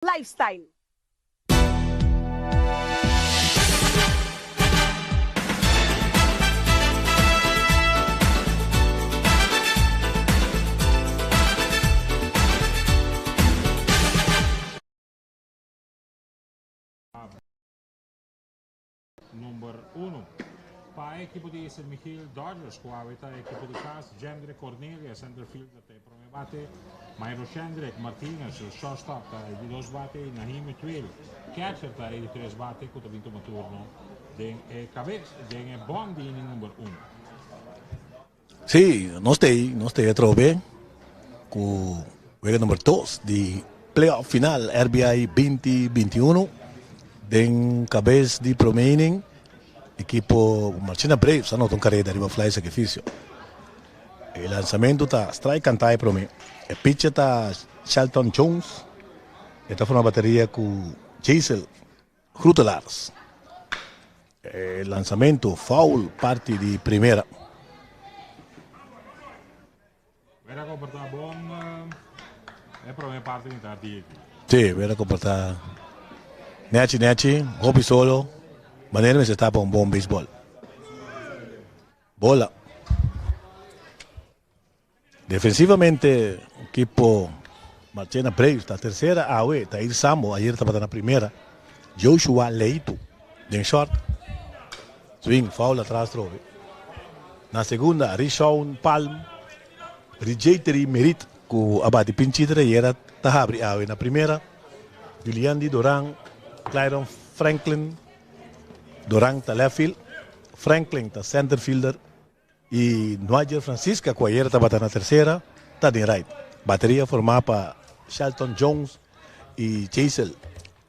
Lifestyle. Number uno. Pa e ekipo di San Miguel Dodgers ku awe ta ekipo di kas, Jendre Cornelia, center fielder ta e prome bate, Myro Shendrick Martinez, shortstop ta e di dos bate i Nahim Twill, catcher ta e di tres bate ku ta bin tuma turno den e kabes den e bom di inning number uno. Sí, nos ta ei, nos ta ei atrobe ku wega number dos di playoff final RBI binti binti uno. Den kabes di prome inning, ekipo Marchena Braves a nota un kareda riba fly sakrifisio. E lansamentu ta strike kantá e prome. E pitcher ta Shelton Jones, e ta forma bateria ku Jaisel Groetelaars. E lansamento foul parti di primera. Wera comporta bon e prome parti mitad di aki. Sí, wera comporta nechi nechi, hopi solo, manera mester ta pa un bon baseball. Bola. Defensivamente ekipo Marchena Braves ta tercera awe ta ir Sambo ayer tabata na primera Joshua Leito den short swing foul atras trobe na segunda Rishawn Palm Rijeiteri Merit ku a bati pinchita di ayera ta habri awe na primera Juliandy Doran Clyron Franklin Doran ta left field Franklin ta center fielder. I Noager Francisca ku ayera tabata na tersera ta den right. Bateria formá pa Shelton Jones i Jaisel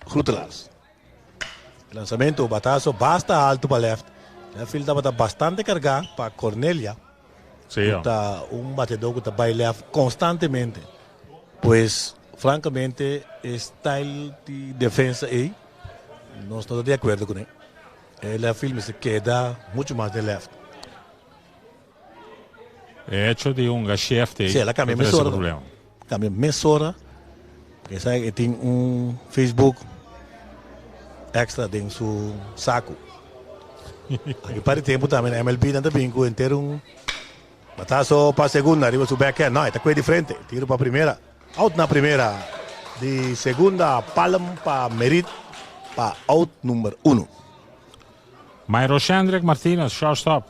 Groetelaars. E lansamentu, bataso basta altu pa left. Left field tabata bastante kargá pa Cornelia ku ta un batedó ku ta bai left konstantemente. Pues frankamente e style di defensa ei nos no ta di akuerdo kuné. E left field mester keda mucho mas den left. E hecho di hunga shift ei Sí, el a cambia ta trece mesora. problema. Cambia mesora. Porque sa e tin un Facebook extra den su saco. Aki par di tempo tambe na MLB nan ta bin cu henter un batazo pa segunda riba su backhand. No, e ta cue di frente. Tiro pa primera. Out na primera di segunda palm pa Merit pa out number uno. Myro Shendrick Martinez, shortstop,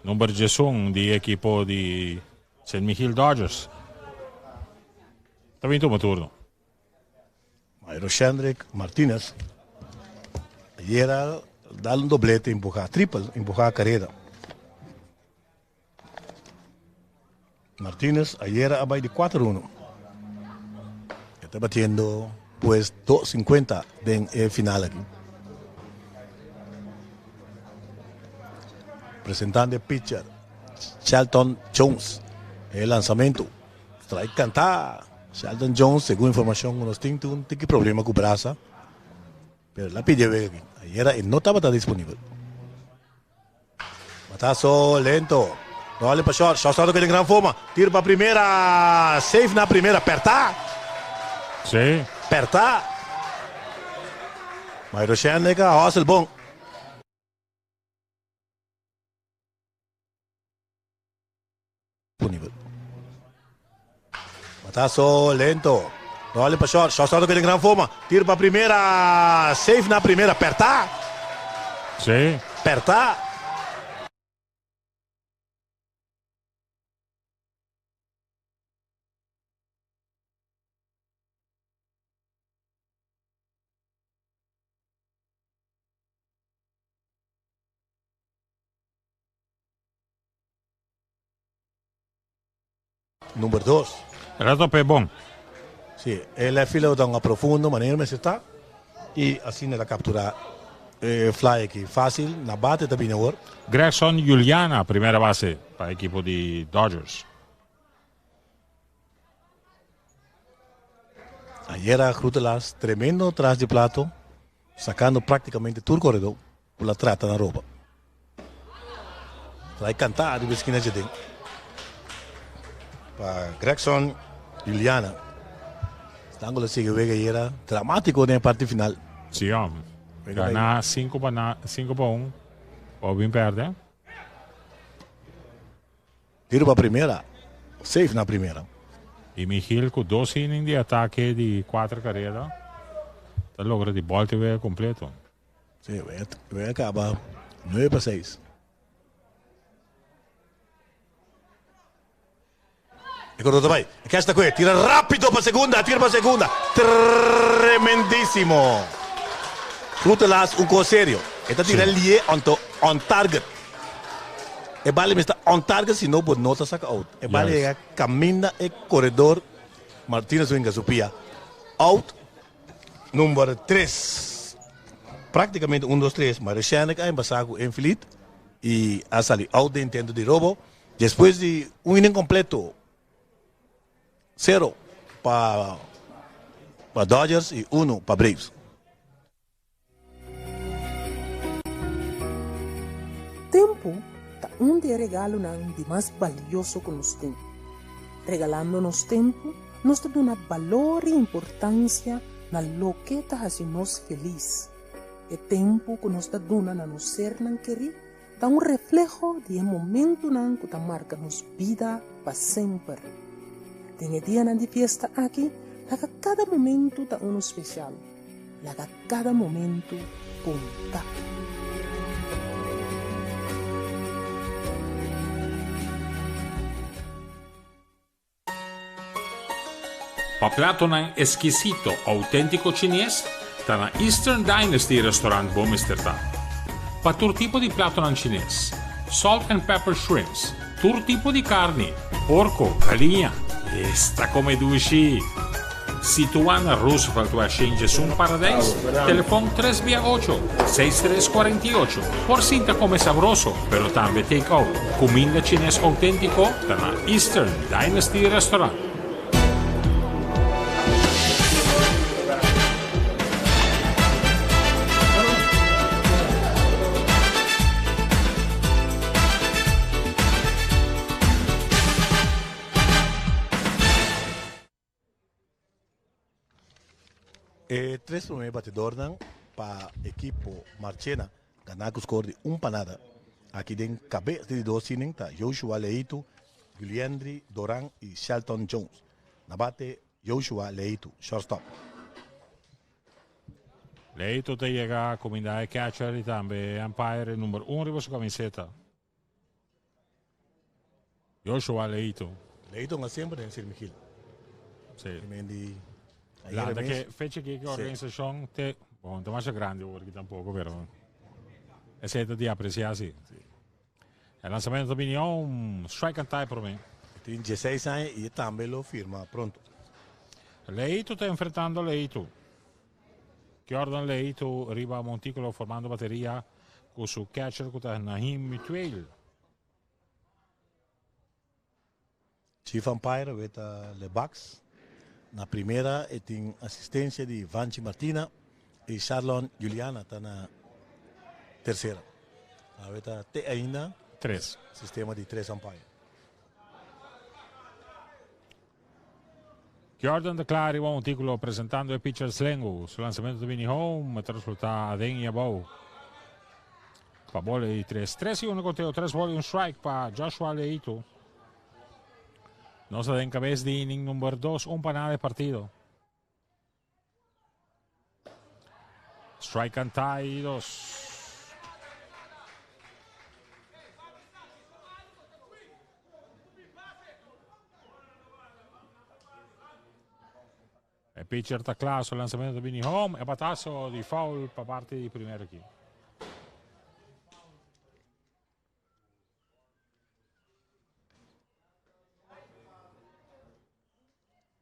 number diesun di ekipo di Sint Michiel Dodgers, ta bin tuma turno. Myro Shendrick Martinez ayera dal un doblete empuha, triple empuha kareda. Martinez ayera a bai di kuater uno. E ta batiendo pues dos sinkuenta den e final aki. Presentando e pitcher Shelton Jones. E lansamento. Strike kanta. Shelton Jones, segun informashon ku nos tin, tin un tiki problema ku brasa. Pero el a pidi e wega aki. Ayera e no tabata disponibel. Batazo lento. Rolling pa short. Short stop den gran forma. Tiro pa primera. Safe na primera. Perta. Sí. Perta. Mairo Shendrick a hustle bon. Disponibel. Batazo lento. Rolling pa short. Short stop den gran forma. Tiro pa primera. Safe na primera. Perta. Sí. Perta. Number dos. El a topa e bon. Sí, e left fielder ta hunga profundo manera mester ta y asina el a captura e fly aki facil. Na bate ta bini awor. Gregson Juliana, primera base pa ekipo di Dodgers. Ayera Groetelaars tremendo tras di plato, sacando practicamente tur corredor. Ku la trata na ropa. Trai kantá riba eskina djaden pa Gregson Juliana. Stango lo sigui wega y era dramatico den e parti final. Si hom. Gana 5 pa na 5 pa 1. O bin perde. Tiro pa primera. Safe na primera. Y Michiel cu dos inning di atake di 4 careda ta logra di bolta e wega completo. Si, wega caba 9 pa 6. E corredor ta bai. E catch ta koe. Tira rápido pa segunda. Tira pa segunda. Tremendísimo. Rutelas un kos serio. E ta tira lié onto on target. E bala mester ta on target si no bo no ta saka out. E bala yega kaminda e corredor Martinez winga su pia. Out number tres. Práktikamente un dos tres. Mario Shendrick a embasá ku Infield i a sali out den intento di robo. Despues di un inning completo, sero pa pa Dodgers y uno pa Braves. Tempu ta un di e regalonan di mas balioso ku nos tin. Regalando nos tempu, nos ta duna balor i importansia na loke ta hasi nos felis. E tempu ku nos ta duna na nos sernan kerí Ta un refleho di e momentunan ku ta marka nos bida pa semper. Den e dianan di fiesta aki, laga kada momentu ta unu spesial. Laga kada momentu konta. Pa platonan eskisito outéntiko chines, ta na Eastern Dynasty Restaurant bo mester ta. Pa tur tipo di platonan chines, salt and pepper shrimps, tur tipo di karni, porko, galiña, esta kome dushi! Situá na Roosevelt West Shenjesun Paradijs, telefòn tres bia ocho, seis tres kuarenta i ocho. Por sinta kome sabroso, pero tambe take out. Kuminda chines outéntiko ta na Eastern Dynasty Restaurant. E tres prome batidornan pa ekipo Marchena gana ku skor di un pa nada. Aki den kabes di di dos inning ta Joshua Leito, Juliendry Doran i Shelton Jones. Na bate Joshua Leito, shortstop. Leito ta yega kuminda e catcher i tambe e umpire number un riba su kamiseta. Joshua Leito. Leito nga semper den Sir Michiel. Sí. Landa ke fecha ke ke organisacion te, bon, te masha grande hoor ki tampoco, pero esey ta di aprecia si. E lanzamento ta bini un strike and tie prome. Tin 16 aña y e tambe lo firma pronto. Leito ta enfrentando Leito. Jordan Leito riba montículo formando bateria cu su catcher cu ta Nahim Mutueel. Chief umpire awe ta Lebax. Na primera e tin asistencia di Vanchi Martina y Sharlon Juliana ta na tercera. Awe ta te ainda Tres. sistema di tres umpire. Jordan ta kla riba un titulo presentando e pitcher Slengo. Su lanzamento ta bini home, ta resulta aden y abou. Pa bola di tres. Tres y uno conteo, tres bola y un strike pa Joshua Leito. Nos ta den cabes di inning number 2, un pa nada e partido. Strike and tie dos. E pitcher ta kla, su lanzamento ta bini home. E batazo di foul pa parte di primera aki.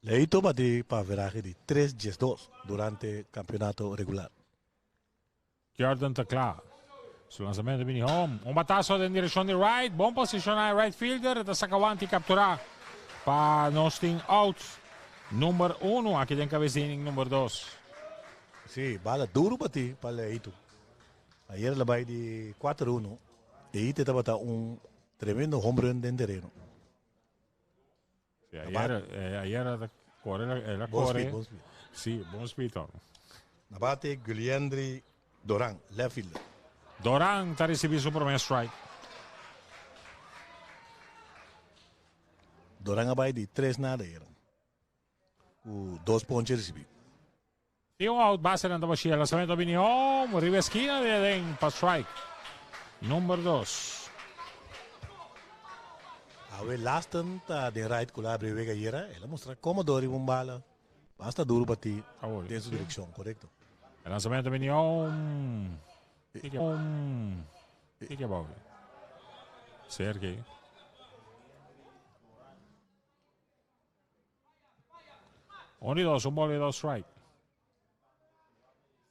Leito bati pa averahe di tres diesdos durante kampeonato regular. Jordan ta kla. Su lanzamento bini home. Un batazo den direccion di right. Bon posiciona e right fielder. Ta saca wanti captura pa nos tin out number 1 aki den cabes di inning number 2. Si, bala duro bati pa Leito. Ayer el a bai di kuater uno. E ite tabata un tremendo home run den tereno. Sí, ayer, eh, ayer Kore, el a Bon kore. speed, bon speed. Si, bon speed to. Na bate Guliendri Doran, left fielder. Doran ta ricibi su prome strike. Doran a bai di tres nada ayera, cu dos ponche ricibi. Tin un out, basenan ta bashia. Lanzamento a bini home, riba eskina di aden pa strike number dos. Awe Laston ta den right cu la abri wega ayera. El a mustra como dor riba un bala basta duro bati den su direccion, corecto. E lanzamento a bini home. Home. Kiko abou? Sergey. Un y dos, un ball y dos strike.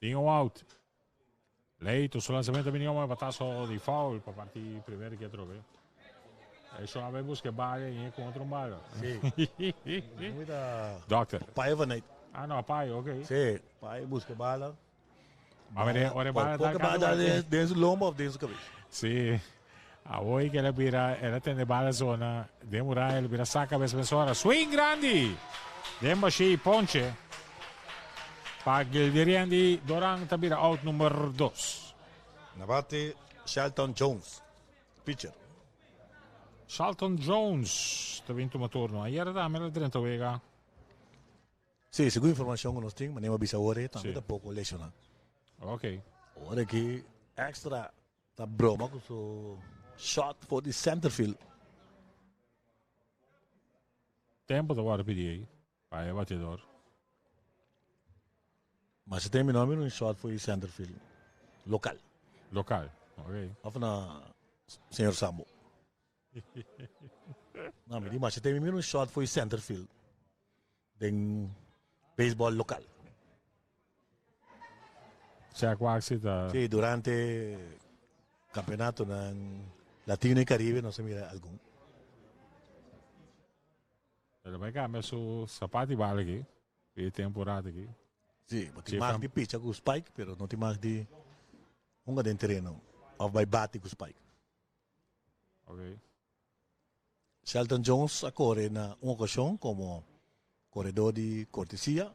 Tin un out. Leito, su lanzamento bini un batazo di foul pa parti primero que trobe. Eso a ver busque bala y con otro bala. Sí. Doctor. Pai van uit. Ah no, pai, ok. Sí, pai busque bala. A ver, ora bala Por poco bala den su lombo of den su cabeza. Sí. Awor que el a bira, el a tende bala zona, den muraya, el a bira saca bes mesora. Swing grandi! Den bashi ponche. Pa Gilderiandi Doran ta bira out number 2. Na bate Shelton Jones, pitcher. Shelton Jones ta bin tuma turno. Ayer tambe el a drenta wega. Sí, segun informacion cu nos tin, manera mi a bisa awor e tambe ta poco lesiona. Ok. Ora aki extra ta broma cu su shot for di center field. Tempo ta worde pidi ey pa e bateador. Ma si tin mi no mira un shot for di center field local. Local, ok. Of na señor Sambo. No, mi di ma si tin mi mira un shot for di center field den baseball local. Sea cual si ta. Sí, durante campeonatonan Latino y Caribe nos a mira algun. Pero bai cambia su zapato y bala aki, e temporada aki. Sí, bo tin mag di picha cu spike, pero no tin mag di hunga den tereno of bai bati cu spike. Ok. Shelton Jones a core na un ocasion como coredor di cortesia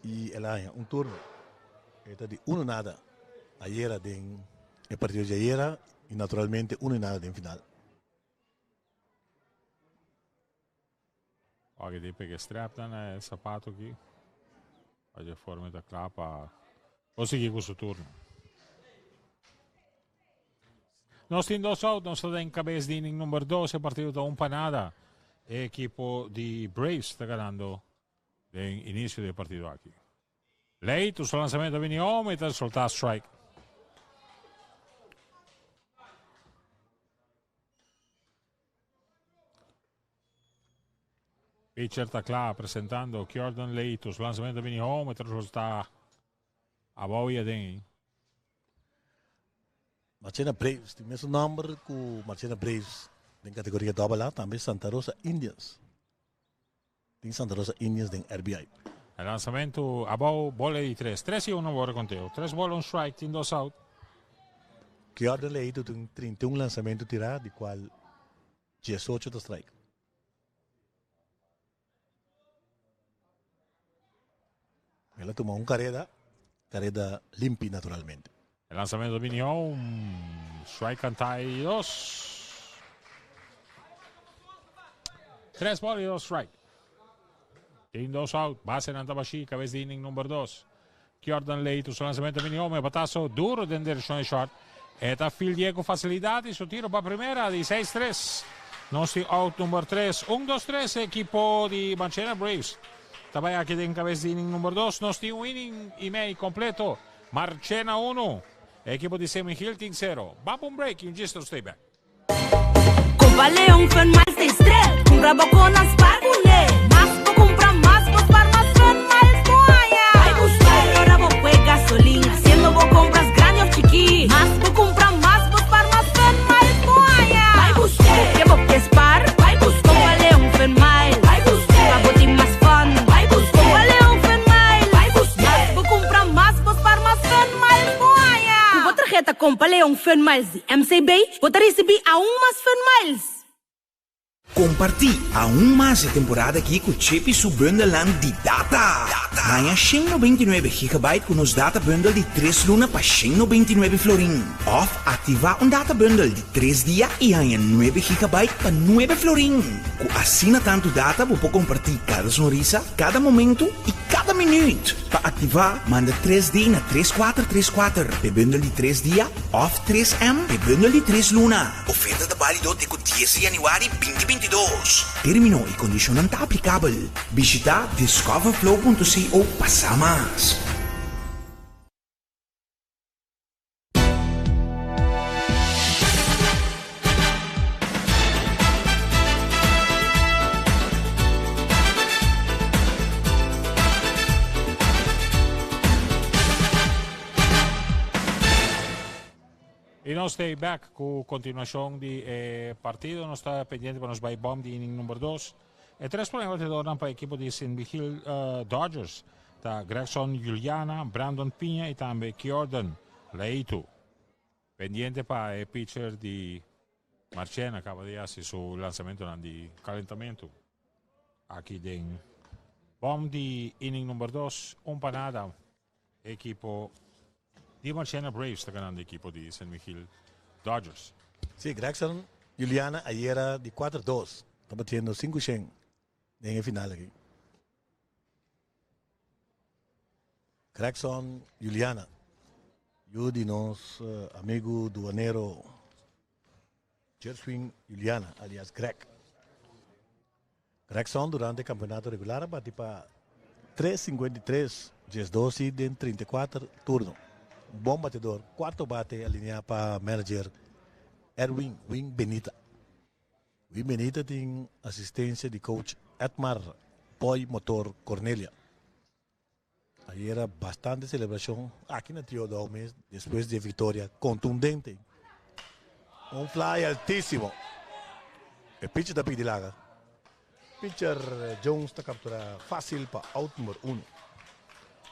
y el a haña un turno. E ta di uno nada ayera den e partido di ayera y naturalmente uno y nada den final. Oke di pega strap nan na e sapato aki. Pa dje forma ta kla pa por sigui ku su turno. Nos tin dos out, nos ta den kabes di inning number 2, e partido ta un pa nada. E ekipo di Braves ta ganando den inicio di e partido aki. Leito, su lanzamento a bini home y ta solta strike. Pitcher ta kla presentando Jordan Leito, su lanzamento a bini home y ta resulta abou y aden. Marchena Braves tin mesun nomber cu Marchena Braves den categoria dobbel A, tambe Santa Rosa Indians. Tin Santa Rosa Indians den RBI. E lanzamento abou, bola di tres. Tres y uno awor conteo. Tres bola, un strike, tin dos out. Jordan Leito tin 31 lanzamento tirá, di cual 18 ta strike. El a tuma un careda, careda limpi naturalmente. E lanzamento bini home, strike canta y dos. Tres ball y dos strike. Tin dos out, base nan tabashi, cabeza di inning number 2. Jordan Leito, su lanzamento bini home, batazo duro den direccion di short. E ta fildie cu facilidad y su tiro pa primera di 6-3. Nos tin out number 3. 1, 2, 3, ekipo di Marchena Braves. Ta bay aki den cabeza di inning number 2. Nos tin un inning y mei completo. Marchena 1, ekipo di San Miguel tin 0. Ban pa un break y un djis nos stay back. Compra Leon Fun Miles den strep. Cumpra bo con nan spaar cune. Mas bo cumpra mas bo spaar mas Fun Miles bo haya. Bai busca ora bo pue gasolin haciendo bo compras grandi of chiki. Mas bo cumpra mas bo spaar mas Fun Miles bo haya. Bai busca ke bo ke spaar. Bai busca compra Leon Fun Miles. Bai busca pa bo tin mas fun. Bai busca compra Leon Fun Miles. Bai busca mas bo cumpra mas bo spaar mas Fun Miles bo haya. Cu bo tarheta compra Leon Fun Miles di MCB, bo ta ricibi aun mas Fun Miles. Kompartí aun mas e temporada aki ku Chippy su bundelnan di data! Haña 199 gigabyte ku nos data bundle di tres luna pa 199 florin. Òf aktivá un data bundle di tres dia i haña nuebe gigabyte pa nuebe florin. Ku asina tantu data bo por kompartí kada sonrisa, kada momentu i kada minüt. Pa aktivá, manda tres D na tres kuater tres kuater p'e bundle di tres dia òf tres M p'e bundle di tres luna. Oferta ta bálido te ku dies di yanüari binti 22. Término i kondishonnan ta aplikabel. Bishitá discoverflow punto co pa sa mas. Y nos ta back cu continuacion di e partido. Nos ta pendiente pa nos bay bom di inning number 2. E tres prome batedornan pa ekipo di Sint Michiel Dodgers ta Gregson Juliana, Brandon Piña y tambe Kiorden Leito. Pendiente pa e pitcher di Marchena caba di haci su lanzamentonan di calentamento. Aki den bom di inning number 2, un pa nada. Ekipo di Marchena Braves ta ganando ekipo di San Michiel Dodgers. Sí, Gregson Juliana ayera di kuater dos ta batiendo sinku shen den e final aki. Gregson Juliana, yu di nos amigu duanero Jerswin Juliana alias Greg. Gregson durante campeonato regular a bati pa tres 53, 12 y den 34 turno. Un bon batidor, cuarto bate alinea pa manager Erwin Win Benita. Win Benita tin asistencia di coach Edmar Boy Motor Cornelia. Ayera bastante celebracion aki na Tio Dou mes despues di e victoria contundente. Un fly altisimo. E pitcher ta pidi laga. Pitcher Jones ta captura facil pa out number uno.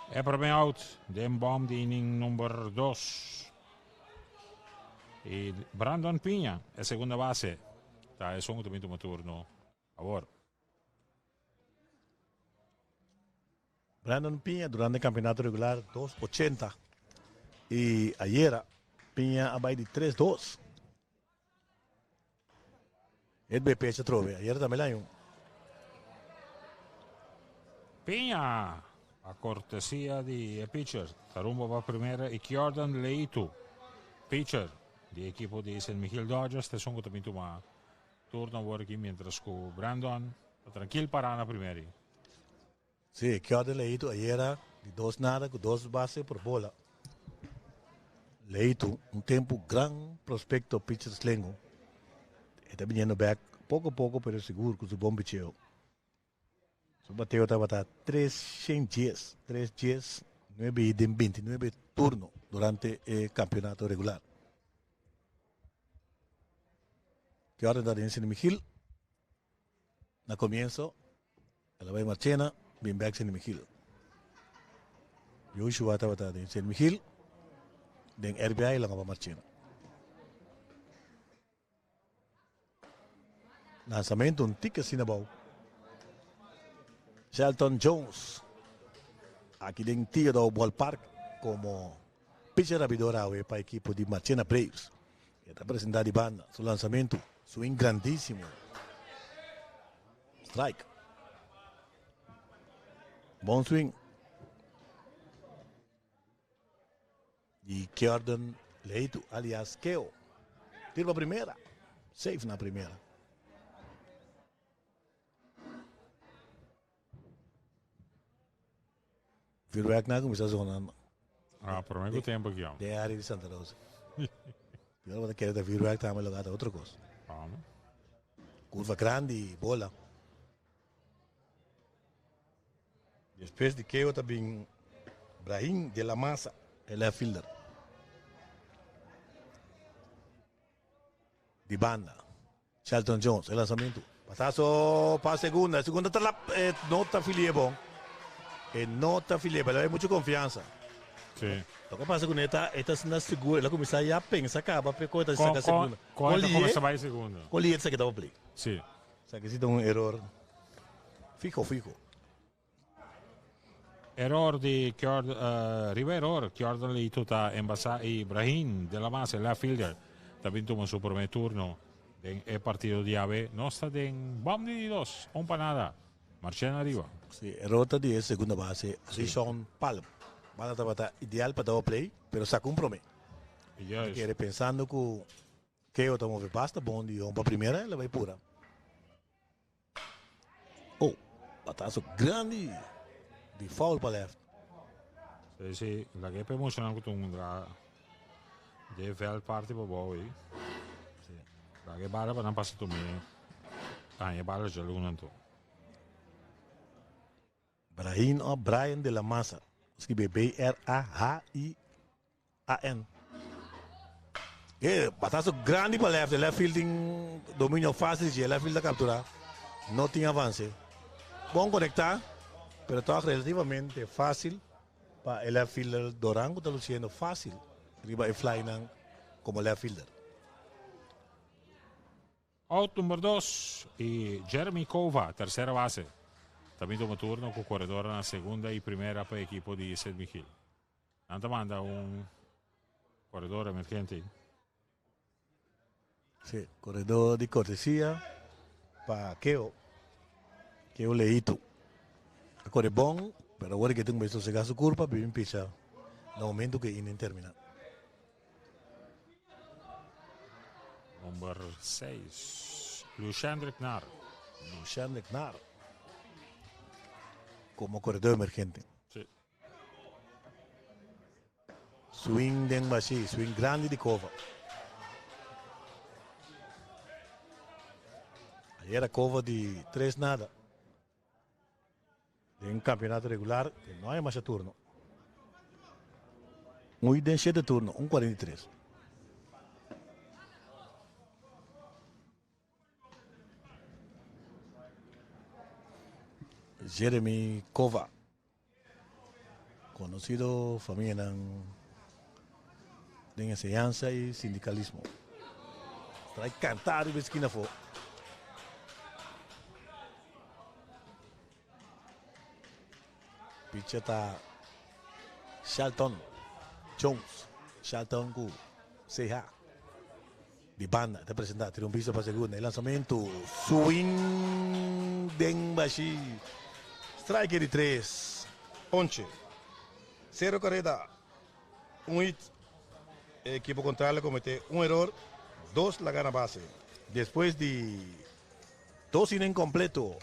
E prome out den bom di inning number dos. Y Brandon Piña, e segunda base, ta esun cu ta bin tuma turno awor. Brandon Piña durante campeonato regular dos ochenta y ayera Piña a bay di tres dos. Het bay pecha atrobe, ayera tambe la un. Piña a cortesia di e pitcher ta rumbo pa primera y Jordan Leito, pitcher di ekipo di San Miguel Dodgers, ta esun cu ta bin tuma Turno awor aki mientras cu Brandon ta trankil para na primer i. Sí, Kjorde Leito ayera di dos nada cu dos base por bola. Leito, un tempo gran prospecto pitcher slengo, e ta biniendo bek poco poco pero sigur cu su bon picheo. Su bateo tabata tres shen dies, tres dies, nuebe i den binti nuebe turno durante e campeonato regular. Ki ora ta den Sint Michiel? Na comienzo, el a bai Marchena, bin bek Sint Michiel. Joshua tabata den Sint Michiel, den RBI el a pa Marchena. Lanzamento un tiki asina abou. Shelton Jones aki den Theodore Ballpark como pitcher abridor awe pa ekipo di Marchena Braves. E ta presenta di banda su lanzamento, swing grandísimo. Strike. Bon swing. Di Kjordan Leito alias Keo. Tiro pa primera. Safe na primera. Vuurwerk na kuminsá zona. Ah, promé ku tempu aki, Den área di Santa Rosa. Yo no kere ta vuurwerk tambe lo gata otro kos. Ah. Kurva grandi, bola. Despues di Keo ta bin Brahim de la Maza, e left fielder. Di banda, Shelton Jones, e lanzamentu. Pasazo pa segunda, segunda ta lap, e no ta filie bon. E no ta filie, pero hay mucho confianza. Sí. Lo que pasa con esta, esta es una segura, ela comienza ya pensa caba, pero con esta saca segunda. Con esta comienza bay segunda. Con lié sa kita play. Sí. Esaki si ta un eror fiho fiho. Eror di Kjord, riba eror, Kjordan Leito ta embasa y Brahim de la Maza, left fielder, ta bin tuma su prome turno den e partido di awe. Nos ta den bom di di dos, un pa nada. Marchena ariba. Si, eror ta di e segunda base, Rishon Palm. Bala tabata ideal pa double play, pero saca un prome. Juist. Kere pensando cu Keo ta move basta bon di home pa primera, el a bay pura. Oh, batazo grandi di foul pa left. Sí, sí, la que emocional ku tun dra de veld party pa bou aí. Sí. La que bala pa nan pasa tu mi. Ah, e bala ja luna to. Brahim o Brian de la Maza. Escribe B-R-A-H-I-A-N. E batazo grandi pa left. E left field tin dominio fácil. Si e left field ta captura, no tin avance. Bon conecta, pero toch relativamente fácil pa e left fielder Doran cu ta luciendo fácil riba e fly nan como left fielder. Out number dos y Jeremy Cova, tercera base, ta bin tuma turno cu coredor na segunda y primera pa ekipo di Sint Michiel. Nan ta manda un coredor emergente. Sí, coredor di cortesia pa Keo, Keo Leito. A core bon, pero awor ke tin sosega su curpa, bin picha na momento cu e inning termina. Number 6, Luchandre Knar. Luchandre Knar como corredor emergente. Sí. Swing den bashi, swing grandi di Cova. Ayer a Cova di 3 nada. Den campeonato regular, que no hay mas turno. Un den 7 turno, un 43. Jeremy Cova, conocido familia den enseñanza y sindicalismo. Trae cantar y esquina fo. Pitcher ta Shelton Jones. Shelton ku CH. Di banda ta presenta. Tira un pista pa segunda. E lanzamento. Swing den bashi. Strike di tres. Ponche. Cero carrera. Un hit. E equipo contrario comete un error. Dos la gana base. Despues di dos inning completo,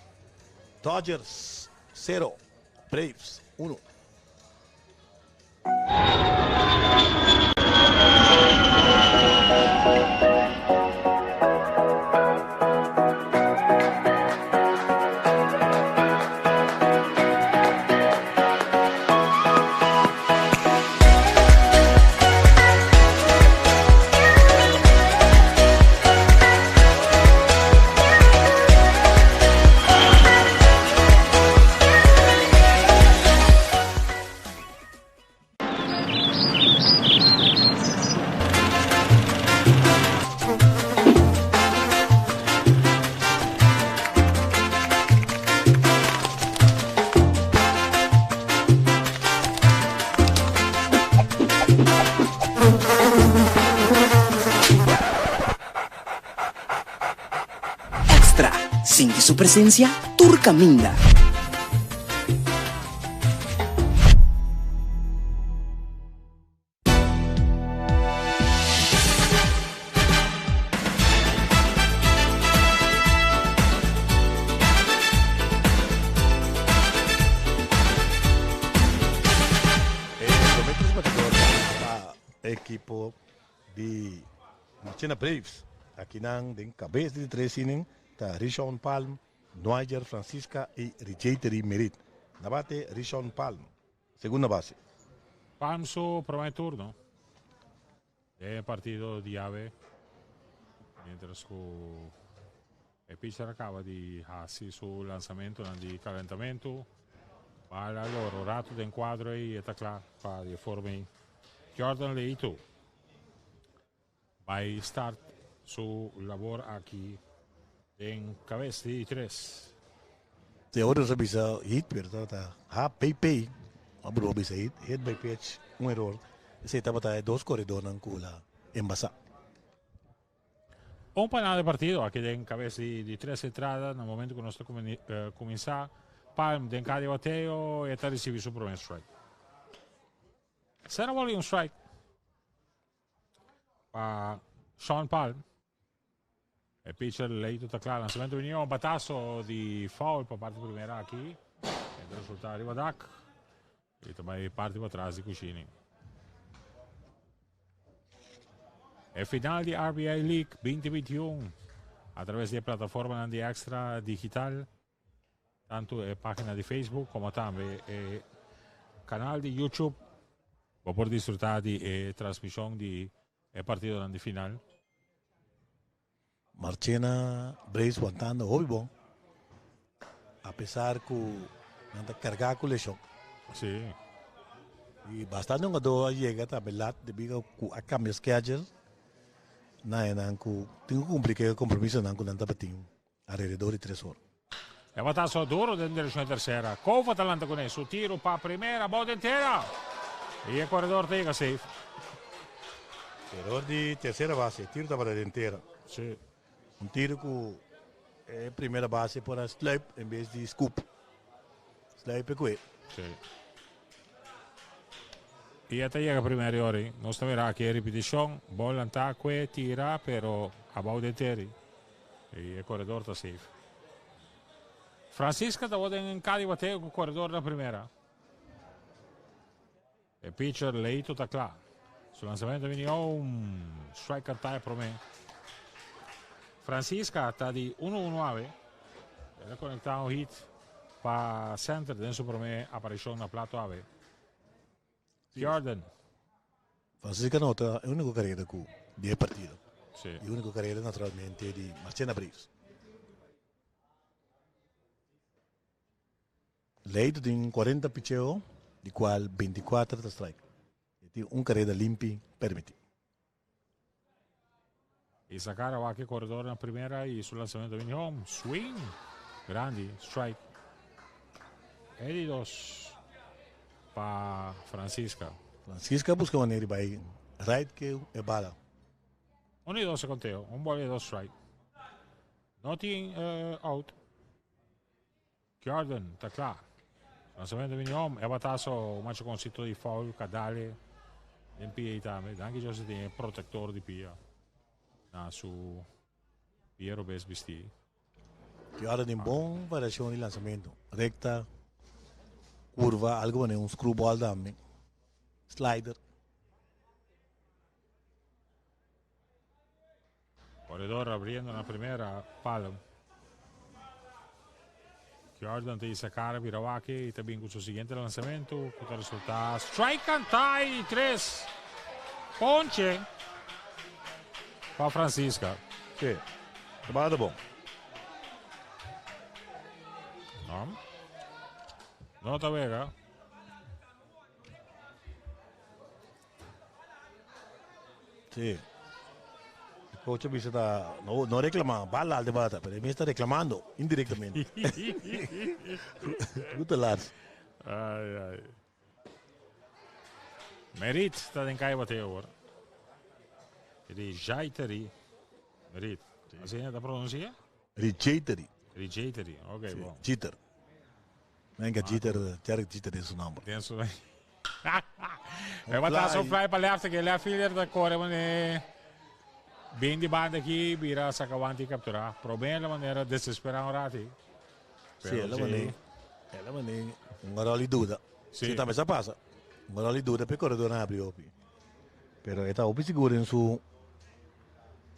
Dodgers 0, Braves 1. Extra, Sinti su presencia tur caminda. E prome tres batidor pa ekipo di Marchena Braves akinan den kabes di tres inning ta Rishon Palm, Noaiger Francisca y Rijeitery Merit. Na bate Rishon Palm. Segunda base. Palm su prome turno den e partido di awe, mientras cu e pitcher a caba di haci su lanzamentonan di calentamentu. Bala loro rato den cuadro y e ta cla pa di e forma ey. Jordan Leito bay start su labor aki. Den kabes di tres. Si awor nos a bisa hit pero tabata HBP. A broma bisa hit, hit by pitch, un eror. Esei tabata e dos koredornan ku la embasá. Un pa nada e partido aki den kabes di di tres entrada na momento ku nos ta kuminsá. Palm den kadi bateo e ta risibi su promé strike. Sero bòl i un strike pa Sean Palm. E pitcher Leito ta kla. Lanzamento bini un batazo di foul pa parti primera aki. E ta resulta riba dak. I ta bai parti patras di Cushini. E final di RBI League 2021 a traves di e plataformanan di Extra Digital, tantu e pagina di Facebook como tambe e canal di YouTube. Bo por disfruta di e transmision di e partidonan di final. Marchena Braves wantando hopi bon apesar ku nan ta kargá ku leshon. Sí. I bastante hungadó a yega tambe lat debí ku a kambia schedule na e nan ku tin ku kumpli ku e kompromisonan ku nan tabatin alrededor di tres or. E bataso duro den direkshon di tersera. Kova ta lanta kuné su tiro pa primera bou den tera. I e koredor ta yega safe. Eror di tersera base, e tiro tabata den tera. Sí. Un tiro ku e primera base por a sluip en bes di scoop. Sluip e kue. Sí. I e ta yega primera yori. Nos ta mira aki e ripitishon. Bou lanta kue tira pero abou den teri. I e koredor ta safe. Francisca ta wòrdu den kadi bateo ku koredor na primera. E pitcher Leito ta kla. Su lansamentu a bini un strike kantá e promé. Francisca ta di uno uno awe. El a konektá un hit pa center den su promé aparishon na plato awe. Jordan. Francisca no ta e unico careda cu di e partido. Sí. E unico careda naturalmente di Marchena Braves. Leito tin 40 picheo, di cual 24 ta strike. E tin un careda limpi permiti. Isakar a wak e koredor na primera i su lansamento a bini home. Swing! Grandi, strike. E di dos pa Francisca. Francisca a buska manera di bai right ke e bala. Un i dos e konteo. Un bòl i dos strike. No tin out. Jordan ta kla. Lansamento bini home. E bataso macho konsito di foul ka dale den pia ei tambe. Danki Dios e tin e protector di pia na su pia robes bisti. Jordan tin bon variacion di lansamento. Recta, curva, algo manera un screwball tambe. Slider. Corredor abriendo na primera palo. Jordan ta isa cara bira wak y ta bin cu su siguiente lanzamento cu ta resulta strike and tie y tres ponche pa Francisca. Sí, tabata bon. No. No ta wega. Sí. E coach a bisa ta no no reclama, bala al de bata, pero e mes ta reclamando indirectamente. Goed Lars. Ai ai. Merit ta den kai bateo hoor. Rijaiteri. Merit. Asina ta pronuncia? Rijaiteri. Rijaiteri, ok Sí, bon. Jeter. Venga Jeter, Derek Jeter den su nomber. Den su E bata un fly pa left que left fielder ta corre mane bin di banda aquí bira saca guante y captura. Prome la manera desespera un rati. Sí, ela mane, ela mane un rol duda. Sí. Sí, tambe sa pasa. Un rol duda pe corredor na abri opi. Pero e ta hopi sigur den su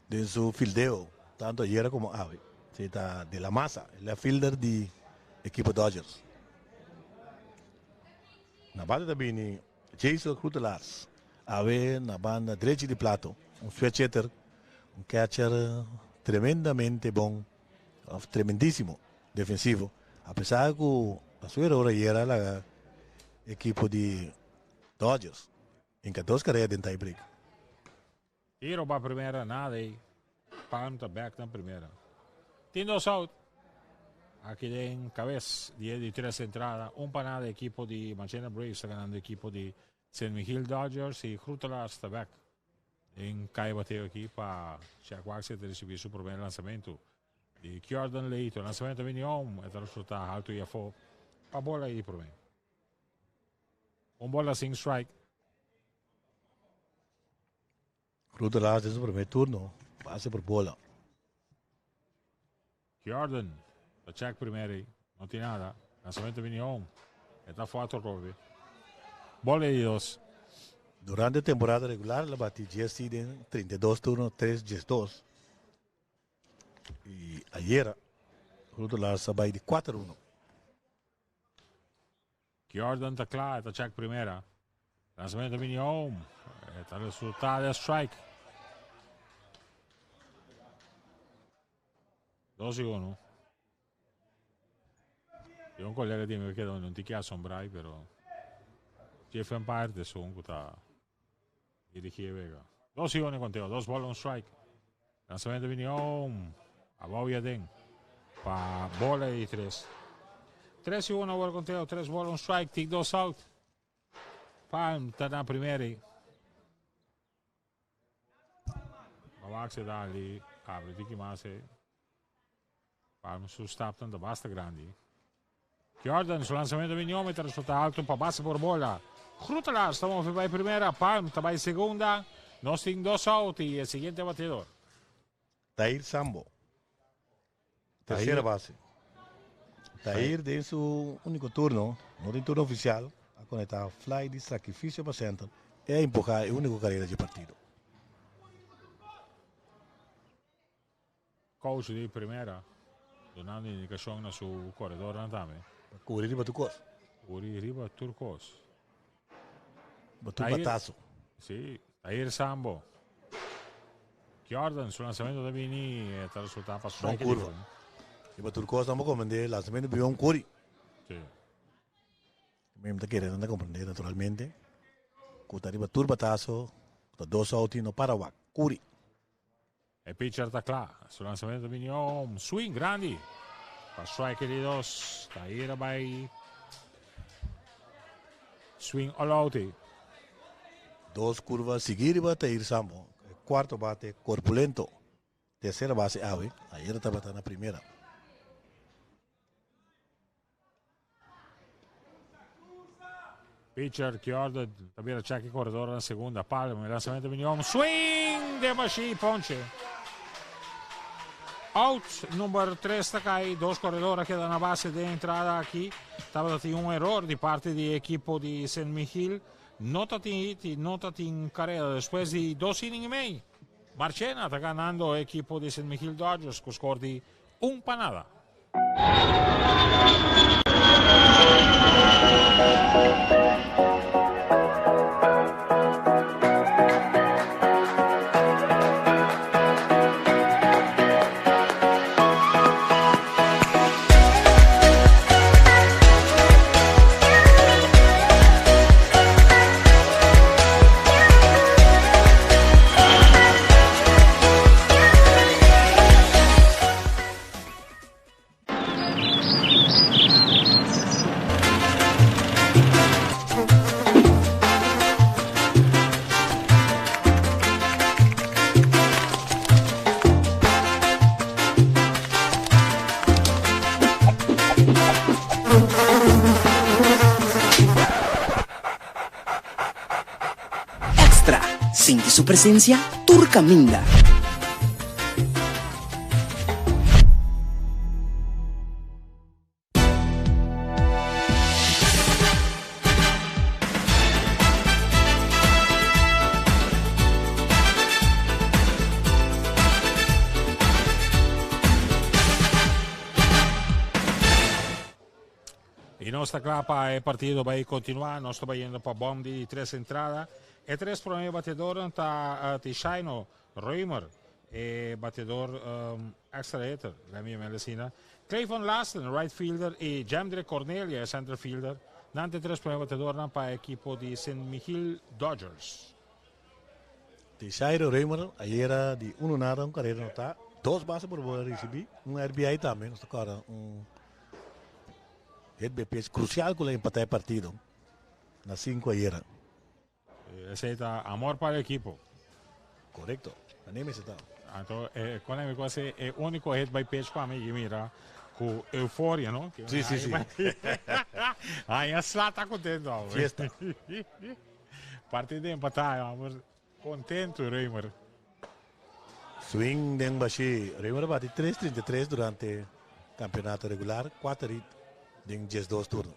den su fildeo, tanto ayera como awe. Sí, ta de la masa, el left fielder di ekipo Dodgers. Na banda ta bini Jason Groetelaars, awe na banda drechi di plato, un switch hitter, un catcher tremendamente bon, of tremendisimo defensivo, apesar ku a su eror ayera laga ekipo di Dodgers hinka dos karera den tie break. Tiro pa primera, nada ei. Palm ta bek na primera. Tin dos out. Aki den cabes di e di tres entrada. Un pa nada ekipo di Marchena Braves ta ganando ekipo di San Miguel Dodgers y Groetelaars ta bek den kai bateo aki pa Jack Waxer ta ricibi su primer lanzamento di Jordan Leito. Lanzamento bini om, e ta resulta halto y afo pa bola y prome. Un bola sin strike. Groetelaars den su primer turno, pase por bola. Jordan ta check primer ei, no tin nada. Lanzamento bini home. E ta foto Robbie. Bola di dos. Durante temporada regular el a bati GSC den 32 turno, 3 diesdos. Y ayera Groetelaars a bai di 4-1. Jordan ta kla, e ta check primera. Lanzamento bini home. E ta resulta de strike. 2-1. E un colega di mi keda un tiki asombrá, pero Jeff Empire de son ku ta dirigí e wega. 2-1 conteo, dos bola, un strike. Lanzamento bini home. Abou y aden. Pa bola y tres. 3-1 awor conteo, tres bola, un strike, tik dos out. Palm ta na primera. Bawak se dali, abre tiki mas e. Palm su stapnan ta basta grandi. Jordan su lanzamento bini home ta resulta alto pa base por bola. Groetelaars ta move bai primera, Palm ta bai segunda. Nos tin dos out y e siguiente bateador. Tahir Sambo, tercera base. Tahir den su único turno, no den turno oficial, a conecta fly di sacrificio pa center e a empuja e único carrera dje partido. Coach di primera, dunando indicacion na su corredornan tambe. Pa cubri riba tur cos. Cubri riba tur cos. Riba tur batazo. Si, Tahir Sambo. Jordan, su lanzamento ta bini, e ta resulta pa strike. Bon curva. Riba tur cos nan bo comprende, lanzamento bini un curi. Si. Mi ta kere nan ta comprende naturalmente, cu ta riba tur batazo, cu ta dos out y no para wak, curi. E pitcher ta kla. Su lanzamento ta bini un swing grandi pa strike di dos. Tahir a bai swing all out. Dos curva sigui riba Tahir Sambo. E cuarto bate corpulento. Tercera base awe. Ayer tabata na primera. Pitcher Jordan ta bira check e corredor na segunda. Palma, e lanzamento bini om. Swing de Mashi Ponche. Out number 3 ta cai. Dos corredor a keda na base de entrada aki. Tabata tin un error di parti di equipo di Sint Michiel. No ta tin hit y no ta tin carrera. Despues di dos inning y mei, Marchena ta ganando equipo di Sint Michiel Dodgers cu score di un pa nada. Extra, sinti su presencia tur caminda. Y nos ta cla pa e partido bay continua. Nos ta bayendo pa bom di tres entrada. E tres prome batedornan ta Tishaino Reumer, e batedor extra hitter, Lemmy Melesina, Clayvon Lasten, right fielder, y Jemdre Cornelia, e center fielder. Nan ta e tres prome batedornan pa e ekipo di Sint Michiel Dodgers. Tishairo Reumer ayera di uno nada un carrera nota. Dos base por bola ricibi, un RBI tambe, nos ta corda un hit by pitch crucial cu la empata e partido na 5 ayera. Esey ta amor pa e equipo. Correcto, aney mester ta. Anto e con ami cu e e unico hit by pitch cu ami mira cu euforia, no? Si, si, si. Ay, a sla ta contento awe. Fiesta. Partido empata, amor. Contento Raymer. Swing den bashi. Raymer a bati tres trinta i tres durante campeonato regular, cuater hit den diesdos turno.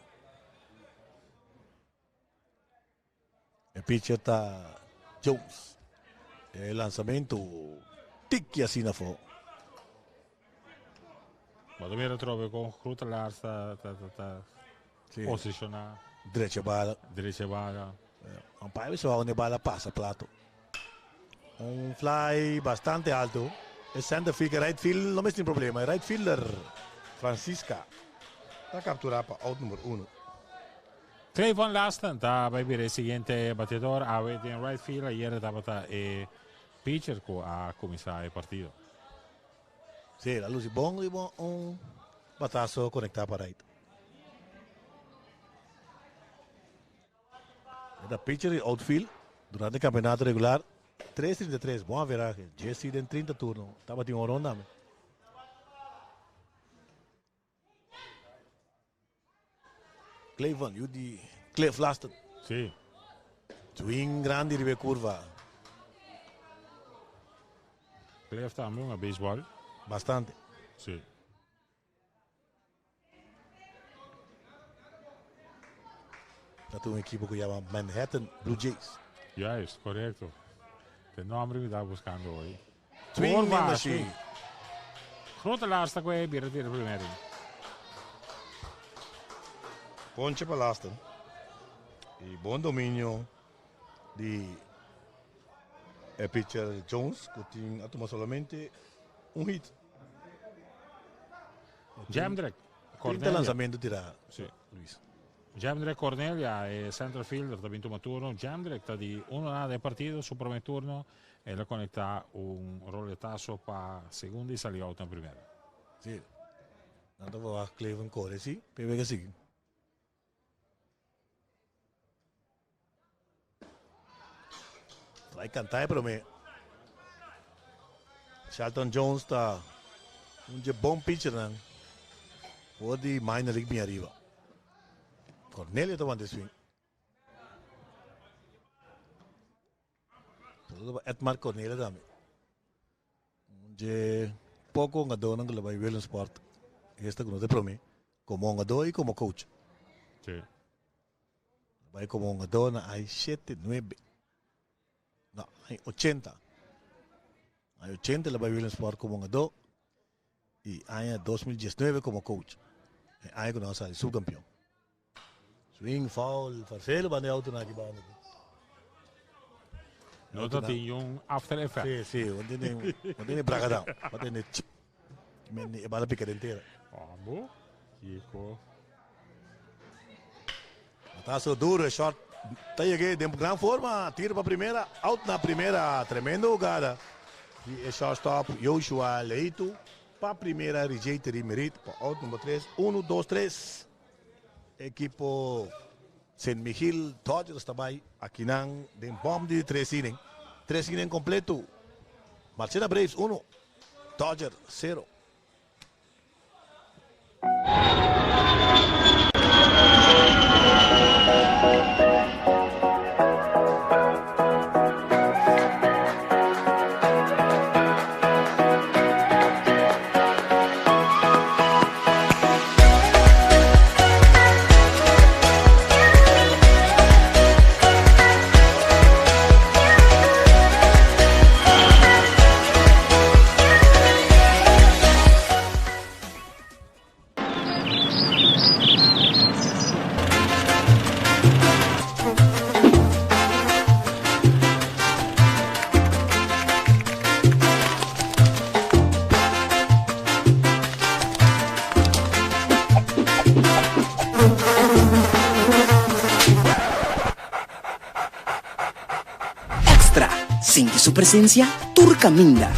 E pitcher ta Jones. E lanzamento tiki asina afo. Bo ta mira atrobe con Groetelaars ta ta ta ta Sí. posiciona. Drecha bala. Drecha bala. Umpire bisa wou ne bala pasa plato. Un fly bastante alto. E center field, right field no mes tin problema. E right fielder Francisca. Ta captura pa out number uno. Trayvon Laston ta bai bira e siguiente bateador. Awe den right field. Ayera tabata e pitcher cu a cuminsa e partido. Sí, el a luci bon riba un batazo conecta pa right. E ta pitcher di outfield durante e campeonato regular. 3.33, bon averaje. Jesse den 30 turno. Tabatin un ronda. Clayvon, yu di Cliff Laston. Sí. Swing grandi riba e curva. Cliff tambe hunga baseball. Bastante. Sí. Ta tin un ekipo ku yama Manhattan Blue Jays. Juist, korekto. Te nombre mi ta buskando hoy. Swing Curva, machine. swing. Grote laatste ku e bira tira primero. Ponche pa laatste. Y bon dominio di e pitcher Jones, ku tin a tuma solamente un hit. Jemdrek. 30 Cornelia. lanzamento tira, Sí. Luis. Jemdrek Cornelia, e center fielder, ta bin tuma turno. Jemdrek ta di 1-0 den partido, su prome turno. El a conecta un roletazo pa segunda y sali out na primera. Sí. Nan ta verwacht Cleveland core, sí. Pero wega sigui. Try canta e prome. Shelton Jones ta un dje bon pitchernan for di minor league bin ariba. Cornelio ta wanta e swing. Saludo pa Edmar Cornelia tambe. Un dje poco hungadornan ku lo bai Williamsport esta ku nos e prome komo hungador i komo coach. Sí. Lo bai komo hungador na ai shete, nuebe, no, ai ochenta. Ai ochenta lo bai Williamsport komo hungador i aña 2019 komo coach. E aña ku nos a sali subkampion. Swing, foul, farcelo banda e auto na aki banda. No ta tin un after effect. Sí, sí, want tiene, want tiene bragadão. Want tiene chip. Men e bala pica entera. Amo, Kiko. Batazo duro, e short. Ta llegué de gran forma, tiro pa primera, out na primera, tremendo jugada. Y e shortstop Joshua Leito pa primera, Rijay Merit pa out number 3, 1, 2, 3. Ekipo Sint Michiel Dodgers ta bai akinan den bom di tres inning. Tres inning kompleto. Marchena Braves uno, Dodger sero. Extra, sinti su presencia tur caminda.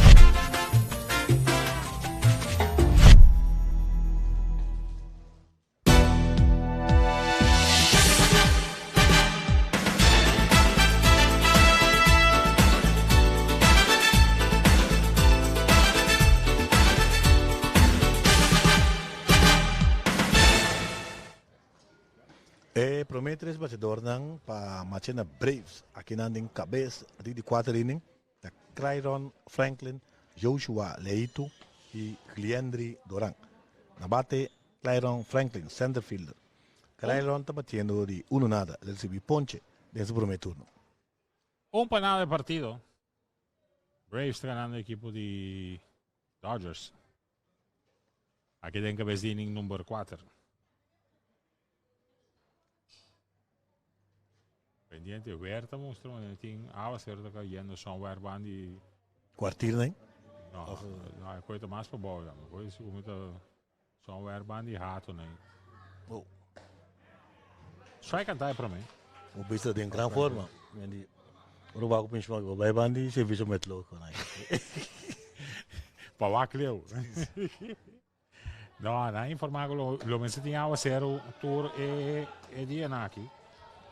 promé tres batedornan pa Marchena Braves akinan den kabes di di kuater inning ta Cryron Franklin, Joshua Leito i Gliendry Doran. Na bate Clyron Franklin, center fielder. Cryron ta batiendo di uno nada, el a ricibi ponche den su promé turno. Un pa nada e partido. Braves ta ganando ekipo di Dodgers. Aki den kabes di inning number 4. Pendiente weer ta mustra wanneer tin awacer ta cayendo somewhere ban di Kwartier nee? No, no, e koe ta mas pa bou dan. Koe si koe ta somewhere ban di Hato nee. Oh. Strike canta e prome. O bista den gran forma. Mendi ora wak op inshma go bai ban di servicio meteorológico nee. Pa wak leu. No, nan a informá ku lo lo mester tin awaseru tur e e dianan aki.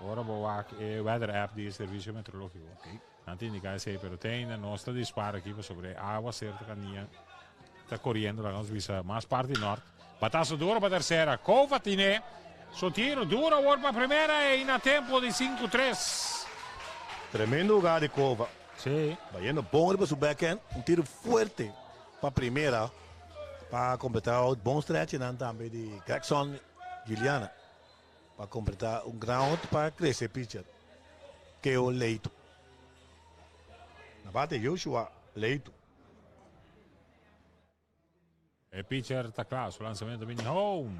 Ora bo wak e weather app di e servisio meteorológiko. Nan ta indiká esei, pero te ainda nos ta dispara aki pasobra e awaseru ta kania ta koriendo laga nos bisa mas parti nort. Bataso duro pa tersera. Kova tine su tiro duro awor pa primera i na tempo di 5-3. Tremendo hugada di Kova. Sí. Bayendo bon riba su backhand, un tiro fuerte pa primera. Pa kompletá out bon stretchnan tambe di Gregson Juliana. Pa kompletá un gran out pa krese pitcher Keo Leito. Na bate Joshua Leito. E pitcher ta kla, su lansamento bini home.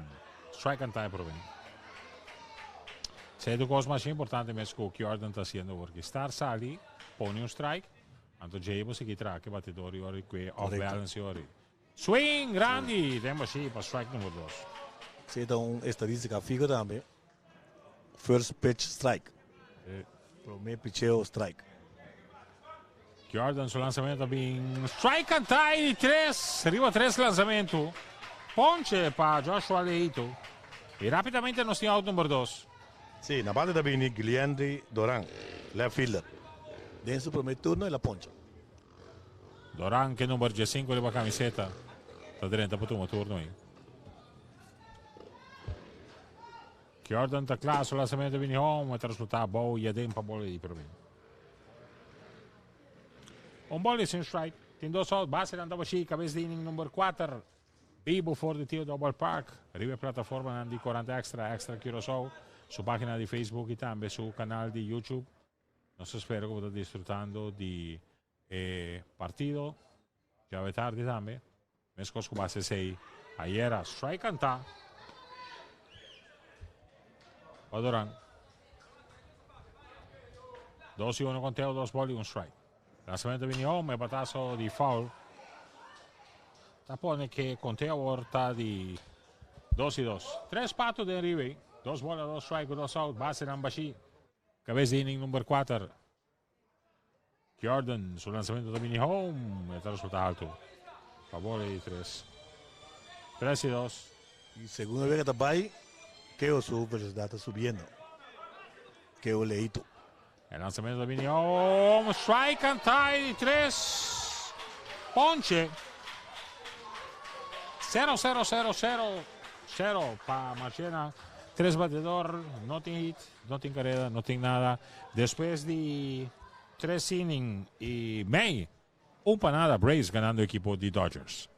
Strike and tie por bini. Esei ta kos mas importante mes ku Jordan ta hasiendo awor. Star sali, pone un strike. Anto djei bo sigui traha ke batidor i ora kue off balance i ora. Swing grandi den bashí pa strike number dos. Esei ta un estadistica fiho tambe. First pitch strike. Prome picheo strike. Jordan su lansamento a bin strike kantá i di tres riba tres lansamento. Ponche pa Joshua Leito. I rapidamente nos tin out number dos. Sí, na banda ta bini Guiliendry Doran, left fielder. Den su prome turno el a poncha. Doran ke number diesinku riba kamiseta ta drenta pa tuma turno ei. Jordan ta kla, su lansamento bini home, e ta resulta abou i aden pa bola di prome. Un bola i sin strike. Tin dos out, basenan ta bashí, kabes di inning number kuater. Bibo for di Theodore Ballpark, riba e plataformanan di Corant Extra, Extra Curaçao, su pagina di Facebook y tambe su canal di YouTube. Nos ta spera cu bo ta disfrutando di e partido djawe tardi tambe. Mescos cu base esey ayera. Strike canta pa Duran. 2-1 conteo, dos ball y un strike. Lanzamento bini home, e batazo di foul. Ta pone ke conteo awor ta di 2-2. Tres pato den riba. Dos bola, dos strike, dos out. Basenan bashi. Cabes di inning number 4. Jordan, su lanzamento ta bini home. E ta resulta alto. Pa bola di tres. 3-2. Y segun e wega ta bay, Keo su velocidad ta subiendo. Keo Leito. E lanzamento ta bini home. Strike and tie di tres. Ponche. 0 0 0 0 0 pa Marchena. Tres batedor, no tin hit, no tin carrera, no tin nada. Despues di tres inning y mei, un pa nada Braves ganando ekipo di Dodgers.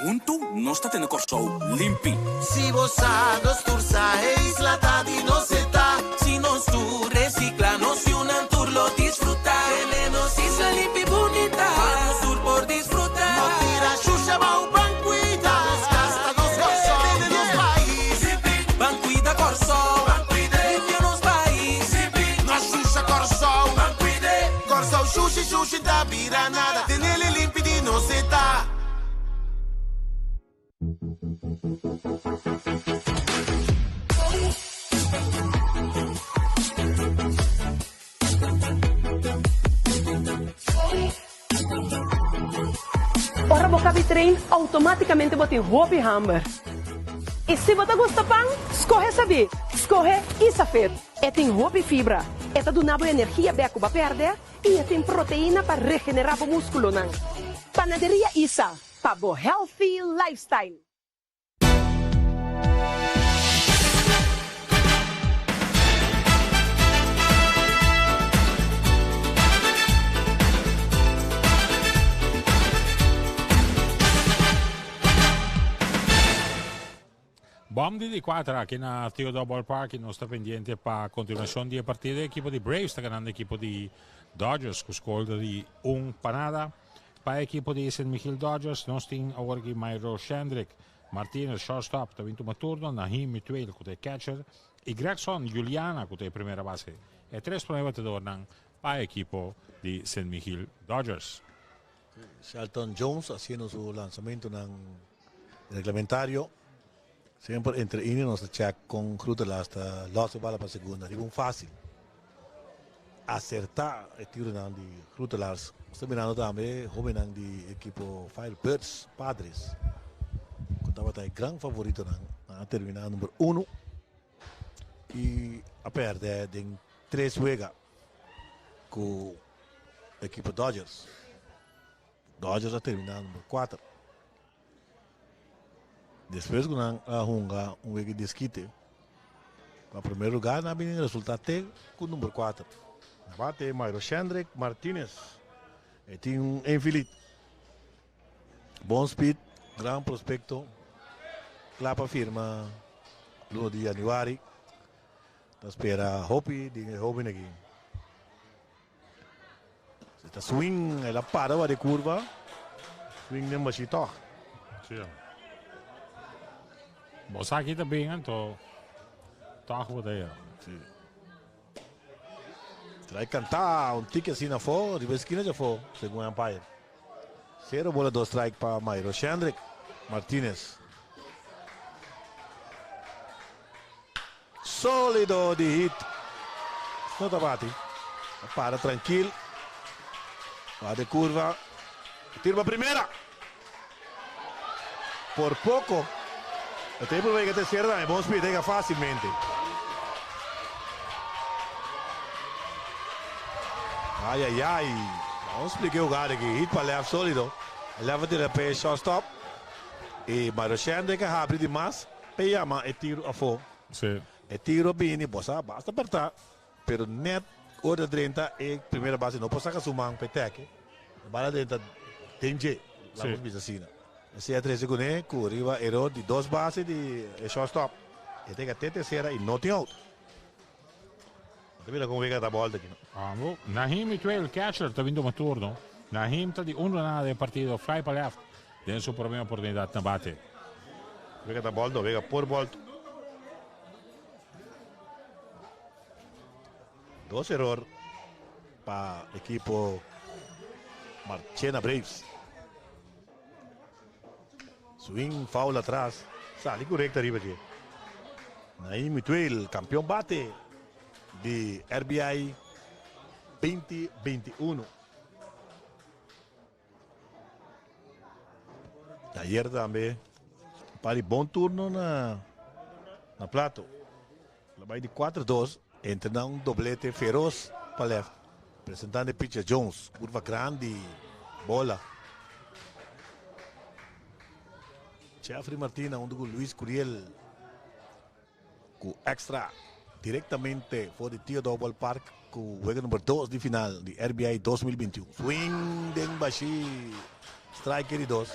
Huntu nos ta tene Kòrsou limpi. Si bo sa, nos tur sa, e isla ta di nos e ta. Si nos tur resikla, nos yunan tur lo disfrutá. Tene nos isla limpi bunita, pa nos tur por disfrutá. No tira shusha bou, ban kuida nos kas, ta nos Kòrsou. Tene nos pais, ban kuida Kòrsou. Ban kuida, limpia nos pais, no shusha Kòrsou. Ban kuida, Kòrsou shushi shushi ta bira nada. Tenele limpi di nos e ta. Ora bo kabi train, automaticamente bo tin hopi hamber. I si bo ta gusta pan, skohe sabí, skohe Isafit. E tin hopi fibra, e ta duna bo energia bek ku bo a pèrdè i e tin proteina pa regenerá bo múskulonan. Panaderia Isa, pa bo healthy lifestyle. Bom di di cuater aki na Theodore Ballpark y nos ta pendiente pa continuacion di e partido. Ekipo di Braves ta ganando ekipo di Dodgers cu score di un pa nada. Pa ekipo di San Miguel Dodgers nos tin awor aki Myro Shendrick Martinez, shortstop, ta bin tuma turno, Nahim Mituel cu ta e catcher y Gregson Juliana cu ta e primera base. E tres prome batedornan pa ekipo di San Miguel Dodgers. Shelton Jones haciendo su lanzamentonan reglamentario. Semper entre inning nos ta check con Groetelaars ta los e bala pa segunda. Riba un facil. Acerta e tironan di Groetelaars. Nos ta mirando tambe hobennan di ekipo Firebirds Padres cu tabata e gran favoritonan. Nan a termina number uno y a perde den tres wega cu ekipo Dodgers. Dodgers a termina number cuater. Despues ku nan a hunga un wega di deskite pa primer lugar nan a bini resulta te ku number kuater. Na bate Mairo Shendrick Martinez e tin un infilit. Bon speed, gran prospecto, kla pa firma luna di januari. Ta spera hopi di e hoben aki. Si ta swing, el a para wak di curva. Swing den bashi toch. Sí. Bo sa aki ta bin anto toch bo ta hera. Sí. Trai canta un tiki asina afó, riba e skina djafó, segun e umpire. Cero bola dos strike pa Mairo Shendrick Martinez. Solido di hit. No ta bati. A para trankil. Wak de curva. Tiro pa primera. Por poco. E tempo lo yega tercera tambe. Bon speed. Yega facilmente. Ay ay ay. Vamos explica e jugada aki. Hit pa left solido. Left a tira pe shortstop. Y Mario Shendrick a habri di mas. Pe yama e tiro afó. Sí. E tiro a bini, bo sa, basta pertá, pero net ora drenta e primera base no por saca su man p'e tèke. E bala drenta den dje, laga nos bisa asina. Esei a trese kuné ku riba eror di dos base di e shortstop. E ta yega te tercera i no tin out. No ta mira kon wega ta bolta aki no. Amo. Nahim Mituel, catcher, ta bin tuma turno. Nahim ta di un runada den partido, fly pa left den su prome oportunidad na bate. Wega ta bolto, wega por bolto. Dos error pa ekipo Marchena Braves. Swing foul atras, sali ku rekta riba dje. Naim Mituel, kampion bate di RBI 2021. Ayer tambe un par di bon turno na na plato. La bai di 4-2, entrena un doblete feroz pa left. Presentando e pitcher Jones, curva grandi, bola. Jeffrey Martina hunto cu Luis Curiel cu extra directamente for di Theodore Ballpark cu wega number 2 di final di RBI 2021. Swing den bashi, strike di dos.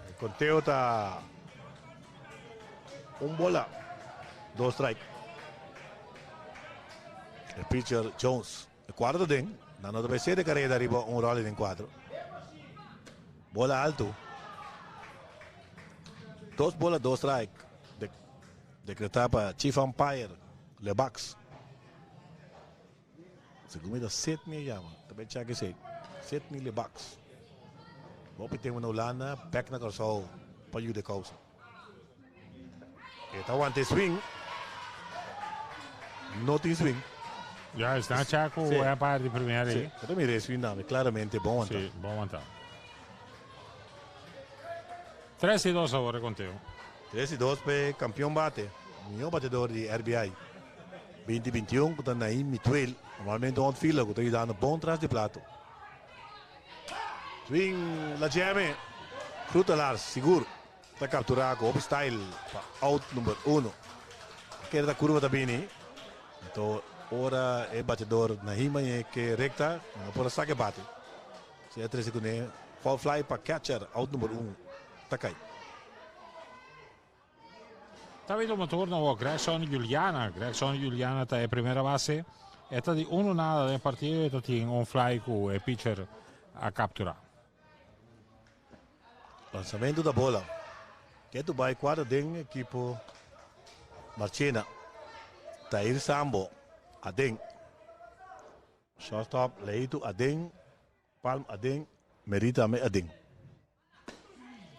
E conteo ta un bola, dos strike. E pitcher Jones, e cuarto den, nan no ta bay sede careda riba un rolling den cuatro. Bola alto. Dos bola, dos strike. De decreta pa chief umpire Lebax. Segun mi ta Sidney e yama. Ta bay check esey. Sidney Lebax. Hopi tempo na Hulanda, bek na Kòrsou pa yuda e kousa. E ta wanta e swing. No tin swing. Ya, está check ku e umpire di primera ahí. Sí, ta mira e swing tambe. Claramente bon wanta. Sí, bon wanta. 3-2 awor e konteo. 3-2 pa e kampion bate. Mihó batedor di RBI. 2021 ku ta Naim Mituel, normalmente un outfielder ku ta yudando bon tras di plato. Swing la jeme, Groetelaars sigur ta kapturá ku hopi style pa out number uno. Kere ta kurva ta bini, anto ora e batedor Naim a yega ke rekta, no por a saka e bate. Si a trese kuné. Foul fly pa catcher, out number un ta kai. Ta bini tuma turno awor Gregson Juliana. Gregson Juliana ta e primera base. E ta di uno nada den partido y ta tin un fly cu e pitcher a captura. Lanzamento da bola. Ketu bai cuadra den equipo Marchena. Tahir Sambo aden. Shortstop Leito aden. Palm aden. Merita tambe aden.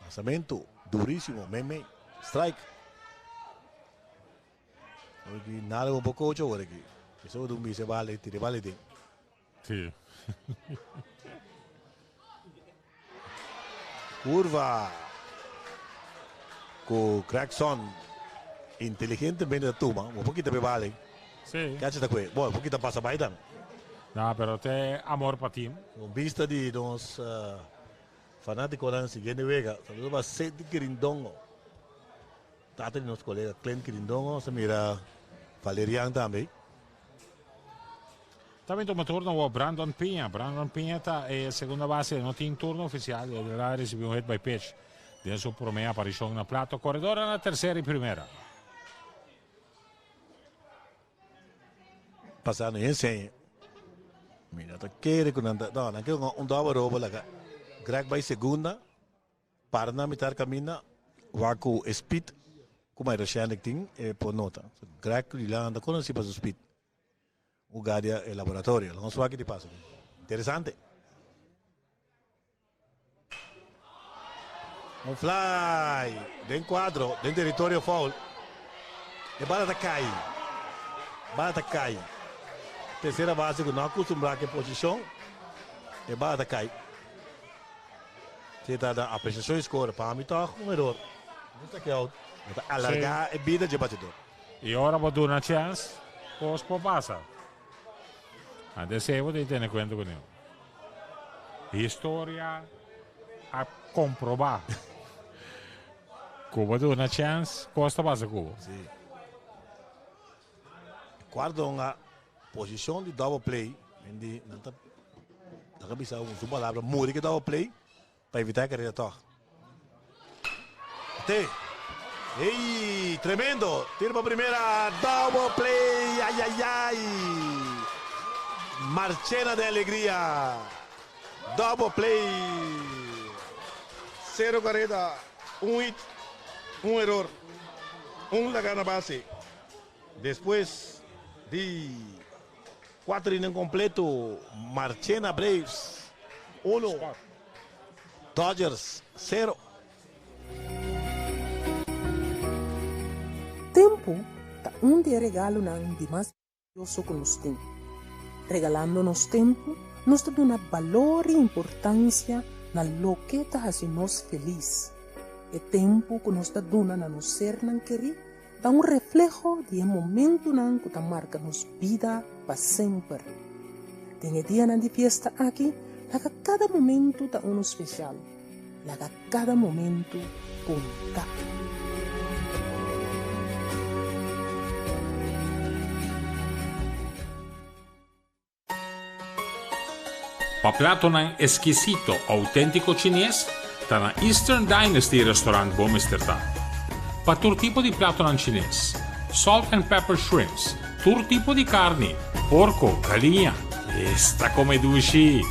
Lanzamento durísimo. Mei mei. Strike. Aki nada un poco ocho ahora aquí. Eso un bise vale, tire vale den. Sí. Curva cu Gregson inteligentemente ta tuma. Un poquito pe vale. Sí. Cacha ta cue. Bon, un poquito pasa bay dan. No, pero te amor pa team. Con vista di nos uh, fanaticonan siguiendo wega. Saludo pa Seth Quirindongo. Tata di nos colega Clint Quirindongo. Se mira Valerian tambe. Tambe tuma turno awor Brandon Piña. Brandon Piña ta e segunda base, no tin turno oficial. El a recibi un hit by pitch den su prome aparicion na plato. Corredor na tercera y primera. Pasando y enseña. Mira, ta kere ku nan ta, no, nan ke un double robo laga. Greg bai segunda. Para na mitar caminda wak cu e speed cu Mayra Shendrick tin e por nota. Greg Julian ta conoci pa su speed. Un gadia e laboratorio. Lo nos wak di paso. Interesante. Un fly den cuadro, den territorio foul. E bala ta cay. Bala ta cay. Tercera base cu no acostumbra cu e posicion. E bala ta cay. Si ta da apreciacion y score, pa mi toch un error. No ta ke out. No ta alarga e bida dje batidor. Y ora bo duna chance, cos por pasa. Antes esey bo tin tene cuenta cu niun. Historia a comproba cu bo duna chance, cos ta pasa cu bo. Si. Cuarto un posicion di double play. Mendi nan ta laga bisa un su palabra muri ke double play pa evita e carrera toch. Te. Ey, tremendo. Tiro pa primera. Double play. Ay, ay, ay. Marchena de alegria. Double play. Cero carrera. Un hit. Un error. Un laga na base. Despues di cuatro inning completo, Marchena Braves uno, Dodgers cero. Tempu ta un di e regalonan di mas balioso ku nos tin. Regalando nos tempu, nos ta duna balor i importansia na loke ta hasi nos felis. E tempu ku nos ta duna na nos sernan kerí ta un refleho di e momentunan ku ta marka nos bida pa semper. Den e dianan di fiesta aki, laga kada momentu ta unu spesial. Laga kada momentu konta. Pa platonan eskisito outéntiko chines, ta na Eastern Dynasty Restaurant bo mester ta. Pa tur tipo di platonan chines, salt and pepper shrimps, tur tipo di karni, porko, galiña, esta kome dushi!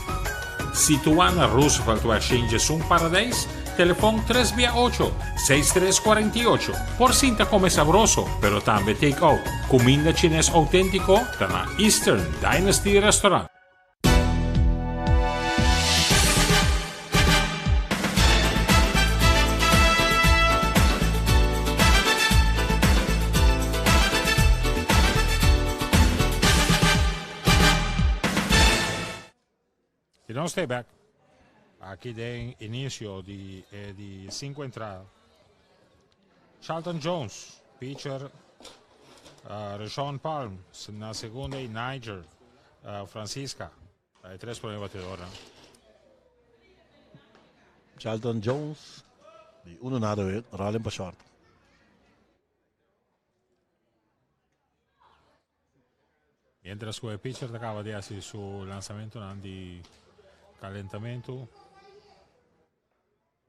Situá na Rooseveltweg Shinjesun Paradijs, telefon tres bia ocho, seis tres kuarenta i ocho. Por sinta kome sabroso, pero tambe take out. Kuminda chines outéntiko ta na Eastern Dynasty Restaurant. Y nos ta back aki den inicio di e di cinco entrada. Charlton Jones, pitcher, uh, Rashawn Palm na segunda y Niger uh, Francisca. E tres primer batidornan. Charlton Jones di uno nada weer, rolling pa short. Mientras cu e pitcher ta caba di haci su lanzamentonan di calentamentu.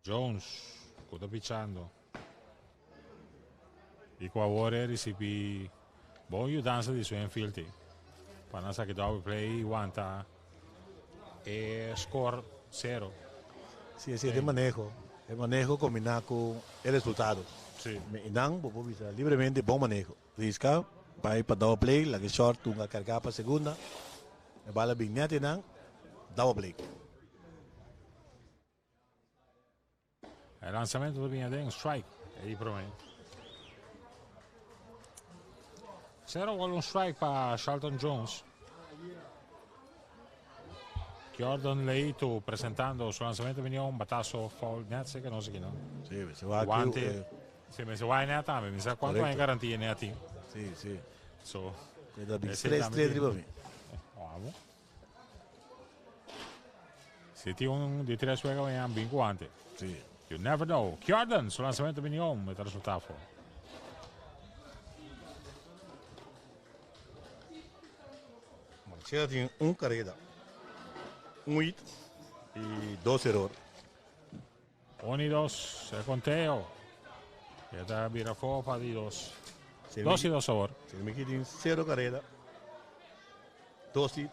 Jones ku ta pichando i ku awor e risibí bon yudansa di su infield pa nan saki double play i wanta e score sero. Si, esei ta e maneho. E maneho kombiná ku e resultado. Si. I nan bo por bisa libremente bon maneho. Riska bai pa double play, laga e short tunga kargá pa segunda. E bala bin nèt einan, double play. E lanzamento ta bini aden, strike. E di prome. Zero ball, un strike pa Shelton Jones. Jordan Leito presentando su lanzamento bini un batazo foul net sé que no sé qué no. Sí, se va aquí. Guante. Sí, me se va net tambe. Me sa cuánto hay garantía net team. Sí, sí. So, Cuida big ese tres, tambe tres tin. riba mi. Vamos. Si tin un di tres wega mañana bin cu ante. Sí. You never know. Jordan, su lanzamento bini om, e ta resulta afo. Marcela tin un carrera, un hit y dos error. Un y dos, e conteo. E ta bira afo pa di dos. Dos y dos awor. Si mi tin cero carrera, dos hit,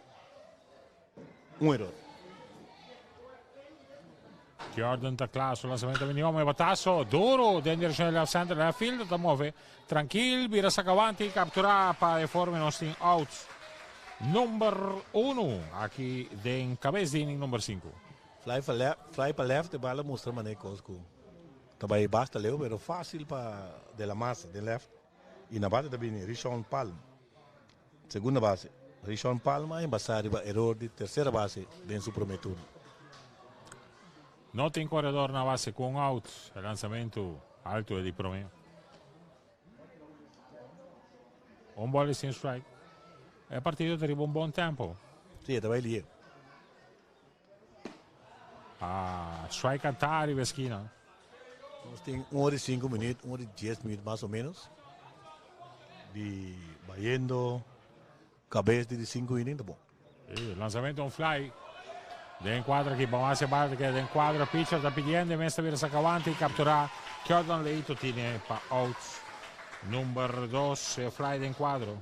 un error. Jordan ta kla, su lanzamento bini om, e batazo duro den direccion di left center, left field ta move trankil, bira saca avanti, captura pa e forma nos tin out number 1 aki den cabes di inning number 5. Fly pa left, fly pa left, e bala mustra mane cos cu ta bay basta leu, pero facil pa De La Maza den left. Y na bate ta bini Rishon Palm, segunda base. Rishon Palm a embasa riba eror di tercera base den su prome turno. No tin coredor na base cu un out. E lanzamento alto e di prome. Un ball y sin strike. E partido ta riba un bon tempo. Si, e ta bay lier. Ah, strike cantá riba esquina. Nos tin un hora y cinco minuut, un hora y dies minuut mas o menos di bayendo cabes di di cinco inning ta bon. Sí, lanzamento un fly. Den cuadro aquí, vamos a hacer bala que den cuadro pitcher está pidiendo, mester bira saca aguante y captura. Jordan Leito tiene pa out number 2, fly den cuadro.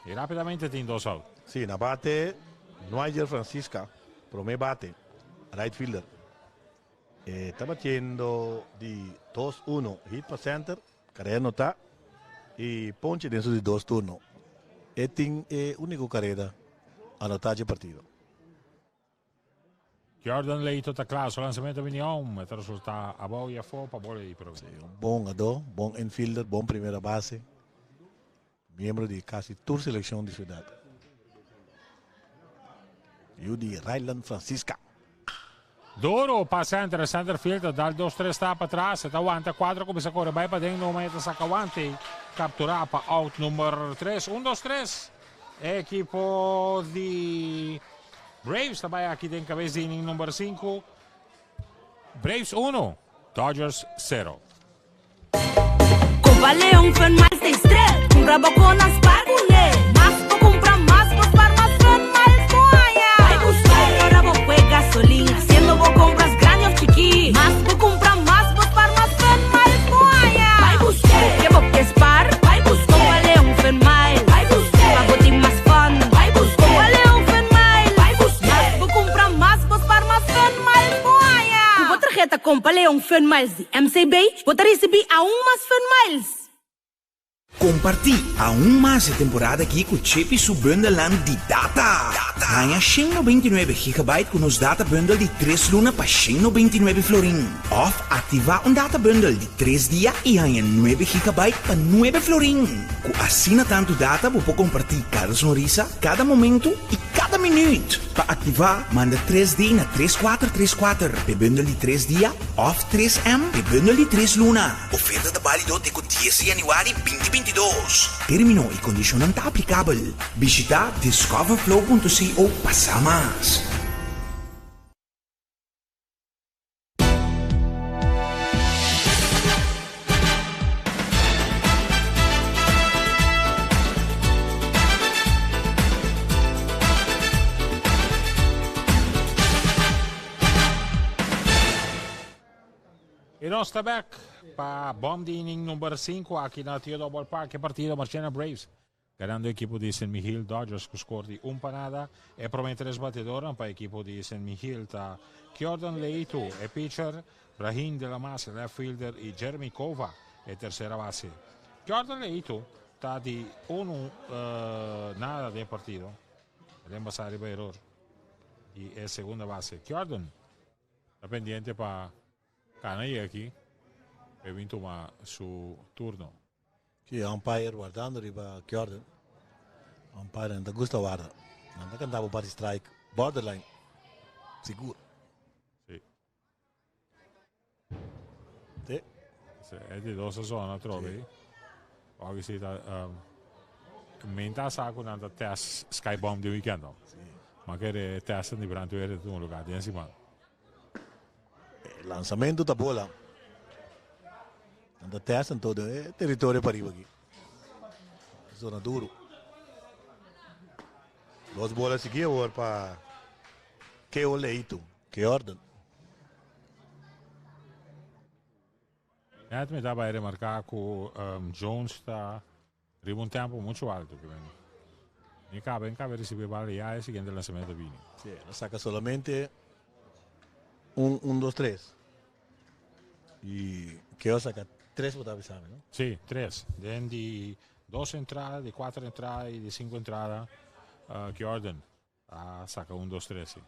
Y rápidamente tin dos out. Sí, na bate Nigel Francisca, prome bate, right fielder. E ta batiendo di 2-1, hit pa center, carrera nota y ponche den su di dos turno. E tin e unico carrera anota dje partido. Jordan Leito ta kla, su lanzamento a bini home, e ta resulta abou y afo pa bola di prome. Sí, un bon gadó, bon infielder, bon primera base. Miembro di casi tur seleccion di ciudad. Yu di Ryland Francisca. Duro pa center, center field ta dal dos tres stap atras, e ta wanta cuadro cuminsa core bay paden, numa e ta saca wante, captura pa out number tres, un dos tres. E ekipo di Braves ta bay aki den cabes di inning number sinku, Braves uno, Dodgers sero. Copa Leon Fun Miles ta estrel. Cumpra bo con nan spar cune. Mas bo cumpra mas bo spar mas Fun Miles bo haña. Bai busca ora bo pue gasolin haciendo bo compras grandi of chiki. Mas bo cumpra mas bo spar mas Fun Miles bo haña. Bai busca ke bo ke spar. Bai busca Copa Leon Fun Miles. Bai busca pa bo tin mas fun. Bai busca Copa Leon Fun Miles. Bai busca mas bo cumpra mas bo spar mas Fun Miles bo haña. Cu bo tarheta Compa Leon Fun Miles di MCB, bo ta risibí aun mas Fun Miles! Kompartí aun mas e temporada aki ku Chippy su bundelnan di data! Haña 199 gigabyte ku nos data bundle di tres luna pa 199 florin. Òf aktivá un data bundle di tres dia i haña nuebe gigabyte pa nuebe florin. Ku asina tantu data bo por kompartí kada sonrisa, kada momentu i kada minüt. Pa aktivá, manda tres D na tres kuater tres kuater p'e bundel di tres dia òf tres M p'e bundel di tres luna. Oferta ta bálido te ku dies di yanüari binti 22. Término i kondishonnan ta aplikabel. Bishitá discoverflow punto co pa sa mas. Nos ta bek pa bom di inning number 5 aki na Theodore Ballpark. E partido Marchena Braves ganando ekipo di Sint Michiel Dodgers ku skor di un pa nada. E prome tres batedornan pa ekipo di Sint Michiel ta Jordan Leito, e pitcher, Brahim de la Maza, left fielder, i Jeremy Cova, e tersera base. Jordan Leito ta di unu nada den e partido. El a embasá riba eror di e segunda base. Jordan ta pendiente pa cana yega aki pa e bin tuma su turno. Si, umpire wardando riba Jordan. Umpire nan ta gusta warda. Nan ta canta bo bati strike borderline. Sigur. Si. Si. Si, e di dos a zona atrobe. Oki si ta um, men ta sa ku nan ta test Skybomb di weekend. Si. Ma kere testen di brandweer ta tuma lugar den siman. E lanzamento ta bola. Nan ta testen todo e territorio pariba aki. Zona duro. Dos bola sigui awor pa Keo Leito. Ke orden. Net mi ta bai remarca cu Jones ta riba un tempo mucho alto. Ni caba, ni caba recibi bala ya e siguiente lanzamento bini. Si, el a saca solamente un, un, dos, tres. Y Keo saca tres bo ta bisa mi, no? Si, tres. Den di dos entrada, di cuatro entrada y di cinco entrada, Jordan a saca un, dos, tres, si.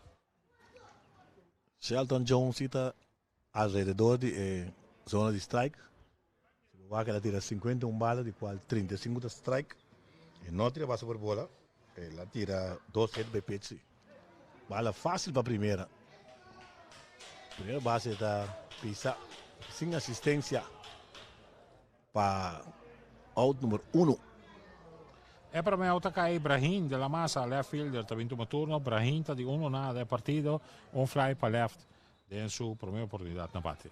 Shelton Jones si ta alrededor di e zona di strike. Si bo wak el a tira 51 bala di cual 35 ta strike. E no tira base por bola. El a tira dos hit by pitch si. Bala facil pa primera. Primera base ta pisa sin asistencia pa out number uno. E prome out a kai Brahim de la Maza, left fielder, ta bin tuma turno. Brahim ta di uno nada e partido, un fly pa left den su prome oportunidad na bate.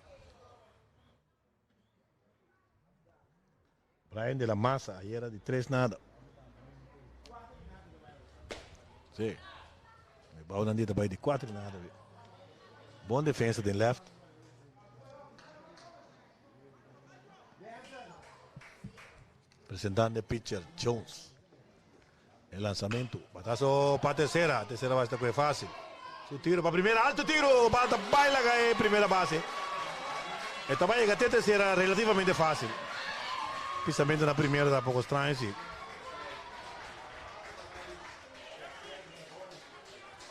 Brian de la Maza ayer a di tres nada. Sí. E bounan di ta bai di cuatro nada. Bon defensa den left. Presentando e pitcher Jones. E lanzamento. Batazo pa tercera. Tercera base ta coge fácil. Su tiro pa primera. Alto tiro. Bala ta baila cae primera base. E ta bay llega te tercera relativamente fácil. Pisamento na primera ta poco extraño si.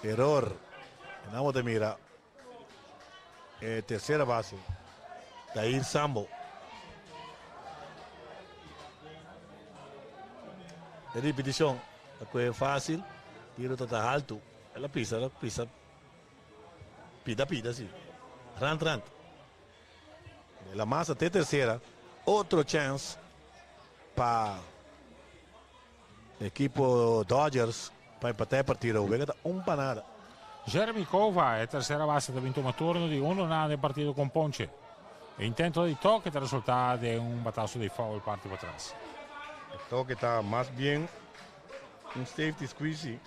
Error. E namo ta mira. E tercera base. Dair Sambo. E ripeticion ta coge facil. Tiro ta ta halto. El a pisa, el a pisa pida pida si. Rant rant. De la masa te tercera. Otro chance pa Ekipo Dodgers pa empatá e partido. Wega ta un pa nada. Jeremy Cova, e tersera base ta bin tuma turno di uno nada den partido con Ponche. E intento di toke ta resulta den un bataso di foul parti patras. E toke ta mas bien un safety squeeze.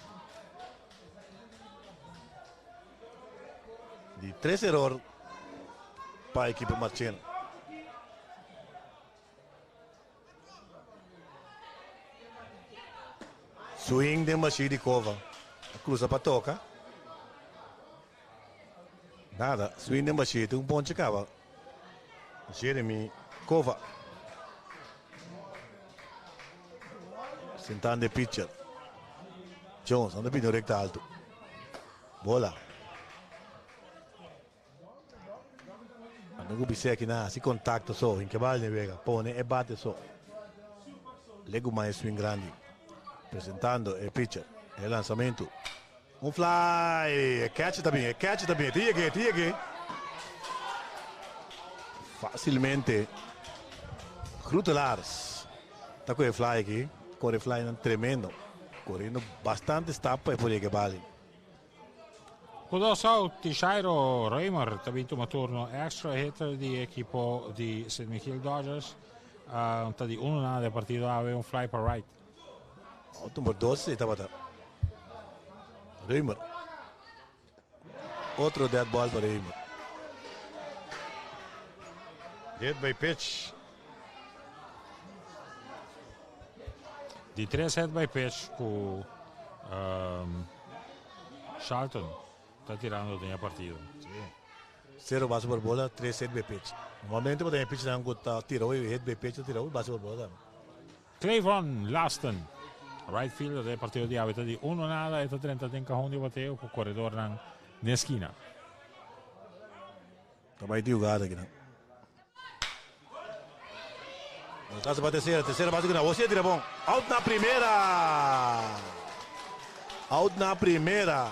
Di tres eror pa ekipo Marchena. Swing den bashí di Cova. A cruza pa toca. Nada. Swing den bashí. Tin un ponche caba. Jeremy Cova. Sentando e pitcher. Jones anda pidi un recta alto. Bola. Ando ku bis'é aki nan hasi kontakto so, hinke bal den wega, pone e bate so. Legumay e swing grandi, presentando e pitcher, e lansamentu. Un fly! E catcher ta bin, e catcher ta bin, e ta yeg'é, e ta yeg'é. Facilmente Groetelaars ta ku e fly aki, kore flynan tremendo, koriendo bastante stap pa e por yega e bal. Ku dos out, Tishairo Römer ta bin tuma turno extra hitter di ekipo di Sint Michiel Dodgers. Ta di uno nada e partido awe un fly pa right. Out number 12 e tabata Römer. Otro dead ball pa Römer. Hit by pitch. Di tres hit by pitch ku um, Charlton ta tirando den e partido. Sí. Cero base por bola, tres hit by pitch. Normalmente bo ta pitch nan ku ta tira hoy hit by pitch ta tira hoy base por bola tambe. Clayvon Laston, right fielder den e partido di awe ta di uno nada, e ta drenta den kahon di bateo ku koredornan den skina. Ta bai di hugada akinan. Lansa pa tercera, tercera base ku na José tira bon. Out na primera. Out na primera.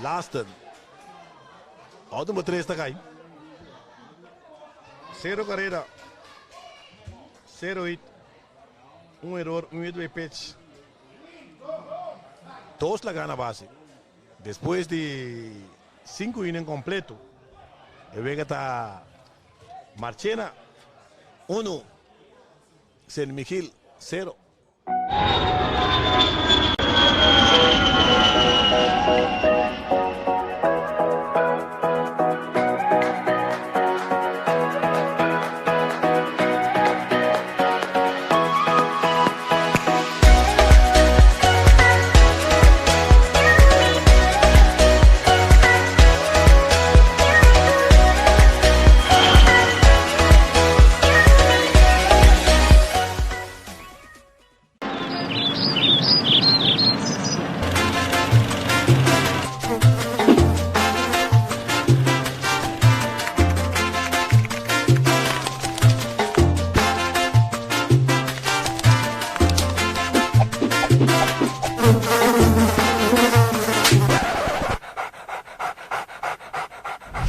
Lasten. Out number 3 ta kai. Cero carrera. Cero hit. Un error, un hit by pitch. Dos la gana base. Despues di sinku inning kompleto, e wega ta Marchena unu, San Miguel sero.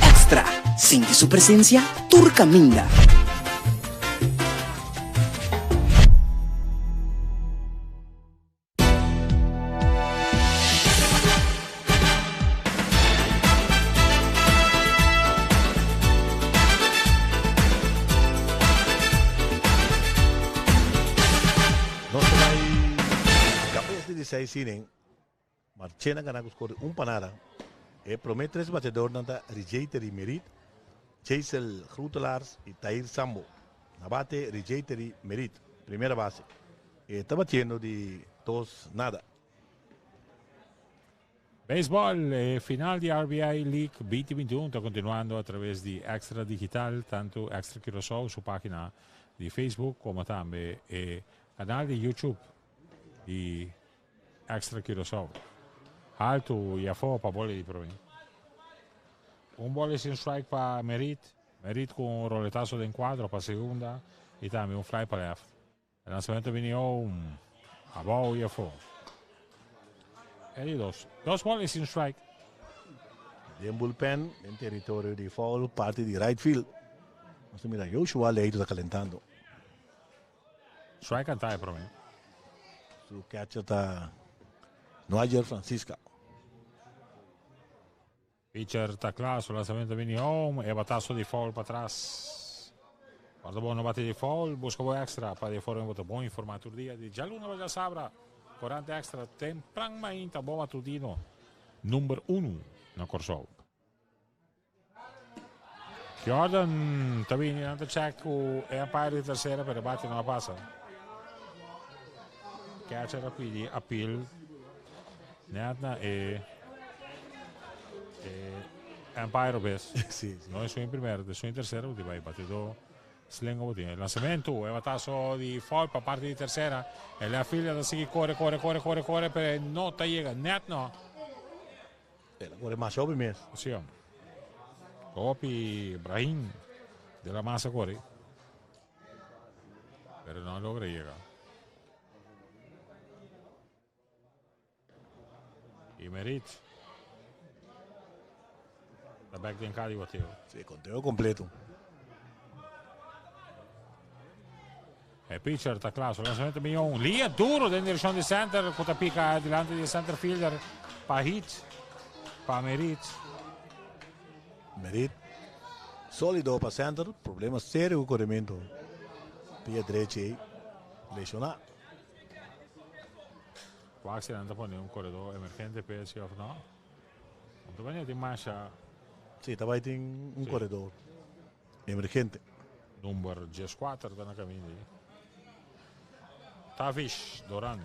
Extra, sinti su presencia tur caminda. Nos ta bai kabes di diseis inning. Marchena gana ku skor di un pa nada. E prome tres batedornan ta Rijeiteri Merit, Jaisel Groetelaars i Tahir Sambo. Na bate Rijeiteri Merit, primera base. E ta batiendo di dos nada. Beisbòl, e final di RBI League binti binti un ta kontinuando a traves di Extra Digital, tantu Extra Curaçao su página di Facebook komo tambe e kanal di YouTube di Extra Curaçao. Haltu i afó pa bola di promé. Un bola sin strike pa Merit. Merit ku un roletaso den kuadro pa segunda i tambe un fly pa left. E lansamento bini home, abou i afó. E di dos. Dos bola i sin strike. Den bullpen, den teritorio di foul, parti di right field. Nos ta mira Joshua Leito ta kalentando. Strike kanta e prome. Su catcher ta Noager Francisca. Pitcher ta kla, su lansamento bini home, e bataso di foul patras. Guarda bon no bati di foul, busca bo extra pa di forma bo ta bon informa tur dia di djaluna pa djasabra. Korant Extra tempran mainta bo matutino number uno na Kòrsou. Jordan ta bini nan ta check ku e umpire di tercera pero e bate no a pasa. Catcher a pidi appeal net na e e umpire obes. Sí, sí. No esun in primera, esun in tercera bo tin bai batidor slengo bo tin. E lanzamento, e batazo di foul pa parti di tercera. E left fielder ta sigui core, core, core, core, core, pero e no ta yega net no. El a kore masha hopi mes. Sí, hombre. Hopi Brahim de la Masa kore. Pero no logra yega. Y Merit. Ta back den Cali bateo. Sí, conteo completo. E pitcher ta kla, su lanzamento mion. Lia duro den direccion di center, cu ta pica dilanti di center fielder pa hit, pa Merit. Merit solido pa center, problema serio cu corremento. Pia drechi ey, lesiona. Wak si nan ta pone un corredor emergente p'e si of no. No ta bania tin masha. Si, ta bay tin un corredor emergente. Number 14 ta na kaminda ei. Tavish Doran.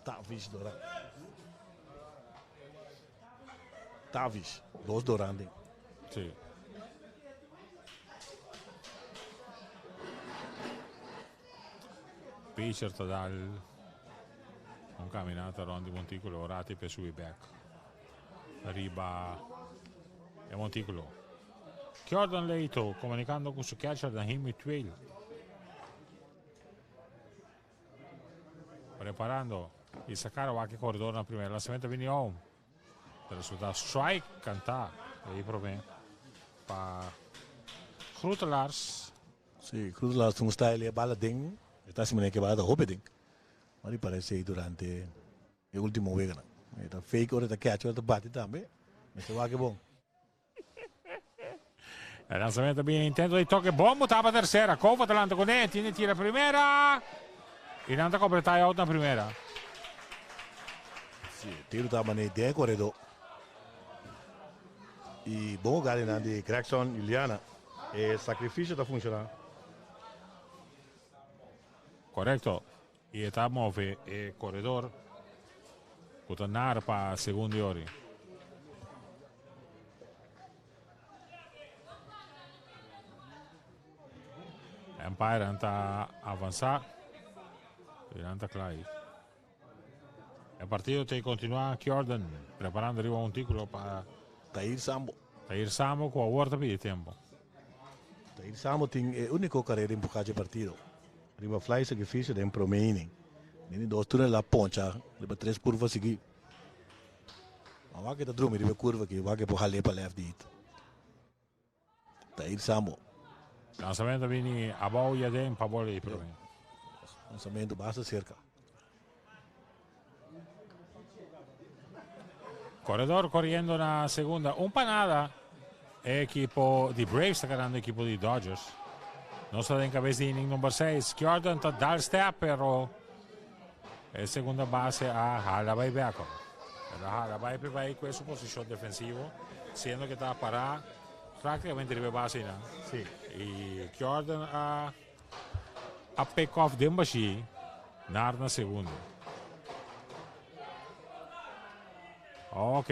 Tavish Doran. Tavish, dos Doran den. Sí. Pitcher ta dal un caminata rond di monticulo, rati pe subi back riba e monticulo. Jordan Leito comunicando cu su catcher Nahimi Twail. Preparando y sacar a corredor na primera. Lanzamiento bini home. Resulta strike canta. Ahí prome pa Groetelars. Sí, Groetelars un style e bala den. Está si manera que bala ta hopi den. Maar di parece durante e último wega. E ta fake ora ta catch ora ta bate tambe. Mester wak bon. E lanzamiento bien intento di toque bombo tapa tercera. Kova adelante con él. Tiene tira primera. Y nan ta completa out na primera. Sí, tiro ta mane den corredor. Y bon gana di Gregson Juliana. E sacrificio ta funciona. Correcto. Y ta move e corredor. Cu ta nar pa segundo ori. Umpire ta avansa. Y ta cla. E partido ta continua. Jordan preparando riba monticulo pa Tair Sambo. Tair Sambo cu awor ta pidi tempo. Tair Sambo tin e unico carera empuha e partido. Riba fly sacrificio den prome inning. Den dos turno el a poncha. Riba tres curva sigui. Ma wak ta drumi riba curva aki. Wak por hale pa left di. Tair Sambo. Lanzamiento bini abou y aden pa bola y prome. Lanzamiento basta cerca. Corredor corriendo na segunda. Un pa nada. Equipo di Braves ta ganando equipo di Dodgers. Nos ta den cabes di inning number 6. Jordan ta dal step, pero e segunda base a hala bay back. El a hala bay bay cu su posicion defensivo, siendo cu ta para practicamente riba base, no? Sí. Y Jordan a pick off den bashi, nar na segundo. Ok.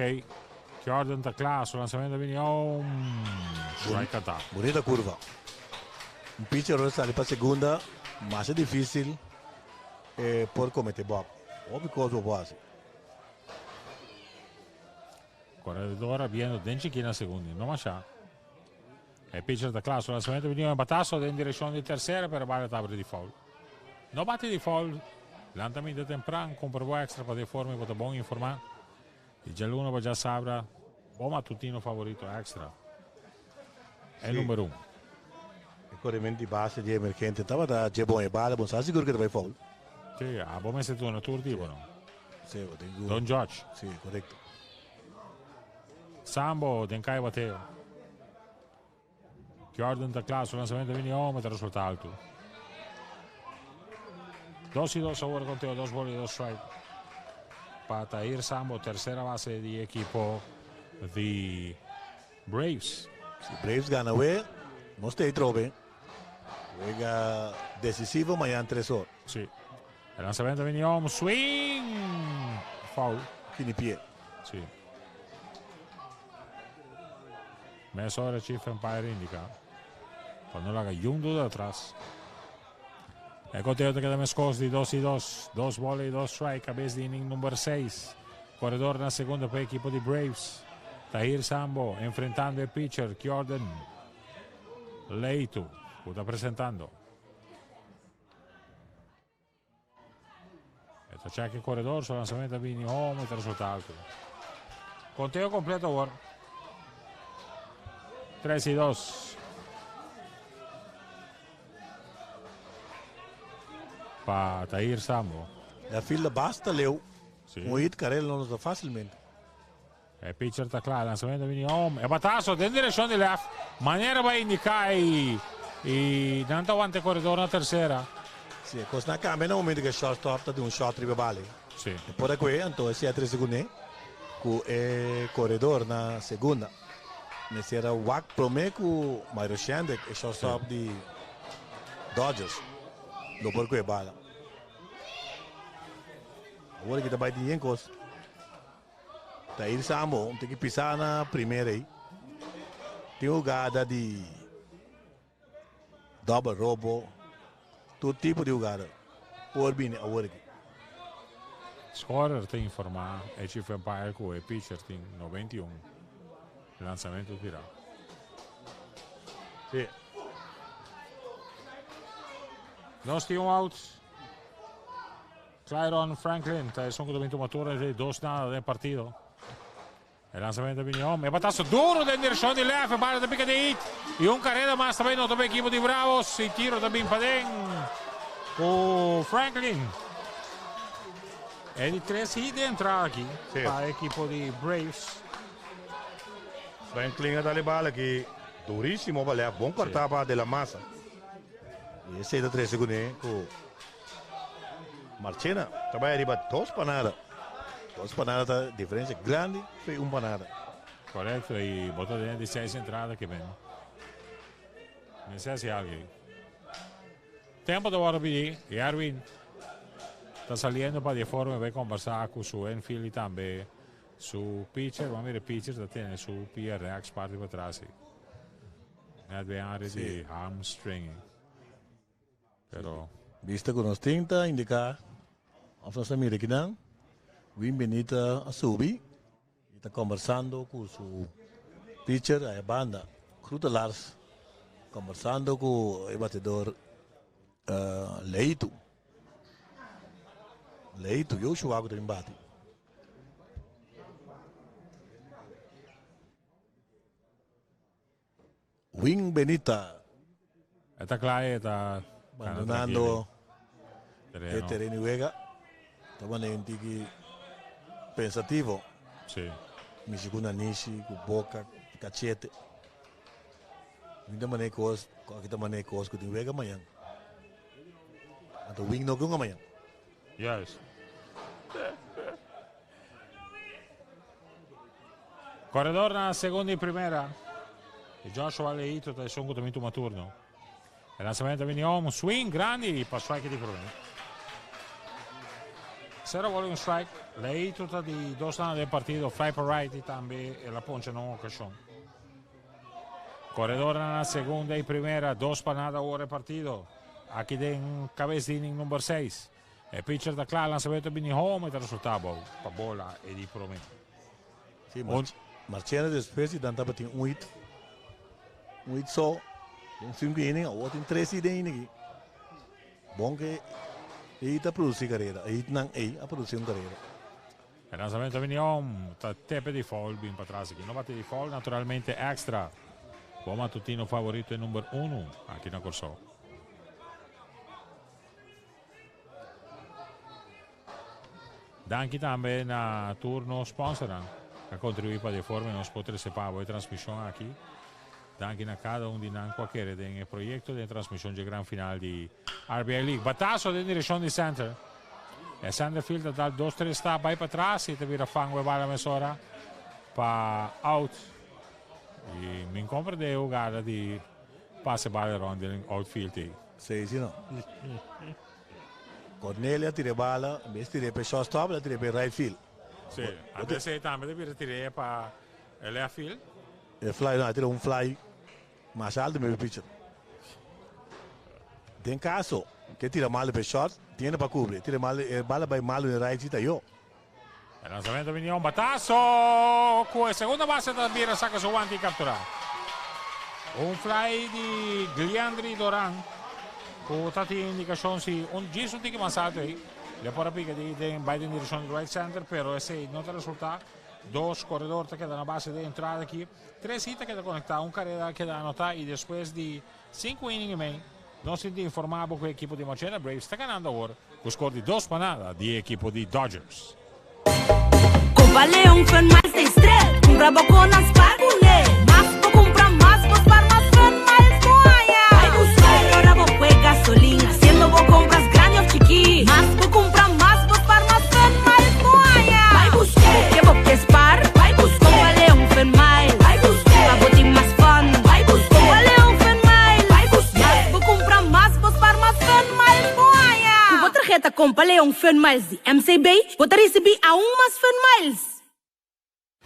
Jordan ta cla, su lanzamiento bini un strike ta. Bunita curva. Un pitcher ora sali pa segunda, mas dificil por comete balk. Obvio cos bo haci. Corredor viendo den chiki na segunda, no mas ya. E pitcher ta cla, su lanzamiento bini un batazo den direccion di tercera, pero bala ta di foul. No bate di foul. Lantamento tempran, cumpra bo extra pa di forma cu ta bon informa. Y dialuna pa diasabra, bo matutino favorito extra. E number 1. E corrimento di base di emergente tabata bon e bala, bon, sa sigur cu ta bay foul. Sí, abo mester duna tur tipo, no? Sí, tengo. Don George. Sí, correcto. Sambo, den cai bateo. Jordan ta cla, su lanzamiento bini home, ta resulta alto. 2-2 awor conteo, 2 ball y 2 strike. Pa Tahir Sambo, tercera base di equipo di Braves. Si Braves gana, we, nos ta trobe. Wega decisivo mañan 3 or. Sí. E lanzamiento bini home, swing! Foul. Kini pie. Sí. Mesora Chief Umpire indica. Cuando laga un duda atras. E conteo ta keda mescos di 2-2. 2 bola y 2 strike. Cabes di inning number 6. Corredor na segunda pa equipo di Braves. Tahir Sambo enfrentando e pitcher Jordan Leito. Cu ta presentando. E check e corredor, su lanzamiento bini home, ta resulta alto. Conteo completo awor. 3-2. Pa Tahir Sambo. E fila basta leu. Sí. Un hit carrera no ta facilmente. E pitcher ta cla, lanzamiento bini home. E batazo den direccion di left. Manera bay indica y nan ta wanta corredor na tercera. Sí, cos nan cambia na momento cu shortstop ta di un shot riba bale. Sí. Por aki, anto, esey ta 3 seconde, cu e corredor na segunda. Mester a wak prome ku Myro Shendrick e shortstop di Dodgers lo por ku e bala. Awor aki ta bai tin yen kos. Tair Sambo un tiki pisa na primera ei. Tin hugada di Double robo, tur tipo di hugada por bini awor aki. Scorer ta informa e chief umpire cu e pitcher tin 91 lanzamento tira. Si. Nos tin un out. Clyron Franklin ta esun cu ta bin tuma turno di dos nada den partido. E lanzamento a bini home. E batazo duro den direccion di left. E bala ta pica di hit. Y un carrera mas ta bay nota pa equipo di Bravos. Y tiro ta bin paden cu Franklin. E di tres hit di entrada aki Sí. pa equipo di Braves. Franklin a dal e bala aki durísimo pa left. Bon corta pa De La Maza. Y esey ta trece cune cu Marchena ta bay ariba dos panada. Dos panada ta diferencia grandi fe un panada. Correcto, y bo ta den di seis entrada ke ben. Mester haci algo ahí. Tempo ta worde pidi y Erwin ta saliendo pa di forma bay conversa cu su infield y tambe su pitcher. Bo a mira e pitcher ta tene su pia rechts parti patras ahí. Net den area di hamstring. Pero. Bista ku nos tin ta indiká òf nos ta mira kinan Win Benita a subi i ta kombersando ku su pitcher aya banda Gruta Lars kombersando ku e batedor Leitu Leitu Joshua ku ta bin bati. Win Benita. E ta kla e ta Bandonando e tereno di wega. Ta manera un tiki pensativo. Si. Mishi ku nanishi, ku boka, kachete. Win ta manera kos, aki ta manera kos ku tin wega mañan. Anto Win no ke hunga mañan. Juist. Corredor na segunda y primera. Y Joshua Leito ta esun cu ta bin tuma turno. E lanzamento ta bini om, un swing grandi pa strike di prome. Cero bola y un strike. Leito ta di dos lana den partido, fly pa right y tambe el a poncha na un ocasion. Corredor na segunda y primera, dos pa nada awor e partido. Aki den cabes di inning number 6. E pitcher ta kla, lanzamento bini home y ta resulta bou pa bola e di prome. Sí, Marchena despues di dan tabatin un hit, un hit so den sinku inning, awor tin tres hit den inning aki. Bon ke e hit a produci karera, e hitnan ei a produci un karera. E lanzamento bini home, ta tepe di foul bin patras aki. No bate di foul, naturalmente extra. Bo matutino favorito e number uno aki na Kòrsou. Danki tambe na tur nos sponsornan a contribui pa di e forma nos por trece pa bo e transmision aki. Danki na cada un di nan cu a kere den e proyecto den e transmision dje gran final di RBI League. Batazo den direccion di center. E center field ta dal dos tres stap bay patras y ta bira fango e bala mesora pa out. Y min comprende e hugada di pase bala rond den outfield ey. Sí, sí no. Cornelia tira e bala, en bes tira e pa e shortstop, el a tira e pa e right field. Sí, antes e tambe ta bira tira e pa e left field. E fly, no, a tira un fly mas alto pa e pitcher. Den caso ke tira malo pa e short, tiene pa cubri. E tira malo, e bala bay malo den right field, ta yo. E lanzamento bini un batazo cu e segunda base ta bira saca su guante y captura. Un fly di Gliandri Doran cu ta tin indicacion si un djis un tiki mas alto ey le por a pica di den bay den direccion di right center pero esey no ta resulta. Dos corredor ta keda na base de entrada aki. Tres hit ta keda conecta, un carrera a keda anota y despues di Sinku inning i mei, nos tin di informá bo ku e ekipo di Marchena Braves ta ganando awor ku skor di dos pa nada di e ekipo di Dodgers. Copa Leon Fun Miles ta estrel, Cumpra bo con nan spar cu ne. Mas bo cumpra mas bo spar mas Fun Miles bo haña. Bai busca e ora bo pue gasolin, haciendo bo compras grandi of chiki. Mas bo cumpra mas bo spar mas Fun Miles bo haña. Bai busca. Bo ke bo ke spar? Bai busca. Copa Leon Fun Miles. Bai busca. Pa bo tin. Leon Fun Miles di MCB, bo ta risibí aun mas Fun Miles!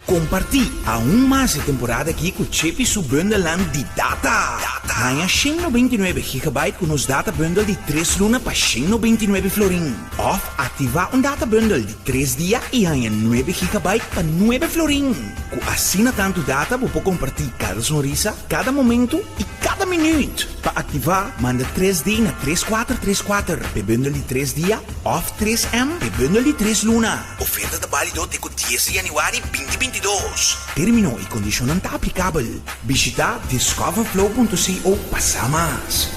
Kompartí aun mas e temporada aki ku Chippy su bundelnan di data. Haña 199 gigabyte ku nos data bundle di tres luna pa 199 florin. Òf aktivá un data bundle di tres dia i haña nuebe gigabyte pa nuebe florin. Ku asina tantu data bo por kompartí kada sonrisa, kada momentu i kada minüt. Pa aktivá, manda 3D na tres kuater tres kuater p'e bundle di tres dia òf 3M p'e bundle di tres luna. Oferta ta bálido te ku dies di yanüari binti 22. Término i kondishonnan ta aplikabel. Bishitá discoverflow punto co pa sa mas.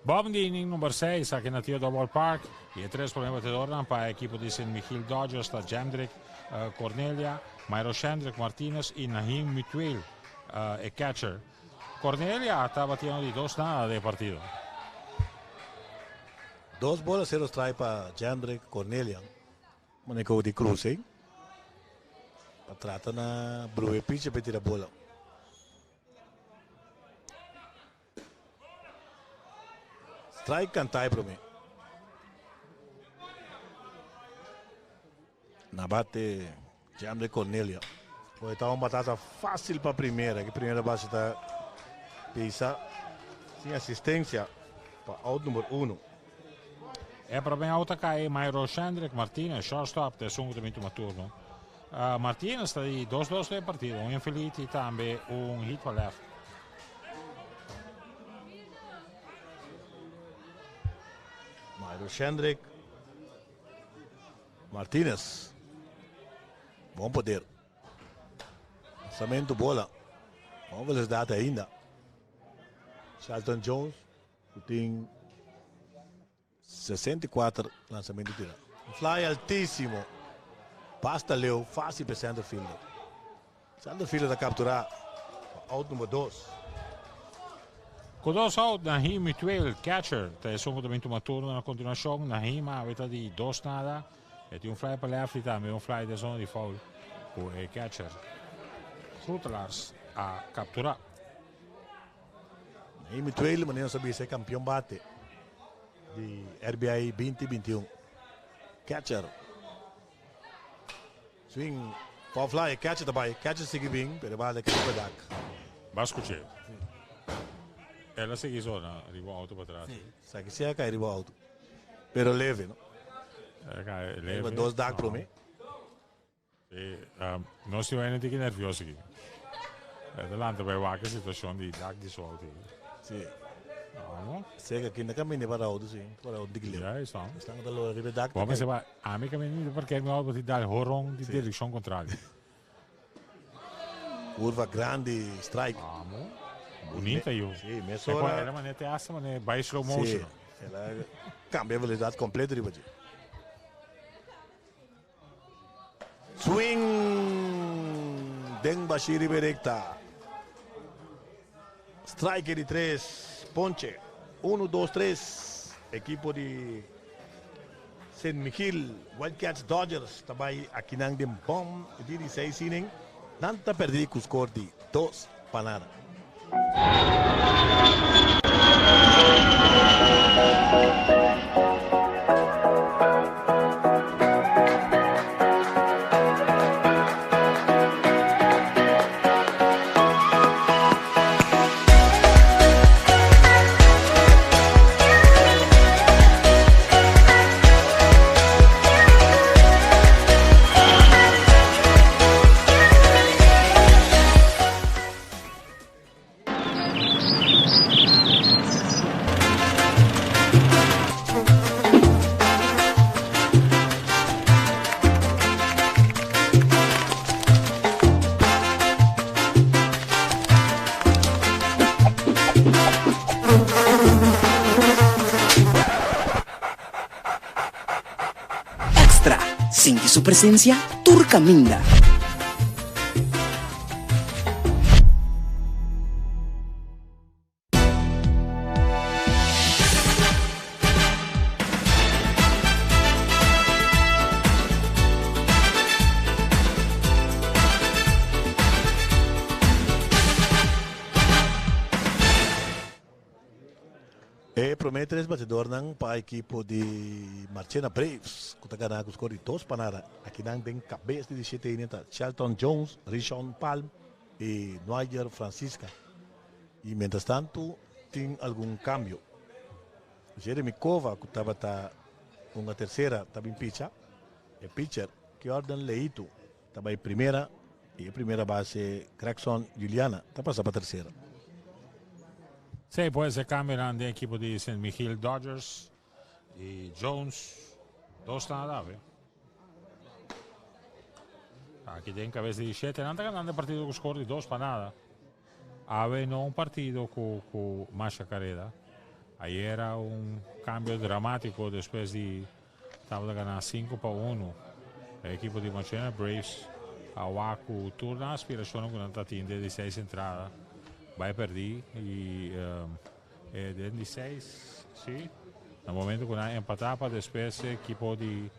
Bòm di inning number 6 aki na Theodore Ballpark y e tres prome batedornan pa e ekipo di Sint Michiel Dodgers ta Jendrik Cornelia, Myro Shendrik Martinez y Nahim Mutueel e catcher. Cornelia ta batiendo di dos nada den e partido. Dos bola cero strike pa Jendrik Cornelia. Maneco di cruz ey pa trata na bruhe pitcher pa e tira bola. Strike cantá e promé. Na bate Jamde Cornelia. Pues ta un batata fácil pa primera. Que primera base ta pisa sin asistencia pa out number 1. E promé out a kai Myro Shendrick Martinez, shortstop, ta esun ku ta bin tuma turno. Martinez ta di dos dos den e partido, un infilit i tambe un hit pa left. Myro Shendrick Martinez. Bon poder. Lanzamento bola. Bon velocidad ainda. Shelton Jones ku tin 64 lanzamento tira. Un fly altísimo. Basta leu, fácil pa center fielder. Center fielder ta captura out number 2. Ku dos out, Nahim Mutueel, catcher, ta esun ku ta bin tuma turno na kontinuashon. Nahim awe ta di dos nada. E tin un fly pa left i tambe un fly den zona di foul ku e catcher Groetelaars a kapturá. Nahim Mutueel, manera nos a bisa, e kampion bate di RBI 2021. Catcher. Swing, foul fly, e catcher ta bai. Catcher sigui bin, pero e bala ta kai riba dak. Ba scuché. El a sigui zona riba auto patras. Sí, sa ki si a kai riba auto. Pero leve, no? El a kai leve. Riba dos dak prome. Sí, nos tin wène tiki nervioso aki. E ta lanta bai wak e situacion di dak di su auto aki. Sí. Vamos. Seka aki na caminda para auto, sí. Para auto tiki leu. Ja, está. Esnan ta logra riba e dak. Bo a pensa ba, ami caminda mi ta parkeer mi auto pa ti dal horon di direccion contrario. Curva grandi, strike. Vamos. Bunita yu. Sí, mesora. E la manera te hasta manera bai slow motion. Sí, el a cambia velocidad completo riba dje. Swing den bashi riba e recta. Strike di tres ponche. Uno, dos, tres. Ekipo di Sint Michiel Wildcats Dodgers ta bai akinan den bom di di seis inning. Nan ta perdi ku skor di dos pa nada. Extra, sinti su presencia tur caminda. tres batedornan pa ekipo di Marchena Braves ku ta gana ku skor di dos pa nada. Akinan den kabes di di shete inning ta Shelton Jones, Rishon Palm i Noyer Francisca. I mientrastantu tin algun kambio. Jeremy Cova ku tabata hunga tersera ta bin picha. E pitcher Jordan Leito ta bai primera i e primera base Gregson Juliana ta pasa pa tersera. Sí, pues e kambionan den ekipo di Sint Michiel Dodgers i Jones dos ta na dabe. Aki den kabes di shete nan ta ganando e partido ku skor di dos pa nada. Awe no un partido ku ku masha kareda. Ayera un kambio dramatiko despues di Tabata gana sinku pa unu. E ekipo di Marchena Braves a wak ku tur nan aspirashonnan ku nan ta tin den di seis entrada bai pèrdí i den di seis si na momento ku nan empatá pa despues e ekipo di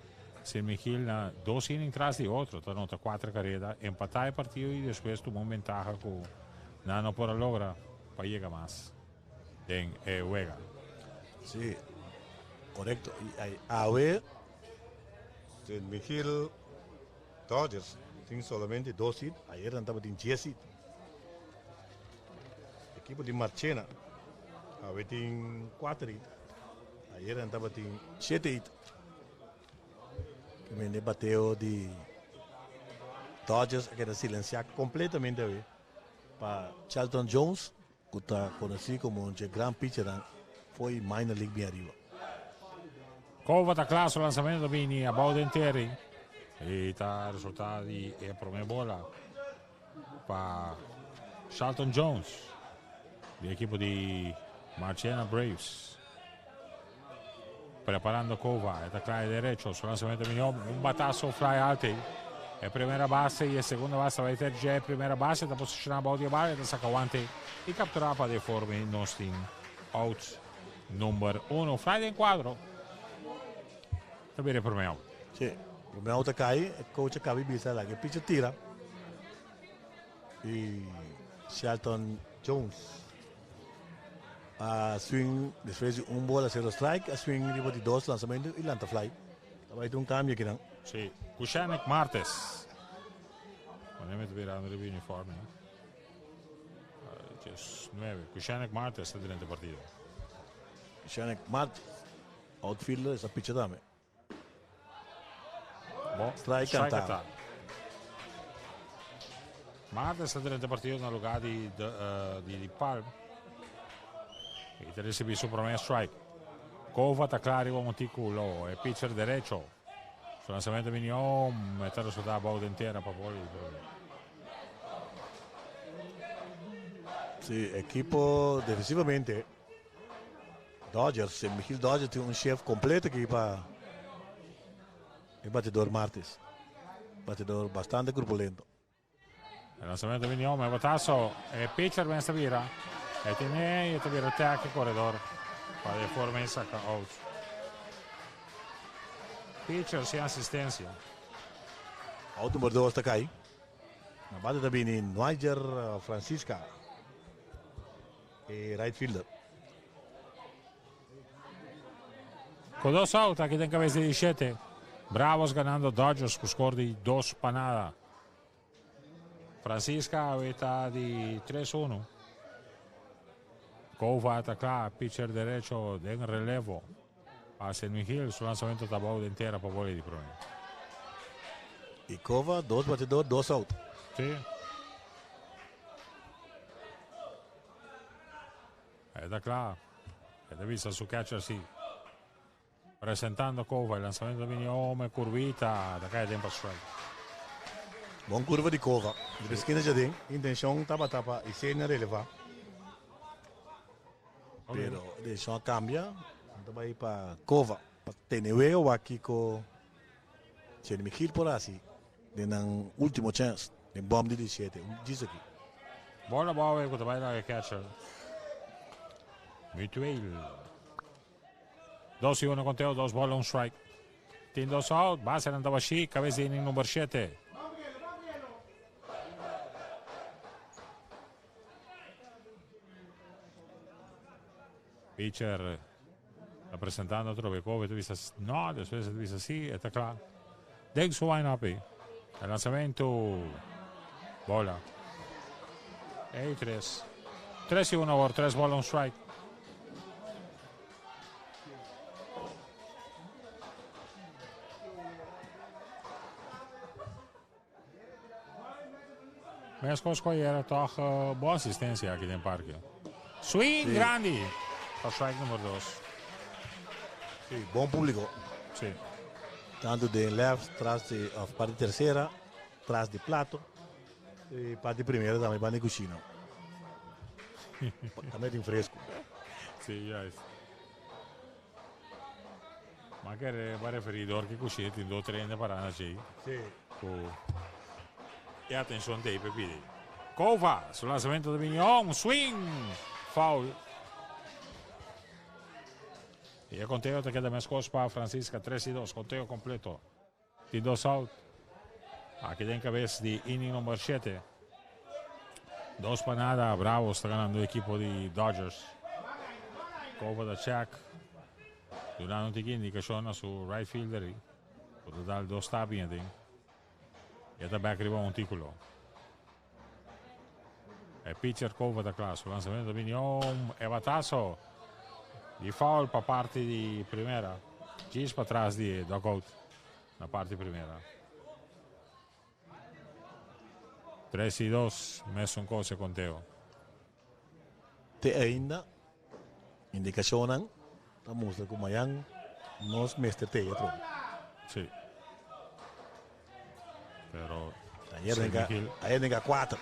Sint Michiel na dos inning tras di otro ta nota kuater kareda empatá e partido i despues tuma un bentaha ku nan no por a logra pa yega mas. den e wega. Sí, korekto. I awe Sint Michiel Dodgers tin solamente dos hit, ayer nan tabatin dies hit. Ekipo di Marchena awe tin kuater hit, ayer nan tabatin shete hit. E bateo di Dodgers a keda silensiá kompletamente awe pa Shelton Jones. Ku ta konosí komo un dje gran pichernan fo'i minor league bin ariba. Kova ta kla, su lansamentu ta bini abou den teri i ta resultá di e promé bola pa Shalton Jones di ekipo di Marchena Braves. Preparando Kova, e ta kla e derecho, su lansamentu ta bini un bataso fly alto. E primera base i e segunda base ta bai ter dje e primera base ta posishoná bou di e bala e ta saka wante i kapturá pa de forma nos tin out number uno. Fly den kuadro ta bira e promé out. Sí, promé out a kai, e coach a kaba i bisa laga e pitcher tira i Shelton Jones a swing despues di un bola sero strike a swing riba di dos lansamento i lanta fly. Ta bai tin un cambio akinan. Sí, Kushanek Martes. Wanneer mi ta birando riba uniforme? Djes nueve. Kushanek Martes ta drenta partido. Kushanek Martes, outfielder, esa picha tambe. Bo, Strike cantá. Martes ta drenta partido na lugar di, di, di Palm. Y ta recibi su prome strike. Cova ta kla riba montículo. E pitcher derecho. Su lanzamento bini om. E ta resulta bou den tera pa boli. Sí, equipo defensivamente Dodgers, Michiel Dodgers tin un chef completo aki pa e batidor Martes. Batidor bastante corpulento. E lanzamento bini om, e batazo, e pitcher mester bira. E tene y ta bira tag e corredor pa de forma e saca out. Pitcher sin asistencia. Out number 2 ta cay. Na bate ta bini Niger Francisca. E right fielder. Cu dos out aki den cabeza di shete. Bravos ganando Dodgers cu score di dos pa nada. Francisca awe ta di tres uno. Cova ta cla, pitcher derecho den relevo. Pa San Miguel, su lanzamento ta bou den tera pa bola di prome. Y Cova, dos batidor, dos out. Sí. E ta cla. E ta bisa su catcher si. Presentando Cova, e lanzamento ta bini ome, curvita, ta cay den pa strike. Bon curva di Cova. Di beskina djaden, intencion tabata pa Isenia releva. Pero decision a cambia, ta bay pa Cova, pa tene wega wak kico Jeremy Gil por haci den nan ultimo chance den bom di 17. Un djis aki. Bola abao e cu ta bay laga e catcher. Mutueel. Dos y uno conteo, dos bola, un strike. Tin dos out, basenan ta bashí, cabes di inning number shete. Pitcher. presentando atrobe Cova ta bisa no, despues ta bisa si, e ta kla. Den su line up ei. E lanzamento bola. Ei tres. Tres i uno awor, tres bola un strike. Meskos ku ayera tòg bon asistensia aki den parke. Swing Sí. grandi pa strike number dos. Sí, bon públiko. Sí. Tantu den left, tras di, of parti tercera, tras di plato. I parti primera tambe banda di kushina. Tambe tin fresku. Sí, juist. Ma kere ba referí dor ki kushina tin do tren de pará na djei. Sí. Ku e atenshon t'ei pa pidi. Kova, su lansamento ta bini on, swing! Foul. I e konteo ta keda meskos pa Francisca, tres i dos, konteo kompleto. Tin dos out. Aki den kabes di inning number shete. Dos pa nada, Bravos ta ganando ekipo di Dodgers. Kova ta check. Durando un tiki indikashon na su right fielder i ku ta dal dos stap in aden. E ta bek riba un tikulo. E pitcher Kova ta kla. Su lansamento ta bini om e bataso di foul pa parti di primera. Djis patras di e dugout na parti primera. Tres i dos, mesun kos e konteo. Te ainda indikashonnan ta mustra ku mayan nos mester te atrobe. Sí. Pero Ayer nenga, ayer nenga cuatro.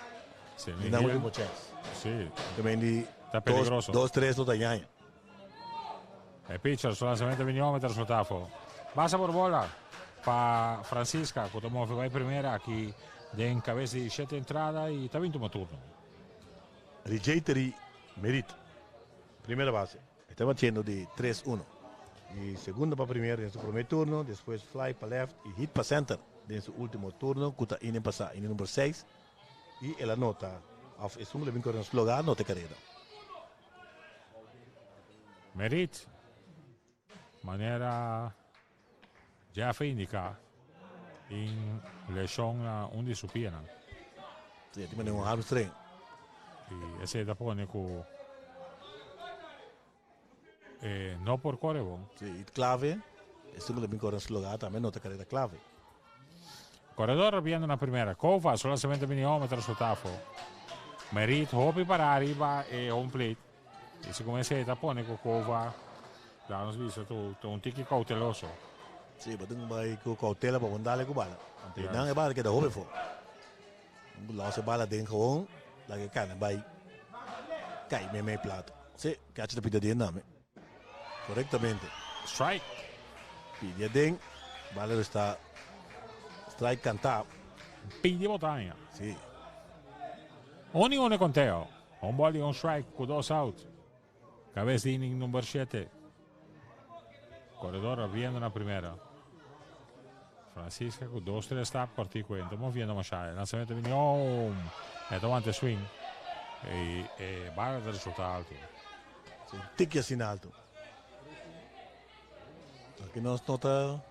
Sí, Y na último chance. Sí. También di Ta peligroso. Dos, tres lo ta ñaña. E pitcher su lanzamento bini home tras su Basa por bola pa Francisca, ku ta move bai primera aki den kabes di shete entrada i ta bin tuma turno. Rijeiteri Merit, primera base. E ta batiendo di tres uno. Y segundo pa primero den su prome turno, despues fly pa left y hit pa center den su ultimo turno cu ta inning pasa, inning number seis, y el a nota of esun cu lo bin core na su lugar nota e careda. Merit, manera Jeff a indica, tin lesion na un di su pianan. Si, e tin manera un hamstring. Y esey ta pone cu e no por core bon. Si, y clave, esun cu lo bin core na su lugar tambe nota careda clave. Corredor rabiando na primera. Kova, su lanzamento bini home tras su tafo. Merit hopi para ariba e home plate. Y si con esey ta pone cu Kova, la nos bisa tu, ta un tiki cauteloso. Si, bo tin bai cu cautela pa bo dale cu bala. Ante nan e bala keda hopi afo. Bo lansa e bala den gewoon, laga e cana bai cay mei mei plato. Si, catcher ta pidi aden tambe. Correctamente. Strike. Pidi aden, bala lo sta strike canta. Pidi botaña. Si. Un y un e conteo. Un ball y un strike cu dos out. Cabes di inning number 7. Corredor abriendo na primera. Francisca cu dos, tres stap cortico. Enta moviendo masha. Lanzamento bini home. E ta wanta swing. E, e bala ta resulta alto. Un tiki asina alto. Aki nos no ta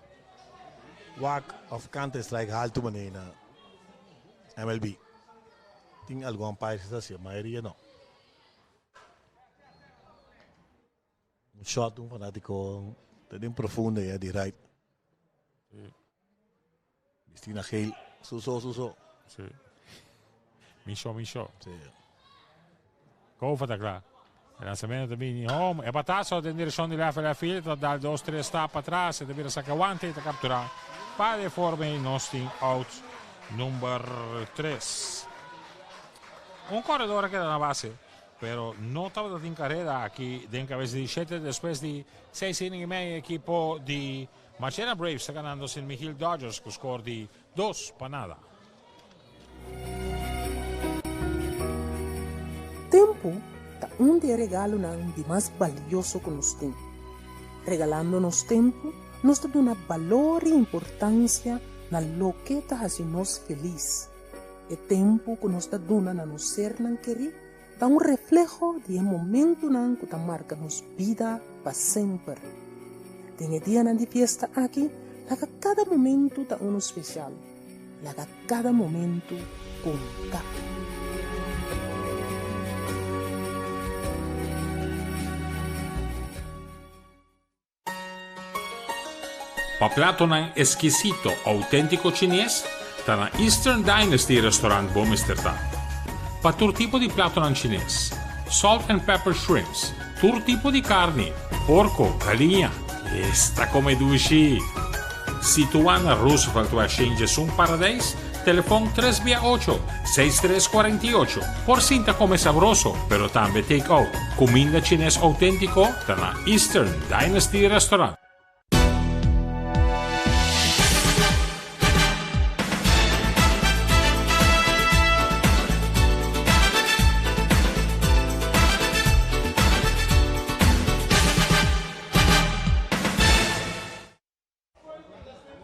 wak of counter strike alto manera na MLB. Tin algun umpires que ta haci, mayoria no. Un shot un fanatico ta den profundo ya di right. Sí. Bistina geel. Su so, su so. Sí. Misho, misho. Sí. Kova ta kla. E lanzamento ta bini home. E batazo den direccion di left left field. Ta dal dos, tres stap patras. E ta bira saca guante y ta captura. Pa de forma y nos tin out number 3. Un corredor a keda na base. Pero no tabata tin carrera aki den cabeza di 7 despues di 6 inning y medio equipo di Marchena Braves ta ganando Sint Michiel Dodgers cu score di 2 pa nada. Tempu ta un di e regalonan di mas balioso ku nos tin. Regalando nos tempu, nos ta duna balor i importansia na loke ta hasi nos felis. E tempu ku nos ta duna na nos sernan kerí ta un refleho di e momentunan ku ta marka nos bida pa semper. Den e dianan di fiesta aki, laga kada momentu ta unu spesial. Laga kada momentu konta. Pa platonan eskisito outéntiko chines, ta na Eastern Dynasty Restaurant bo mester ta. Pa tur tipo di platonan chines, salt and pepper shrimps, tur tipo di karni, porko, galiña, esta kome dushi! Situá na Rooseveltweg 111 Paradijs, telefon tres bia ocho, seis tres 48. Por sinta kome sabroso, pero tambe take out. Kuminda chines outéntiko ta na Eastern Dynasty Restaurant.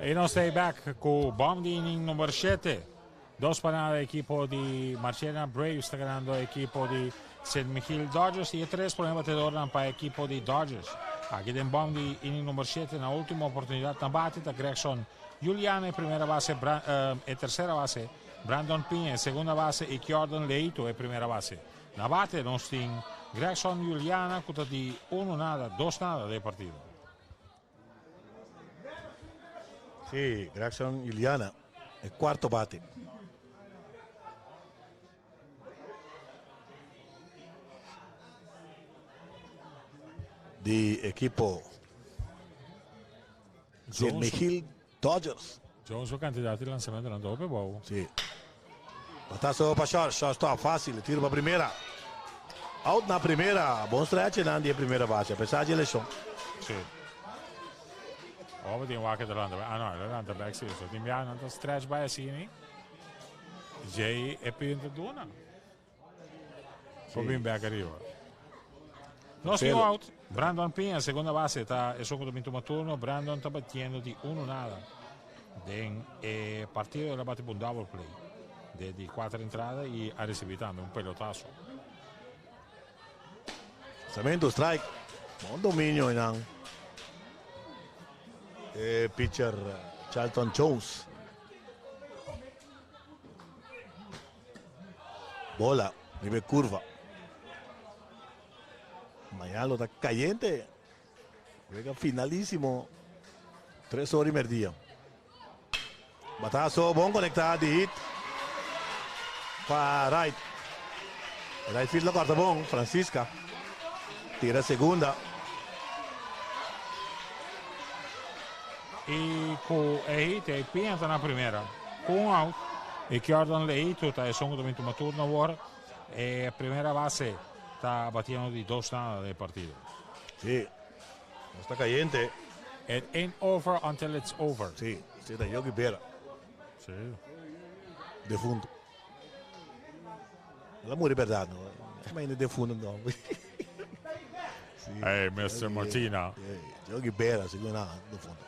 Y nos ta back cu bom di inning number 7. Dos pa nada equipo di Marchena Braves ta ganando equipo di St. Michiel Dodgers y e tres prome batedornan pa equipo di Dodgers. Aki den bom di inning number 7 na ultimo oportunidad na bate ta Gregson Juliana e primera base, e tercera base, Brandon Piña e segunda base y Jordan Leito e primera base. Na bate nos tin Gregson Juliana cu ta di uno nada, dos nada den partido. Sí, Gregson Juliana, e cuarto bate. Di equipo San Miguel Dodgers. Jones su cantidad di lanzamento nan dope bou. Sí. Batazo pa short, shortstop fácil, tiro pa primera. Out na primera, bon stretch nan di e primera base, a pesar di e lesion. Sí. Opa tin wak ta lanta, ah no, el a lanta back sí, so tin bia nan ta stretch bai asini. Jay e pinta duna. Por bin back ariba. No sin out. Brandon Piña, segunda base, ta esun ku ta bin tuma turno. Brandon ta batiendo di uno nada. Den e partido el a bati un double play. De di cuatro entrada y a recibi tambe un pelotazo. Lanzamento strike. Bon dominio einan. E pitcher Charlton Jones. Bola riba e curva. Mañana lo ta cayente. Wega finalísimo. Tres ora y merdia. Batazo bon conecta di hit pa right. Right field lo corta bon. Francisca tira segunda. Y cu e hit e Piña ta na primera. Cu un out. Y Jordan Leito ta esun cu ta bin tuma turno awor. E primera base ta batiendo di dos nada den e partido. Sí. Nos ta cayente. It ain't over until it's over. Sí, sí ta Yogi Berra. Sí. Defunto. El a muri berdad no. Ma ainda defunto no. Sí. Hey, Mr. Martina. Yogi Berra, sigur na defunto.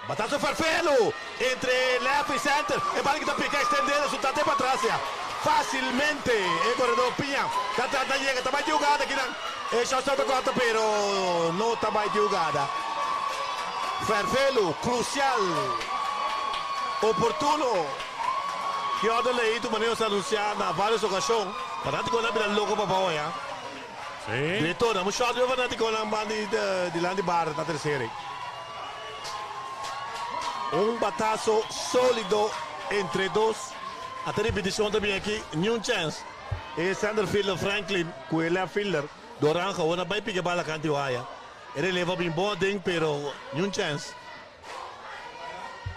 Batazo Farfelo entre left y center. E bala que ta pica extendendo su tate para atrás ya. Fácilmente e corredor Piña. Ta trata llega, ta bai jugada aquí dan. E shortstop ta corta pero no ta bai jugada. Farfelo crucial. Oportuno. Jordan Leito manera nos anuncia na varios ocasion. Fanático na bira loco pa bao ya. Sí. Director, dame un shot de fanático na bandi de dilanti bar na tercera. Un batazo sólido entre dos. Ata repeticion ta bin aki, ni un chance. E center fielder Franklin cu e left fielder Doranja awor na bay pica bala canti waya. E relevo a bin bon aden pero ni un chance.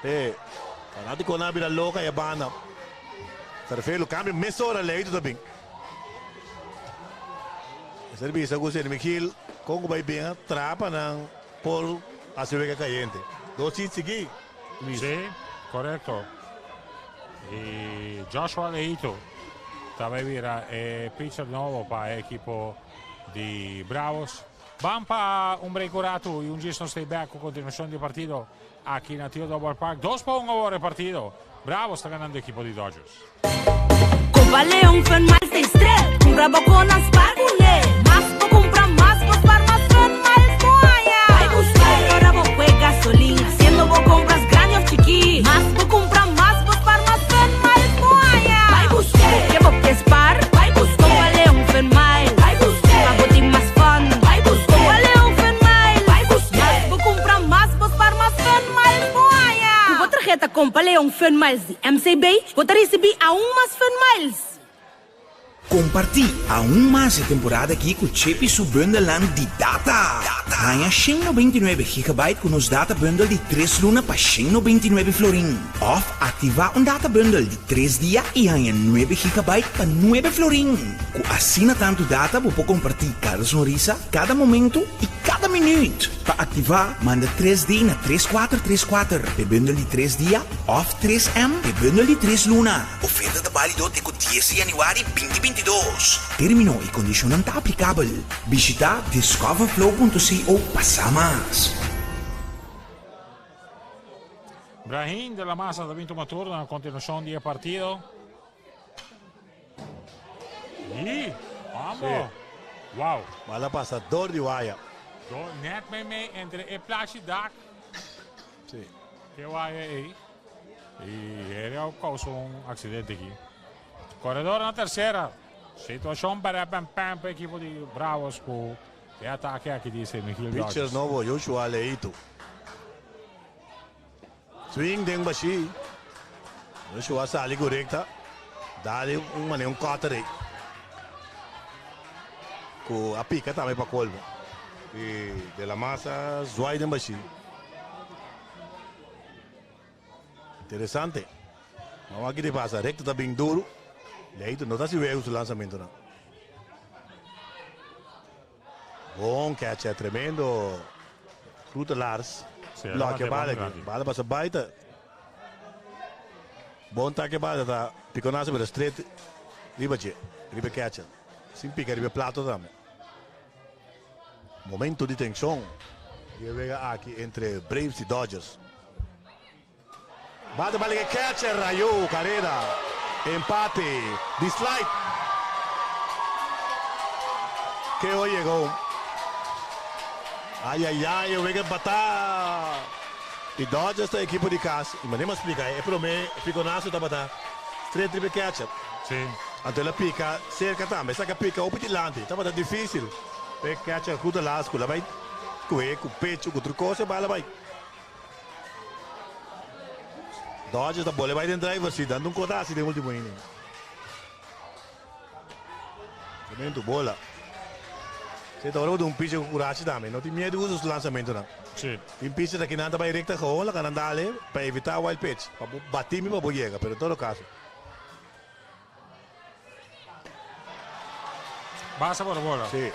E fanaticonan a bira loca e banda. Ferfelo cambio mesora Leito ta bin. Mester bisa cu San Miguel con cu bay bin a trapa nan por haci wega cayente. Dos hit sigui, Luis. Sí, correcto. Y Joshua Leito ta bay bira e pitcher nobo pa e equipo di Bravos. Ban pa un break un rato y un djis nos stay back cu continuacion di partido aki na Theodore Ballpark. 2-1 awor e partido. Bravos ta ganando equipo di Dodgers. Copa Leon Fun Miles ta stret. Cumpra bo con nan spar cu ne. Mas bo cumpra mas bo spar mas Fun Miles bo haya. Bai cu spar. Kompa Leon Fun Miles di MCB, bo ta risibí aun mas Fun Miles! Kompartí aun mas e temporada aki ku Chippy su bundelnan di data. Haña 199 gigabyte ku nos data bundle di tres luna pa 199 florin. Òf aktivá un data bundle di tres dia i haña nuebe gigabyte pa nuebe florin. Ku asina tantu data bo por kompartí kada sonrisa, kada momentu i kada minüt. Pa aktivá, manda tres D na tres kuater tres kuater p'e bundle di tres dia òf tres M p'e bundle di tres luna. Oferta ta bálido te ku dies di yanüari binti 22. Término i kondishonnan ta aplikabel. Bishitá discoverflow.co pa sa mas. Brahim de la Maza ta bin tuma turno na kontinuashon di e partido. I, vamos! Wow! Bala pasa dor di waya. Dor net meimei entre e plachi dak. Sí. Ke waya ei. I heri a kousa un aksidente aki. Koredor na tersera. Situashon para pèn pèn pa ekipo di Bravos ku e atake aki di San Miguel Pitcher Dodgers. nobo Joshua Leito. Swing den bashí. Joshua sali ku rekta. Dale un manera un cutter ei. Ku a pika tambe pa kolmo. I De La Masa zwaai den bashí. Interesante. Vamos a ki pasa. Recto ta bin duro. Leito no ta si wegu su lanzamento nan. Bon catch, tremendo. Ruta Lars. Sí, Bloque bate bala bon aquí. grandi. Bala pasa baita. Bon taque bala ta piconazo pero straight riba dje. Riba catcher. Sin pica riba plato tambe. Momento di tension di e wega aki entre Braves y Dodgers. Bate bala ke catcher rayo careda. Empate di slide. Keo yegó. Ay ay ay e wega empatá. Y Dodgers ta ekipo di cas. Y manera mi a splica e prome piconazo tabata straight riba e catcher. Sí. Anto el a pica cerca tambe. Esaki a pica hopi dilanti. Tabata dificil pa e catcher Ruta Las cu la bay cohe cu pecho cu tur cos e bala bay. Dodgers ta bole bay den driver seat dando un codaci den ultimo inning. Tremendo bola. Se ta ora bo dun pitcher cu curashi tambe. No tin miedo usa su lanzamentonan. Sí. Tin pitcher aki nan ta bay recta gewoon laga nan dale pa evita wild pitch. Pa bo batimi pa bo yega pero en todo caso. Basa por bola. Sí.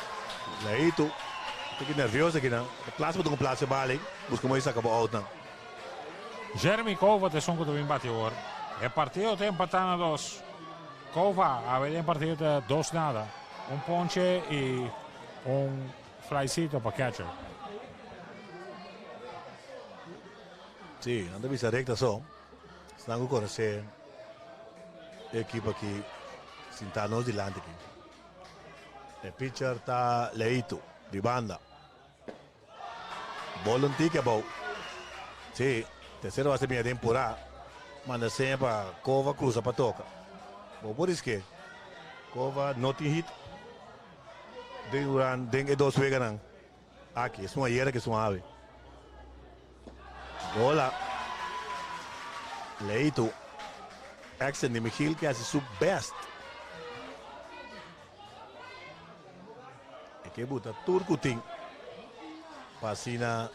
Leito. Tiki nervioso aki nan. E plaats bo ta un plaats e bal ei. Busca mooi saca bo out nan. Jeremy Cova ta esun ku ta bin bati awor. E partido ta empatá na dos. Cova a wede den partido ta dos nada. Un ponche i un flycito pa catcher. Sí, nan ta bisa recta so. Esnan ku konosé e ekipo aki sintá nos dilanti aki. E pitcher ta Leito di banda. Bol un tiki abou. Sí, tercero base bini aden purá. Manda seña pa Cova cruza pa toca. Bo por riske. Cova no tin hit den duran den e dos weganan aki. Esun ayer aki esun awe. Bola. Leito. Exen di Michiel ke hasi su best. E ke buta tur ku tin pa asina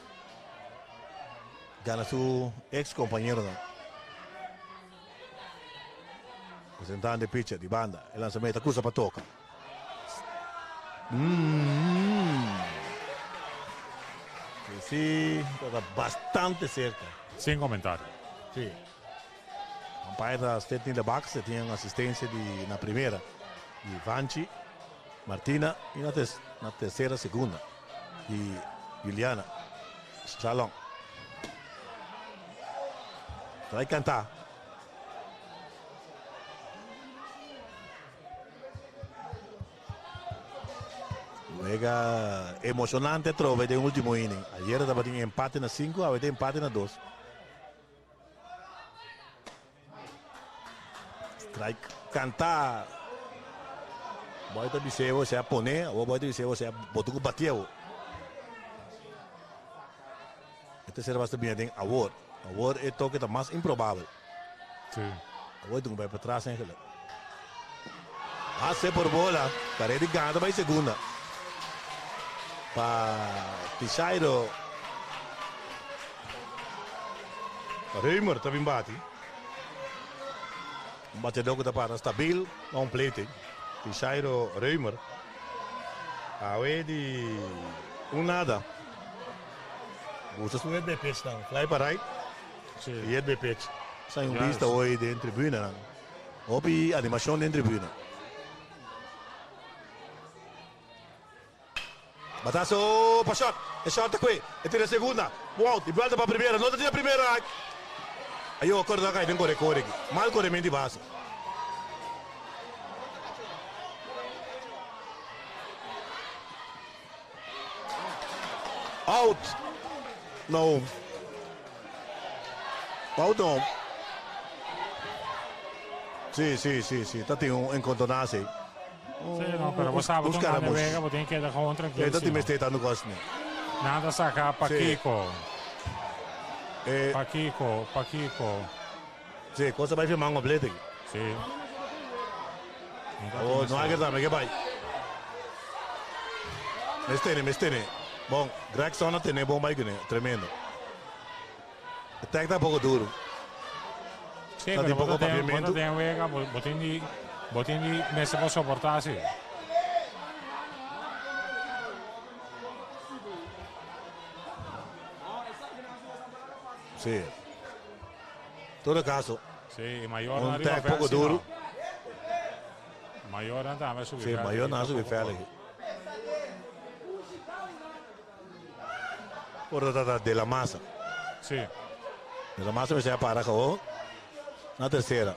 gana su ex kompañeronan. Presentando e pitcher di banda. E lanzamento a cruza pa toca. Mm. Sí, está bastante cerca. Sin comentario. Sí. Umpire ta steeds in de box. E tin asistencia di na primera di Vanchi, Martina y na, ter na tercera segunda di Juliana. Shalom. Try canta. Wega emocionante atrobe den ultimo inning. Ayer tabatin empate na 5, awe ta empate na 2. Strike canta. Boy ta bisebo sea pone, o boy ta bisebo sea botu ku batieo. E tercera base ta bini den awor. Awor e toke ta mas improbabel. Sí. Awor e tin ku bai patras eigenlijk. Hase por bola. Karera di gana ta bai segunda. Pa Tishairo Reumer ta bin bati. Un batedó ku ta para stabil na un plate. Tishairo Reumer. Awe di un nada. Gusta su hit pitch nan. Fly pa right. Sí. Y hit pitch. Sa un Juist. bista hoy den tribuna nan. Hopi animacion den tribuna. Batazo pa short. E short ta kwe. E tira segunda. Wow, di vuelta pa primera. No ta tira primera. Ayo, acorda kai den kore kore aki. Mal koremento di base. Out. No. Out no. Sí, sí, sí, sí. Ta tin un encontonazo ahí. Sí, no, pero bo sabe Un tu manda escaramush. wega, bo tin keda gewoon tranquilo. Eh, ta tin sí, no. mester tanto cos ne. Nada saca pa Sí. Kiko. Eh, Pa Kiko, pa Kiko. sí, cosa bai firmar un complete aquí. Sí. Oh, no hay que tambe que bai. Mes tene, mes tene. Bon, Gregson a tene bon bai kuné. Tremendo. E tag ta poko duro. Sí, Ta pero tin bo poko ta den, bo ta papiamentu. den wega, bo, bo tin di, bo tin di mester por soportá sí. Sí. Todo caso, Sí, y mayor un na riba tag poko veld, sí, duro. no. Mayor nan tambe subi Sí, veld mayor aquí nan subi tampoco veld por. aquí. Por ta de la masa. Sí. De la masa mester a para gewoon na tercera.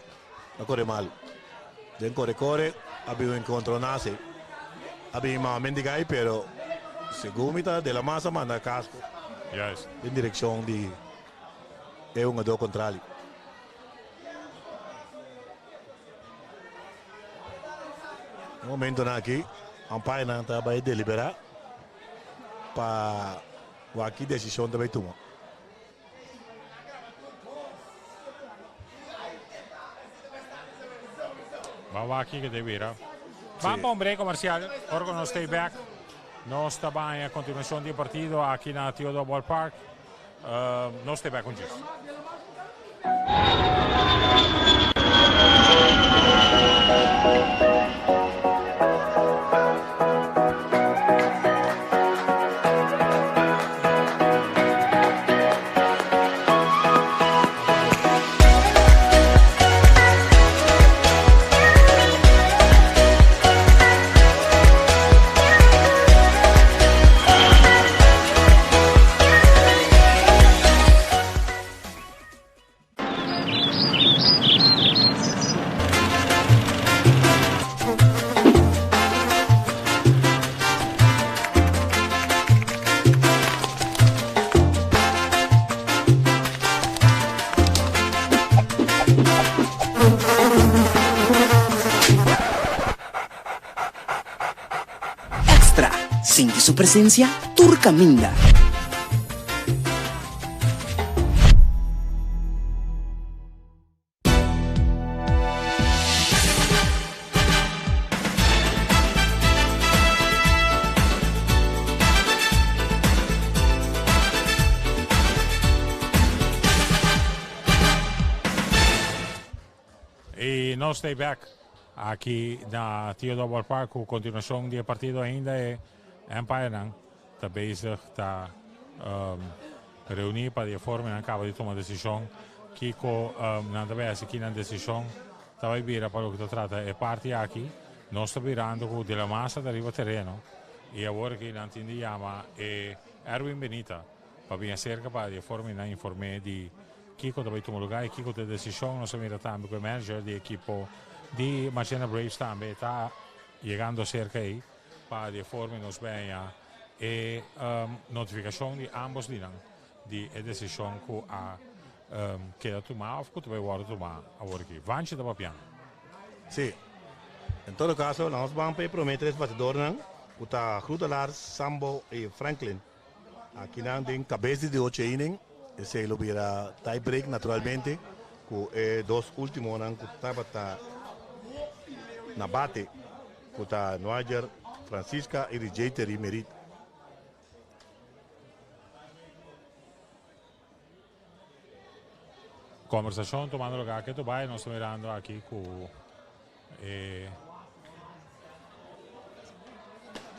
A kore mal. Den kore kore a bin un encontronazo. A bin mamamente gai pero segun mi ta de la masa manda casco Juist. den direccion di e hungador contrali. E momentonan aki umpirenan ta bai delibera pa wak ki decision ta bai tuma. Ban wak kiko ta bira. Ban pa un break comercial. Ora cu nos stay back, nos ta baña a continuacion di e partido aki na Theodore Ballpark. Nos stay back un djis. Extra, sinti su presencia tur caminda. Y nos ta back aki na Theodore Ballpark cu continuacion di e partido ainda e umpirenan ta bezig ta reuni pa di forma nan caba di tuma decision kico nan ta bay haci ki nan decision ta bay bira pa loke ta trata e parti aki. Nos ta birando cu De La Masa ta riba tereno y awor aki nan tin di yama e Erwin Benita pa bin acerca pa di forma nan informe di Kiko ta bai tuma lugar y kiko ta e decision. Nos a mira tambe cu e manager di ekipo di Marchena Braves tambe ta yegando cerca ey pa di e forma nos beña e notificacion di ambos di nan di e decision cu a keda tuma of cu ta bai wordo tuma awor aki. Vanchi ta papiando. Si. En todo caso, nos ban pa e prome tres batidornan cu ta Groetelaar, Sambo y Franklin. Akinan den kabes di di ocho inning. Esei lo bira tie break naturalmente ku e dos ultimonan ku tabata na bate ku ta Noager Francisca i Rijay Terry Merit. Conversacion tomando lugar ke Dubai, nos ta mirando aki ku e.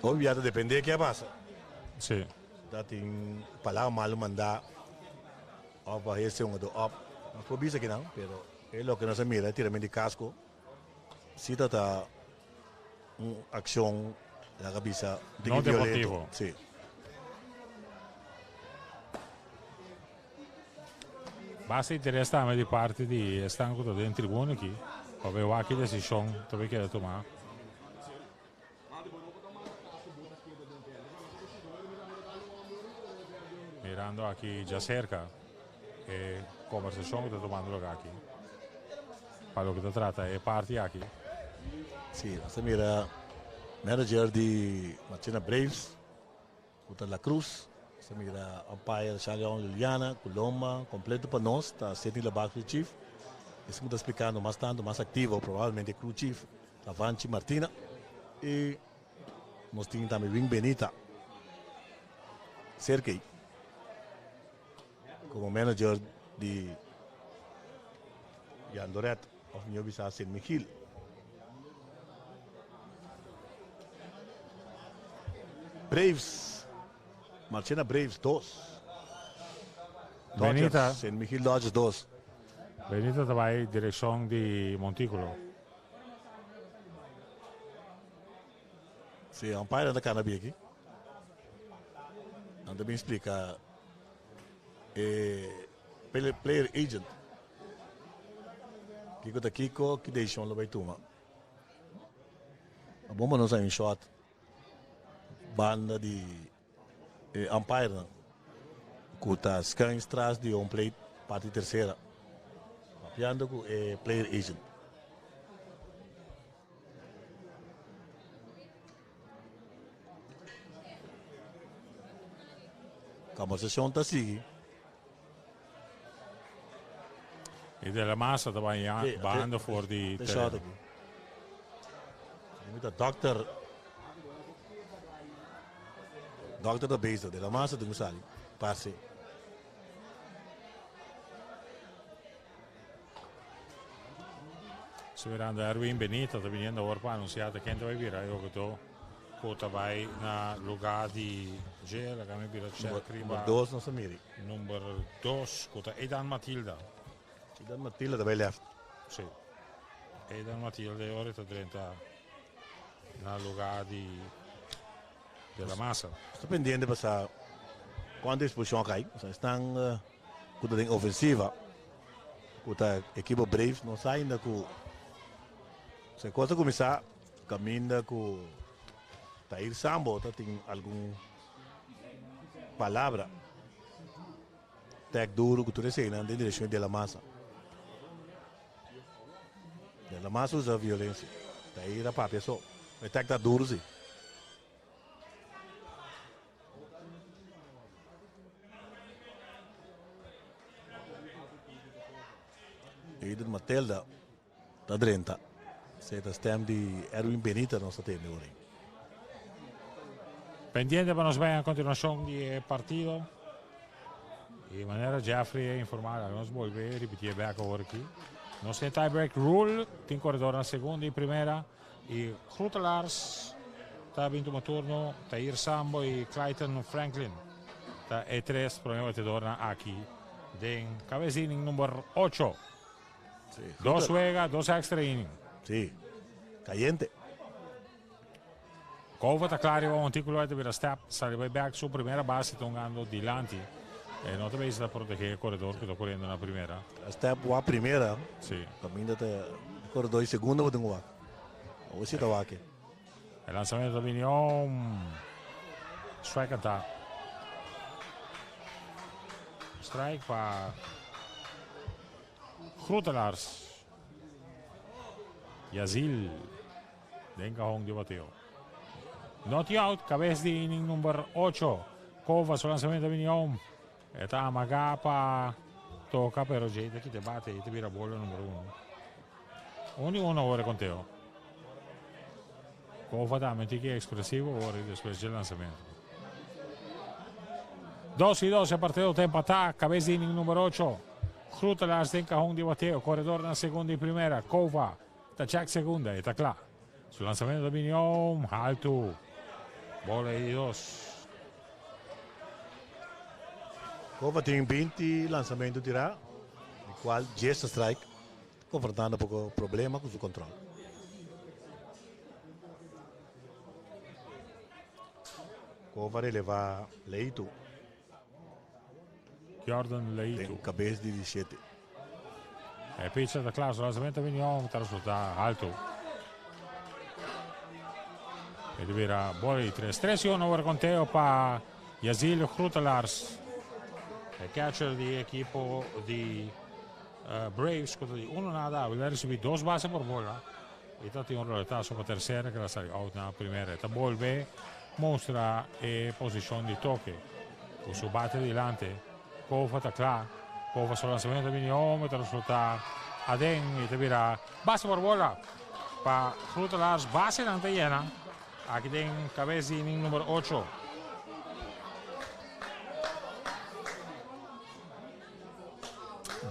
Hopi bia ta depende ke a pasa. Si. Ta tin palabra malu manda of a hese un otro op. Nos por bisa kinan, pero e loke nos a mira e tirament di kasko si ta ta un akshon laga bisa No diki violento. deportivo. Si. Basta interes tambe di parti di esnan ku ta den tribuna aki pa bay wak ki desishon ta bay keda tuma. Mirando aki djaserka e kombersashon ku ta tumando luga aki pa loke ta trata e parti aki. Si, nos ta mira manager di Marchena Braves. Ku ta La Cruz. Nos ta mira umpire Charleon Liliana ku lomba kompleto pa nos ta Sidney Labak crew chief. Esun ku ta splikando mas tantu mas aktivo probablemente crew chief ta Vanchi Martina i nos tin tambe Wing Benita Serkey komo manager di Jandoret of mihó bisa Sint Michiel. Braves, Marchena Braves dos. Benita. Dodgers, Sint Michiel Dodgers dos. Benita ta bai direccion di Monticulo. Si, umpire ta cana biki. Nan ta bin splica e player agent. Kiko ta kiko, ki decision lo bai tuma. A bon pa nos hay un shot banda di e umpire nan ku ta schuins tras di home plate parti tercera papiando ku e player agent. Conversacion ta sigui. E de la masa ta baña banda for di terreno. Mita dokter Dokter ta bezig, de la masa tin ku sali, parse. Mirando Erwin Benito ta viniendo awor pa anuncia ta ken ta bai bira e jugador cu ta bai na lugar di dje. Laga mi bira check riba. Number dos nos ta miri. Number dos cu ta Edan Matilda. Edan Matilda ta bai left. Si. Edan Matilda e ora ta drenta na lugar di De La Masa. Nos ta pendiente pa sa cuanto expulsion a cay. Esnan cu ta den ofensiva cu ta ekipo Braves no sa ainda cu se cos ta cuminsa caminda cu Tahir Sambo ta tin algun palabra tek duro cu tur eseynan den direccion di De La Masa. De La Masa usa violencia. Tahir a papia so. E tek ta duro si. Eden Matelda ta drenta. Esei ta stem di Erwin Benita nos ta tende ora. Pendiente pa nos bai a continuacion di e partido. Y manera Jeffrey a informa, nos bolbe repeti e bek awor aki. Nos tin tie break rule, tin corredor na segunda y primera. Y Groetelaars ta bin tuma turno, Tahir Sambo y Clayton Franklin ta e tres prome batedornan aki den cabes di inning number ocho. Sí, Dos wega, dos extra inning. Sí, cayente. Kova ta kla riba montíkulo, e ta bira step, sali bai bek su primera base ta hungando dilanti. E no ta bezig ta protegé e koredor ku ta koriendo na primera. A step wak primera. Sí. Kaminda ta e koredor i segunda bo tin ku wak. Awor si ta wak e. E lansamento ta bini om. Strike kantá. Strike pa Groetelaars. Yazil. Den kahon di bateo. No tin out, kabes di inning number ocho. Kova su lansamento a bini om. E ta amagá pa toka pero djei ta kita e bate i ta bira bola number uno. Un di uno awor e konteo. Kova tambe tiki ekspresivo awor i despues dje lansamentu. 2-2 e partido ta empatá. Kabes di inning number ocho. Groetelaars den kahon di bateo. Koredor na segunda i primera. Kova ta chèk segunda i ta kla. Su lansamentu ta bini om haltu. Bola di dos. Kova tin 20 lansamentu tirá, di kual dies ta strike, konfrontando poko problema ku su kontrol. Kova relevá Leito. Jordan Leito. Den kabes di 17. E pitcher ta kla, su lanzamento bini om, ta resulta alto. E ta bira bola di tres. 3-1 awor conteo pa Yazil Groetelaars. E catcher di ekipo di Braves ku ta di uno nada a risibi dos base por bola. E ta tin un roletazo pa tercera ku a sali out na primera. E ta bolbe mustra e posishon di toke. Ku su bate dilante. Kova ta kla. Kova su lanzamento ta bini home ta resulta aden y ta bira base por bola pa Groetelaars. Basenan ta yena aki den kabes di inning number ocho.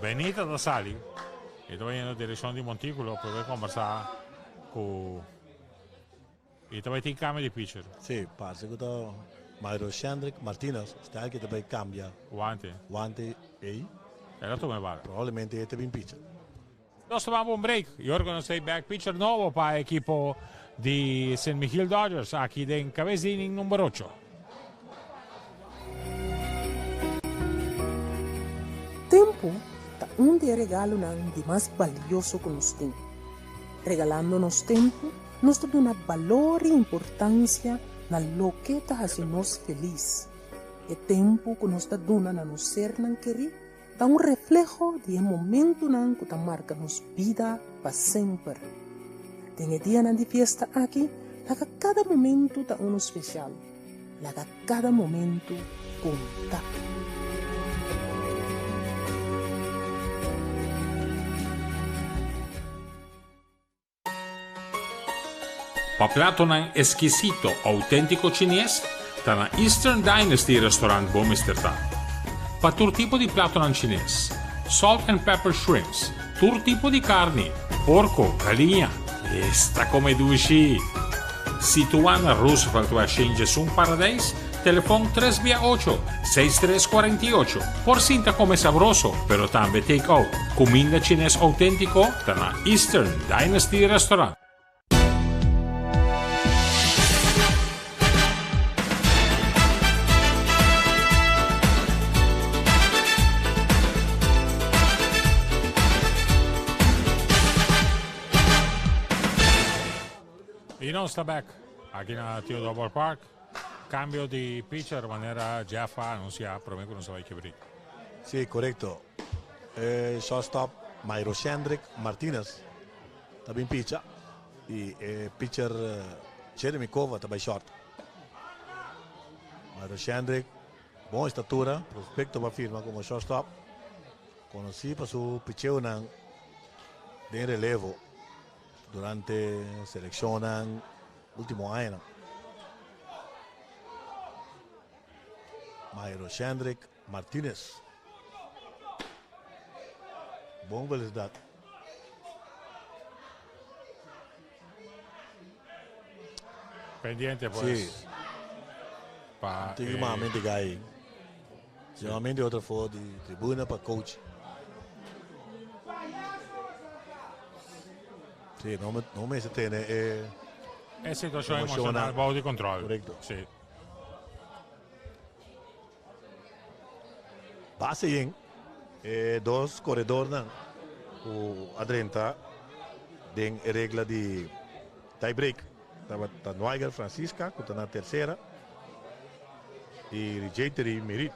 Benita ta sali y ta bayendo direccion di monticulo pa bay combersa cu y ta bay tin cambio di pitcher. Si, parse cu ta Mairo Shendrick Martinez sta ki ta bay cambia Wante. wante ey. El a tuma e bala. Probablemente e ta bin pitcher. Nos ta bamba un break y ora cu nos ta back pitcher nobo pa ekipo di Sint Michiel Dodgers aki den cabes di inning number ocho. Tempu ta un di e regalonan di mas balioso ku nos tin. Regalando nos tempu, nos ta duna balor i importansia na loke ta hasi nos felis. E tempu ku nos ta duna na nos sernan kerí ta un refleho di e momentunan ku ta marka nos bida pa semper. Den e dianan di fiesta aki, laga kada momentu ta unu spesial. Laga kada momentu konta. Pa platonan eskisito outéntiko chines, ta na Eastern Dynasty Restaurant bo mester ta. Pa tur tipo di platonan chines, salt and pepper shrimps, tur tipo di karni, porko, galiña, esta kome dushi! Situá na Roosevelt West Shenjesun Paradijs, telefon tres bia ocho, seis tres 48. Por sinta kome sabroso, pero tambe take out. Kuminda chines outéntiko ta na Eastern Dynasty Restaurant. Y nos ta back aki na Theodore Ballpark. Cambio di pitcher manera Jeff a anuncia prome cu nos a bay kebri. Sí, corecto. E shortstop Mairo Shendrick Martinez ta bin picha y e pitcher Jeremy Cova ta bay short. Mairo Shendrick, bon estatura, prospecto pa firma como shortstop. Conoci pa su picheonan den relevo durante seleccionnan ultimo añanan. Mairo Shendrick Martinez. Bon velocidad. Pendiente pues. Sí. Pa, Tin eh, mamamente gai. Normalmente otro for di tribuna pa coach. Sí, no me, no me se tiene eh, E situacion Emocional. emocional bou di control. Correcto. Sí. Base yen e dos koredornan ku a drenta den e regla di tie break tabata Noiger Francisca ku ta na tersera i Rijeiteri Merit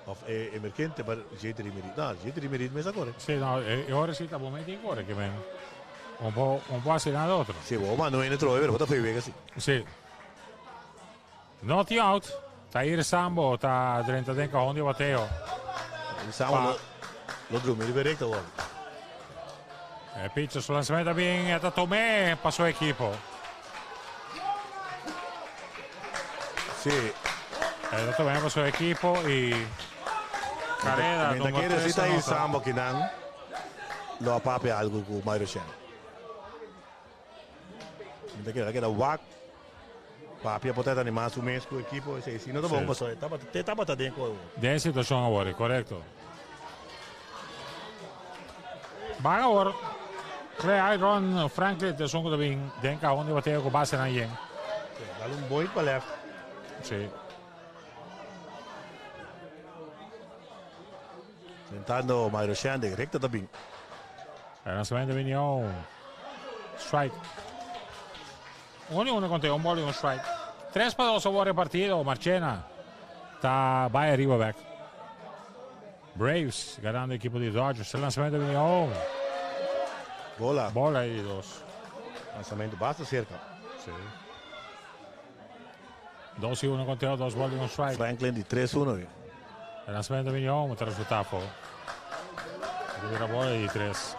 of e emergente pa Rijeiteri Merit. No, Rijeiteri Merit mes a kore. Sí, no, e ora sí ta bo mete i kore ke men un po un po hasi nada otro. Sí, bo manda un hende trobe pero bo ta fei wega sí. Sí. No tin out. Tair Sambo ta drenta den kahon di bateo. Samo lo, lo drumi riba recta awor. E pitcher su lanzamento bin e ta tomé pa su equipo. Sí. E ta tomé pa su equipo y carrera Mientras numero que 3 necesita ir anota. Sambo kinan lo a papia algo ku Mario Shen. Mientras que queda wak papia por ta animar su mes ku equipo ese si no ta bon paso taba te taba ta den ko. Den situacion awor, correcto. Van awor, Clay Iron Franklin te son ku bin den cajón de bateo ku base na yen. Dale un boy pa left. Sí. Tentando Mario Shandy, recta ta bin. El lanzamiento vino strike. 1-1 conteo, un ball y un strike. 3 pa 2 awor partido. Marchena ta bay ariba back. Braves ganando equipo di Dodgers. El lanzamiento vino Bola. Bola di dos. Lanzamento basta cerca. Sí. 2-1 conteo, 2 ball y un strike. Franklin di 3-1. El lanzamiento vino resulta afo. Primera bola di 3.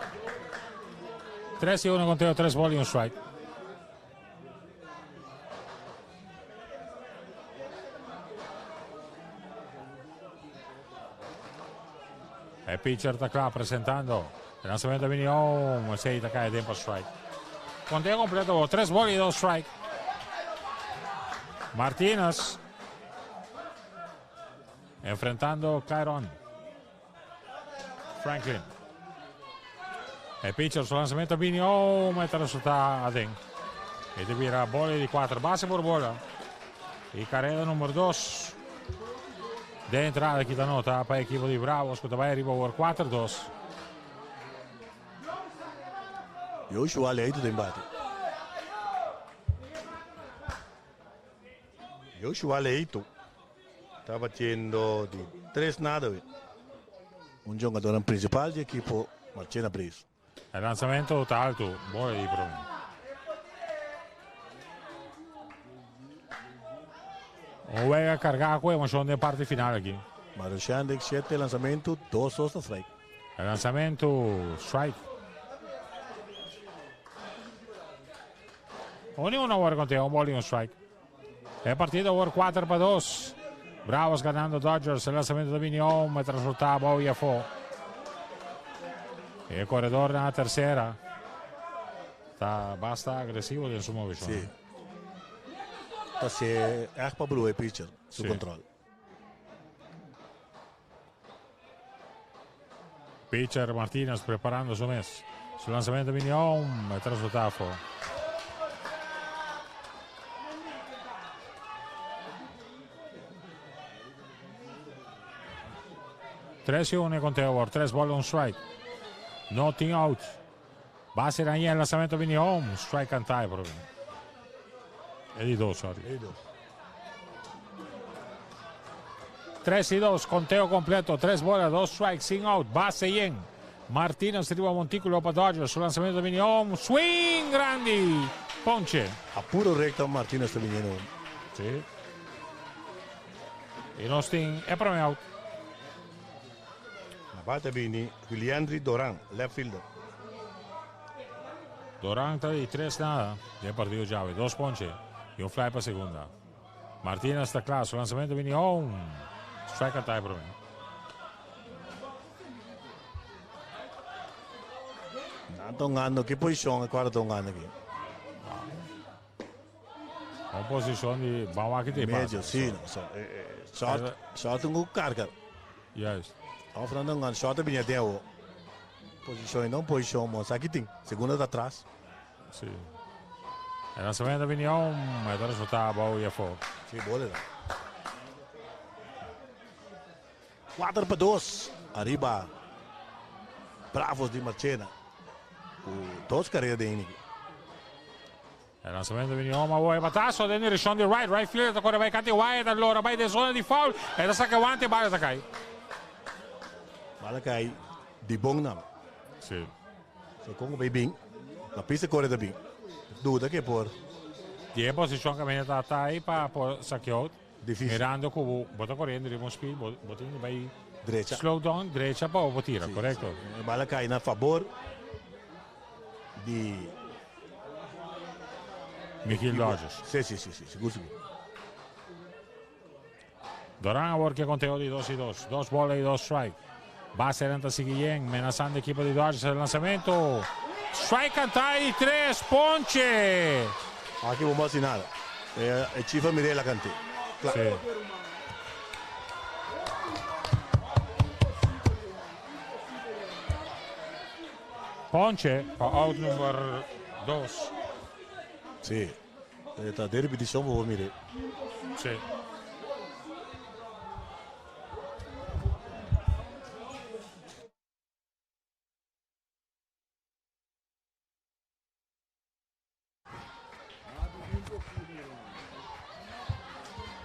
3-1 conteo, 3 ball y un strike. E pitcher ta cla presentando. El lanzamiento vino 6 ta cay den pa strike. Conteo completo, 3 ball y 2 strike. Martinez enfrentando Kyron Franklin. E pitcher su lanzamento bini, oh, ma ta resulta aden. E ta bira bola di 4 base por bola. E carrera numero 2. De entrada aki ta nota pa equipo di Bravos, cu ta bay ariba awor 4-2. Joshua Leito den bate. Joshua Leito ta batiendo di 3 nada. Un jugador principal di equipo Marchena Braves. E lanzamento ta alto, bola di prome. Un wega carga cu emocion den parte final aki. Mario Shandek, 7 lanzamento, 2 osta strike. E lanzamento, strike. 1-1 awor conteo, un ball y un strike. E partido awor 4-2. Bravos ganando Dodgers. E lanzamento di Mignon, ma resulta bou y afo. E coredor na tercera. Ta basta agresivo den su movecion. Sí. Ta se echt pa blue pitcher, su control. Pitcher Martinez preparando su mes. Su lanzamento Mignon, e resulta afo. 3-1 conteo awor, 3 ball, un strike. No tin out. Base na e lanzamento bini home. Strike and tie, por E di 2, sorry. E di 2. 3-2, conteo completo. 3 bola, 2 strikes, sin out. Base yen. Martinez riba monticulo pa Dodgers. Su lanzamento bini home. Swing grandi. Ponche. A puro recta Martinez ta biniendo. Sí. Y nos tin e prome out. Na bate bini Juliandri Doran, left fielder. Doran ta di 3 nada. Den partido djawe. 2 ponche y un fly pa segunda. Martinez ta cla. Su lanzamento bini home. Strike and tie prome. Nan ta hungando ki posicion e cuadro ta hungando aki? Un posicion di ban wak te pasa. Medio, si. No, so, short, short un ku carga. Juist. Of nan ta hungando short a bini aden awo. Posicion no posicion mo sa ki tin. Segunda ta atras. Si. E lanzamento bini home, e ta resulta abou y afo. Si, bola da. 4-2. Ariba Bravos di Marchena. Ku dos carrera den inning. E lanzamento bini home, awo e batazo den direccion di right. Right fielder ta core bay cante Wyatt allora bay den zona di foul. E ta saca guante, bala ta cay. Bala cay di bon nam. Si. So con bay bin. La pista core ta bin. Duda que por. Di e posicion caminda ta ta ahí pa por saque out. Difícil. Mirando cu bo ta corriendo riba un speed, bo tin bay. Drecha. Slow down, drecha pa bo tira, korekto. E bala kai na fabor di Michiel Dodgers. Si, si, si, si, sigur, sigur. Doran awor ke konteo di dos i dos. Dos bola i dos strike. Base ta sigui yen, menasando ekipo di Dodgers. E lansamento. Strike kantá i tres ponche. Aki bo no hasi nada. E Chifa Mirela kant'é. Kla. Si. Ponche pa out number dos. Si. E ta den ripitishon bo por mir'é. Si.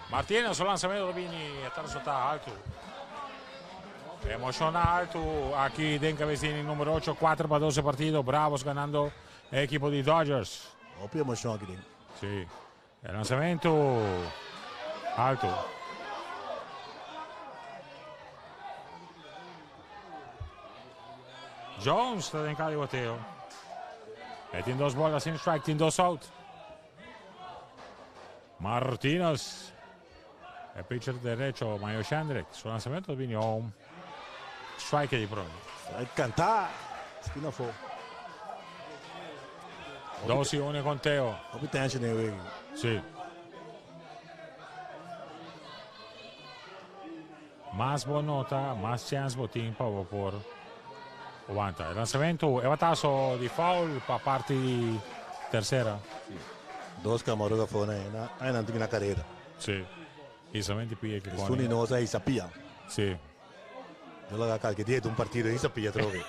Martinez, su lanzamiento ta bini, ta resulta alto. Emocion alto aki den cabecini numero 8, 4 pa 12 partido. Bravos ganando e equipo di Dodgers. Hopi emocion aki den. Si. E lanzamento alto. Jones ta den kali bateo. E tin dos bola sin strike, tin dos out. Martinez. E pitcher derecho, Mayo Shendrick. Su lanzamento bini home. Strike di prome. Strike cantá. Skina afó. Dos y uno conteo. Hopi tension den wega. Sí. Mas bo nota, mas chance bo tin pa bo por wanta. E lanzamento, e batazo di foul pa parti di tercera. Sí. Dos camarógrafo na na ay nan tin na carrera. Sí. Isamenti pia ki pone. Suni no sa isa pia. Sí. No laga kalke dia un partido isa pia trobe.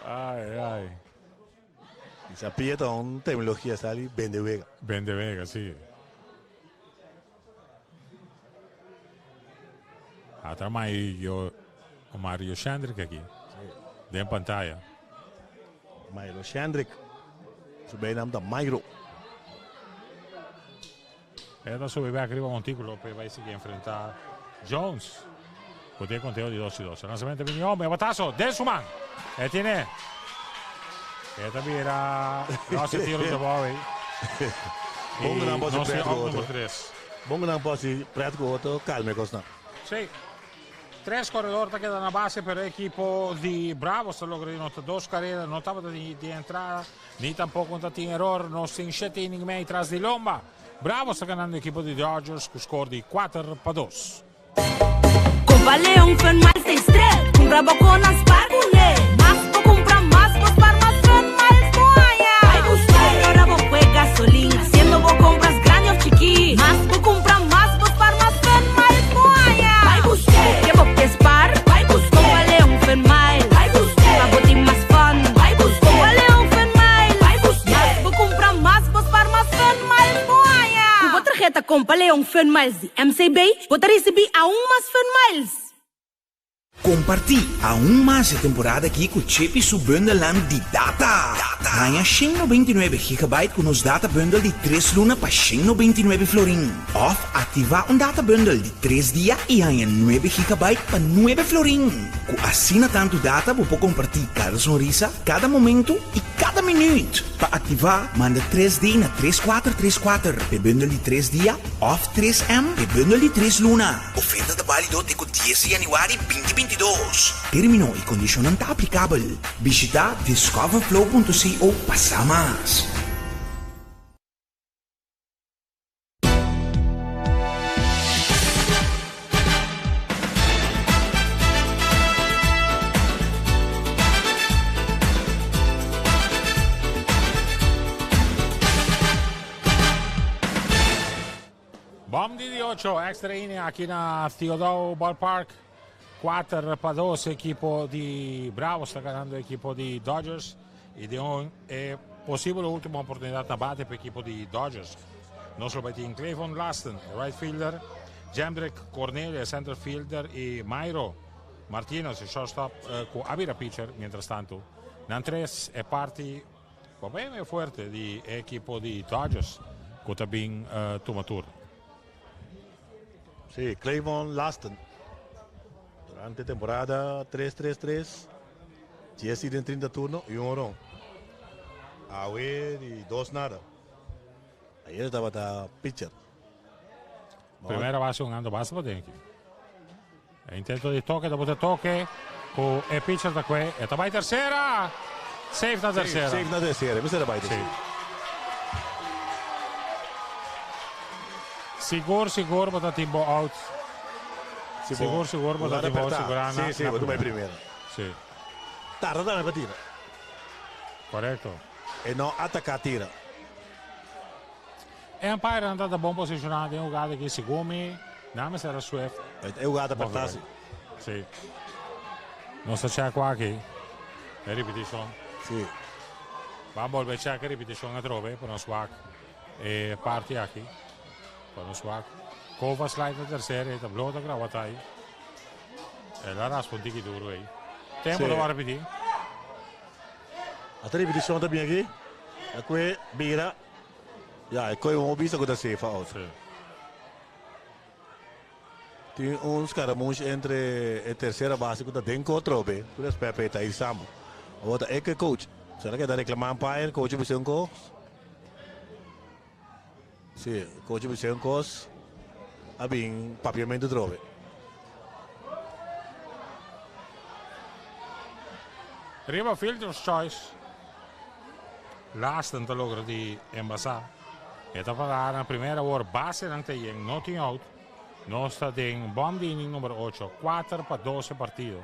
Ai, ai. Isa pia ta un terminologia sali bende wega. Bende wega, sí. Ata Mario, Mario Shendrick aki. Den pantaya. Mairo Shendrick. Su bijnaam ta Mairo. E ta subi bek riba montículo pe bai sigui enfrenta Jones. Cu tin conteo di dos y dos. Lanzamento bini home, e batazo den su man. E tiene. E ta bira los e tiro de bou. Bon ku nan por hasi pret ku otro. Bon ku nan por hasi pret ku otro, kalma e kosnan. Sí. Tres corredor ta keda na base, pero e ekipo di Bravos ta logra di nota dos carrera. No tabata di, di entrada, ni tampoco ta tin error. Nos tin shete inning mei tras di lomba. Bravos ta ganando ekipo di Dodgers ku score di 4-2. Kompa Leon Fun Miles den stret. Kumpra bo konan spar kuné. Mas bo kumpra mas bo spar mas Fun Miles bo haña. Bai buska ora bo kue gasolin hasiendo bo kompras grandi of chikí. Mas bo kumpra mas bo spar mas Fun Miles bo haña. Bai buska ke bo ke spar. Bai buska Kompa Leon Fun Miles. Bai buska pa bo tin mas fun. Bai buska Kompa Leon Fun Miles. Bai buska mas bo kumpra mas bo spar mas Fun Miles bo haña. Ku bo tarheta Kompa Leon Fun Miles di MCB, bo ta risibí aun mas Fun Miles! Kompartí aun mas e temporada aki ku Chippy su bundelnan di data! Haña 199 gigabyte ku nos data bundle di tres luna pa 199 florin. Òf aktivá un data bundle di tres dia i haña nuebe gigabyte pa nuebe florin. Ku asina tantu data bo por kompartí kada sonrisa, kada momentu i kada minüt! Pa aktivá, manda tres D na tres kuater tres kuater p'e bundle di tres dia òf tres M p'e bundle di tres luna. Oferta ta bálido te ku dies di yanüari binti 22. Término i kondishonnan ta aplikabel. Bishitá discoverflow punto co pa sa mas. Bom di 18, extra inning aki na Theodore Ballpark. 4-2 ekipo di Bravos ta ganando ekipo di Dodgers. I den un e posibel último oportunidat na bate pa ekipo di Dodgers. Nos lo bai tin Clayvon Lasten, right fielder, Jendrick Cornelia, center fielder i Mairo Martinez, shortstop, ku a bira pitcher mientras tanto. Nan tres e parti Papia fuerte di ekipo di Dodgers ku ta bin tuma turno. Sí, Clayvon Laston. Durante temporada 3-3-3, 10 den 30 turno i un horon. Awe di dos nada. Ayer tabata pitcher. Primera base hungando basta paden aki. E intento di toke ta bota toke ku e pitcher ta kue. E ta bai tercera. Safe na tercera. Safe na tercera. Mi ta bai tercera. Sigur sigur bo ta tin bo out. Sigur sigur bo ta tin bo out sigurá na. Sí, sí, bo ta bai primera. Sí. Tarda tambe pa tira. Korekto. E no ataká tira. E umpire ta ta bon posishoná den hugada aki segun mi nan mester a Swift. E hugada pertá si. Si. Nos ta check aki e ripitishon. Si. Ban bolbe check e ripitishon atrobe pa nos wak e parti aki. Pa nos wak. Kova slide na tercera e ta blo ta grawatá ei. El a raspa un tiki duro ei. Tempo ta wak ripití. Ata ripitishon ta bin aki. A kue bira. Ya, e koe un bisa ku ta safe out. Sí. Tin un scaramush entre e tercera base ku ta den kotro be. Ku respect pa e ta ir samo. Awor ta e ku e coach. Sera ke ta reclama umpire, coach bisa un kos? Sí, coach bisa un kos. A bin papiamento trobe. Riba fielder's choice. Lasten ta logra di embasá. E ta pará na primera awor basenan ta yen, no tin out. Nos ta den bòm di inning number ocho, kuater pa dos e partido.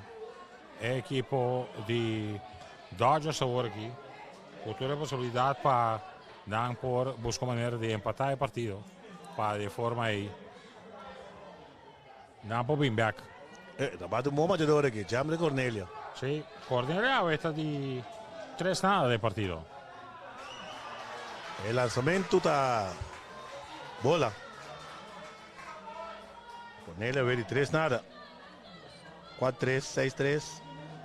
E ekipo di Dodgers awor aki ku tur e posibilidat pa nan por buska un manera di empatá e partido pa di e forma ei nan por bin bek. E ta bati un bon batidor aki, Jamre Cornelia. Sí, Cornelia awe ta di tres nada den partido. E lanzamentu ta bola. Cornelia awe di tres nada. Kuat tres, seis tres,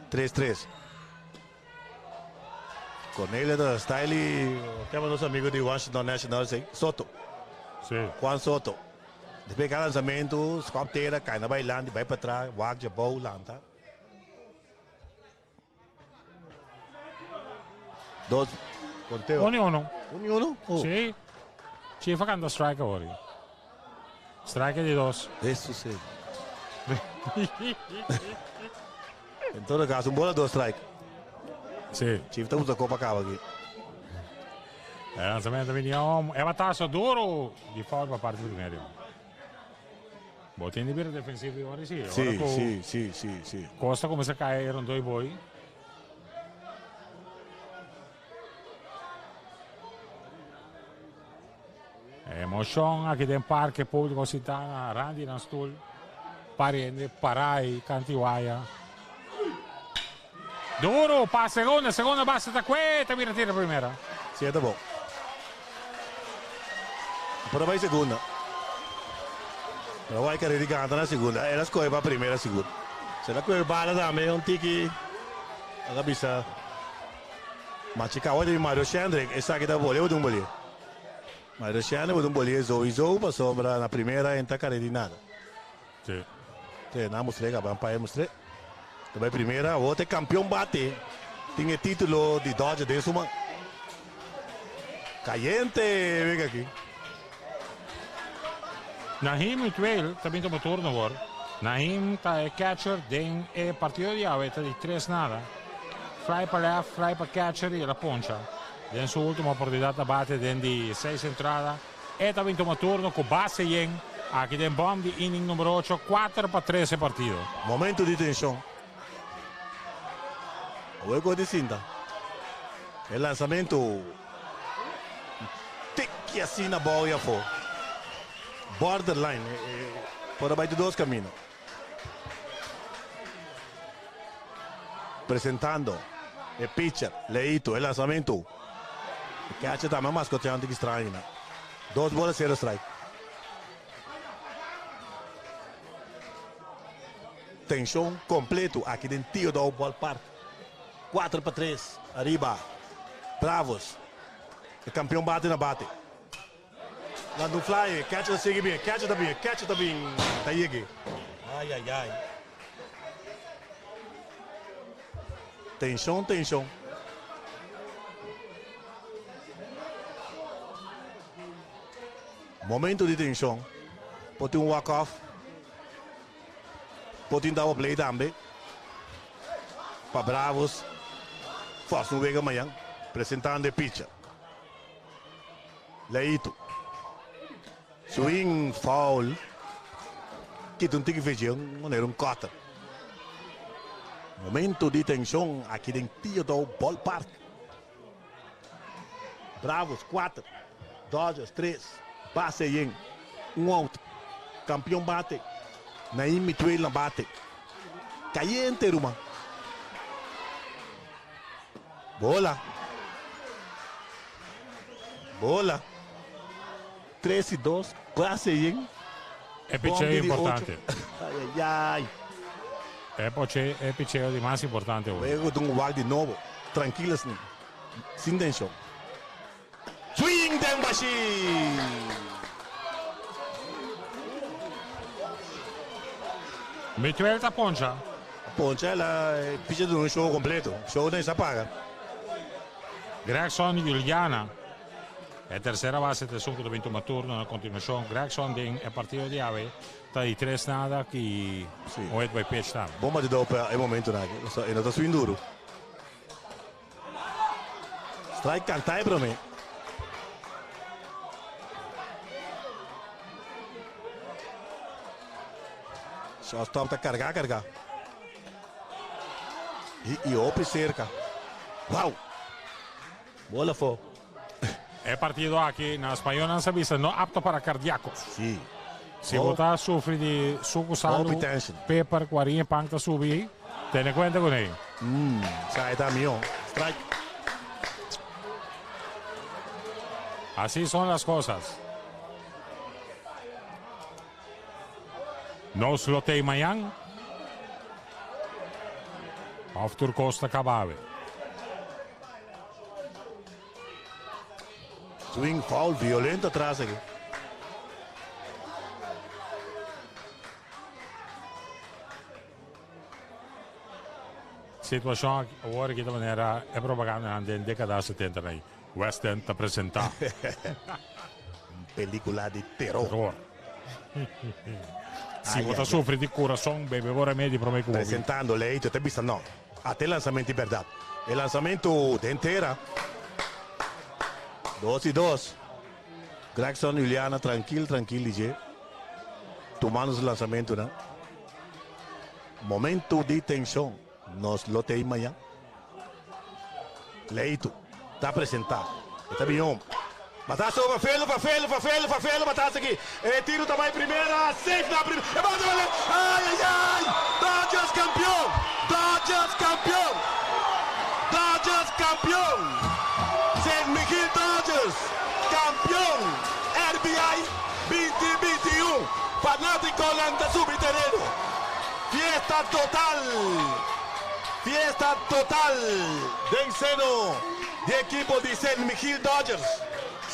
tres tres. Cornelia ta style y kema nos amigo di Washington Nationals ey, Soto. Sí. Juan Soto. Despues di cada lanzamento, skop tera, kai na bailanti, bai patras, wak dje bou, lanta. Dos, conteo. Un y uno. Un y uno? Oh. Sí. Chief a canta strike awor. Strike di dos. Eso sí. En todo caso, un bola dos strike. Sí. Chief ta usa copa caba aquí. E lanzamento vini om. E batazo duro di foul pa parte primero. Bo tin di bira defensivo y ora sí. Sí, sí, sí, sí, sí. Costa comienza a caer rondó y boy. Emocion aki den parke, publico sintá na rand di nan stoel, pariende pará i kanti waya. Duro pa segunda, segunda base ta kue, ta bira tira primera. Si e ta bon. Por a bai segunda. Pero awor e di ganta na segunda. El a scoge pa primera sigur. Si el a coge bala tambe un tiki a bisa Machikawa di Mario Shendrick esaki ta bolé o dun bolé. Mario Shendrick bo dun bolé sowieso pasobra na primera en ta kare di nada. Sí. Sí, nan mustr'é kaba, nan paya mustr'é. Ta bai primera, awor ta e kampeon bate. Tin e título di Dodger den su man. Kayente wega aki. Nahim Mutueel ta bin tuma turno awor. Nahim ta e catcher den e partido di awe, ta di tres nada. Fly pa left, fly pa catcher y el a poncha. Den su ultimo oportunidad na bate den di seis entrada, e ta bin tuma turno cu base yen aki den bom di inning numero ocho, kuater pa tres e partido. Momento di tension. Awor cu di sinta. E lansamento tiki asina abao y afo. Borderline. Por a bay di dos camino. Presentando e pitcher Leito. E lansamento. E catcher tambe mascoteando tiki straño na. Dos bola cero strike. Tension completo aki den Theodore Ballpark. 4 pa 3 ariba Bravos. E campeon bate na bate. Landa un fly, catcher ta sigui bin, catcher ta bin, catcher ta bin, ta yeg'e. Ai ai ai. Tenshon, tenshon. Momento di tenshon. Por tin un walk off. Por tin double play tambe. Pa Bravos forsa un wega mañan. Presentando e pitcher. Leito. Swing foul. Kita un tiki fechi, un manera un cutter. Momento di tension aki den Theodore Ballpark. Bravos 4, Dodgers 3, base yen, un out. Campeon bate, Naim Mituel na bate. Cayente ruman. Bola. Bola. 3 y 2, base yen. E picheo importante. Ai, ai, ai. E poche, e picheo di mas importante hoy. Luego di un wak di nobo. Tranquilo sin, sin tension. Swing den bashi! Mituel ta poncha. Poncha el a picha duna un show completo. Show den sa paga. Gregson Juliana. E tercera base ta esun cu ta bin tuma turno na continuacion. Gregson den e partido di awe ta di tres nada y un hit by pitch tambe. Bon batidor pa e momentonan aki. E no ta swing duro. Strike canta e prome. Shortstop ta carga carga. Y, y hopi cerca. Wow! Bola fo. E partido aki na spañol nan sa bisa no apto para cardiacos. Sí. Si bo ta sufri di suku salu, peper, cuarin e pan ta subi, tene cuenta con ei. Sa e ta mihó. Strike. Así son las cosas. Nos lo tei mañan. Of tur cos ta caba awe. Swing foul violento atras aki. Situacion awor aki ta manera e propagandanan den decada 70 na West End ta presenta. Un pelicula di terror. Terror. Si bo ta sufri di curason, bebe bo remedi prome cu bo bin. Presentando Leito ta bisa no. Ata e lansamento di berdad. E lansamento den tera. Dos y dos. Gregson Juliana trankil trankil di dje. Tumando su lansamentonan. Momento di tension. Nos lo tei mañan. Leito ta presenta. E ta bin Batazo pa Felo, pa Felo, pa Felo, pa Felo, batazo aki. E tiro ta bai primera, safe na primera. E bata bale. Ai, ai, ai! Dodgers campeon! Dodgers campeon! Dodgers campeon! St. Michiel Dodgers campeon! RBI 2021. Fanaticonan ta subi tereno. Fiesta total! Fiesta total den seno di ekipo di St. Michiel Dodgers.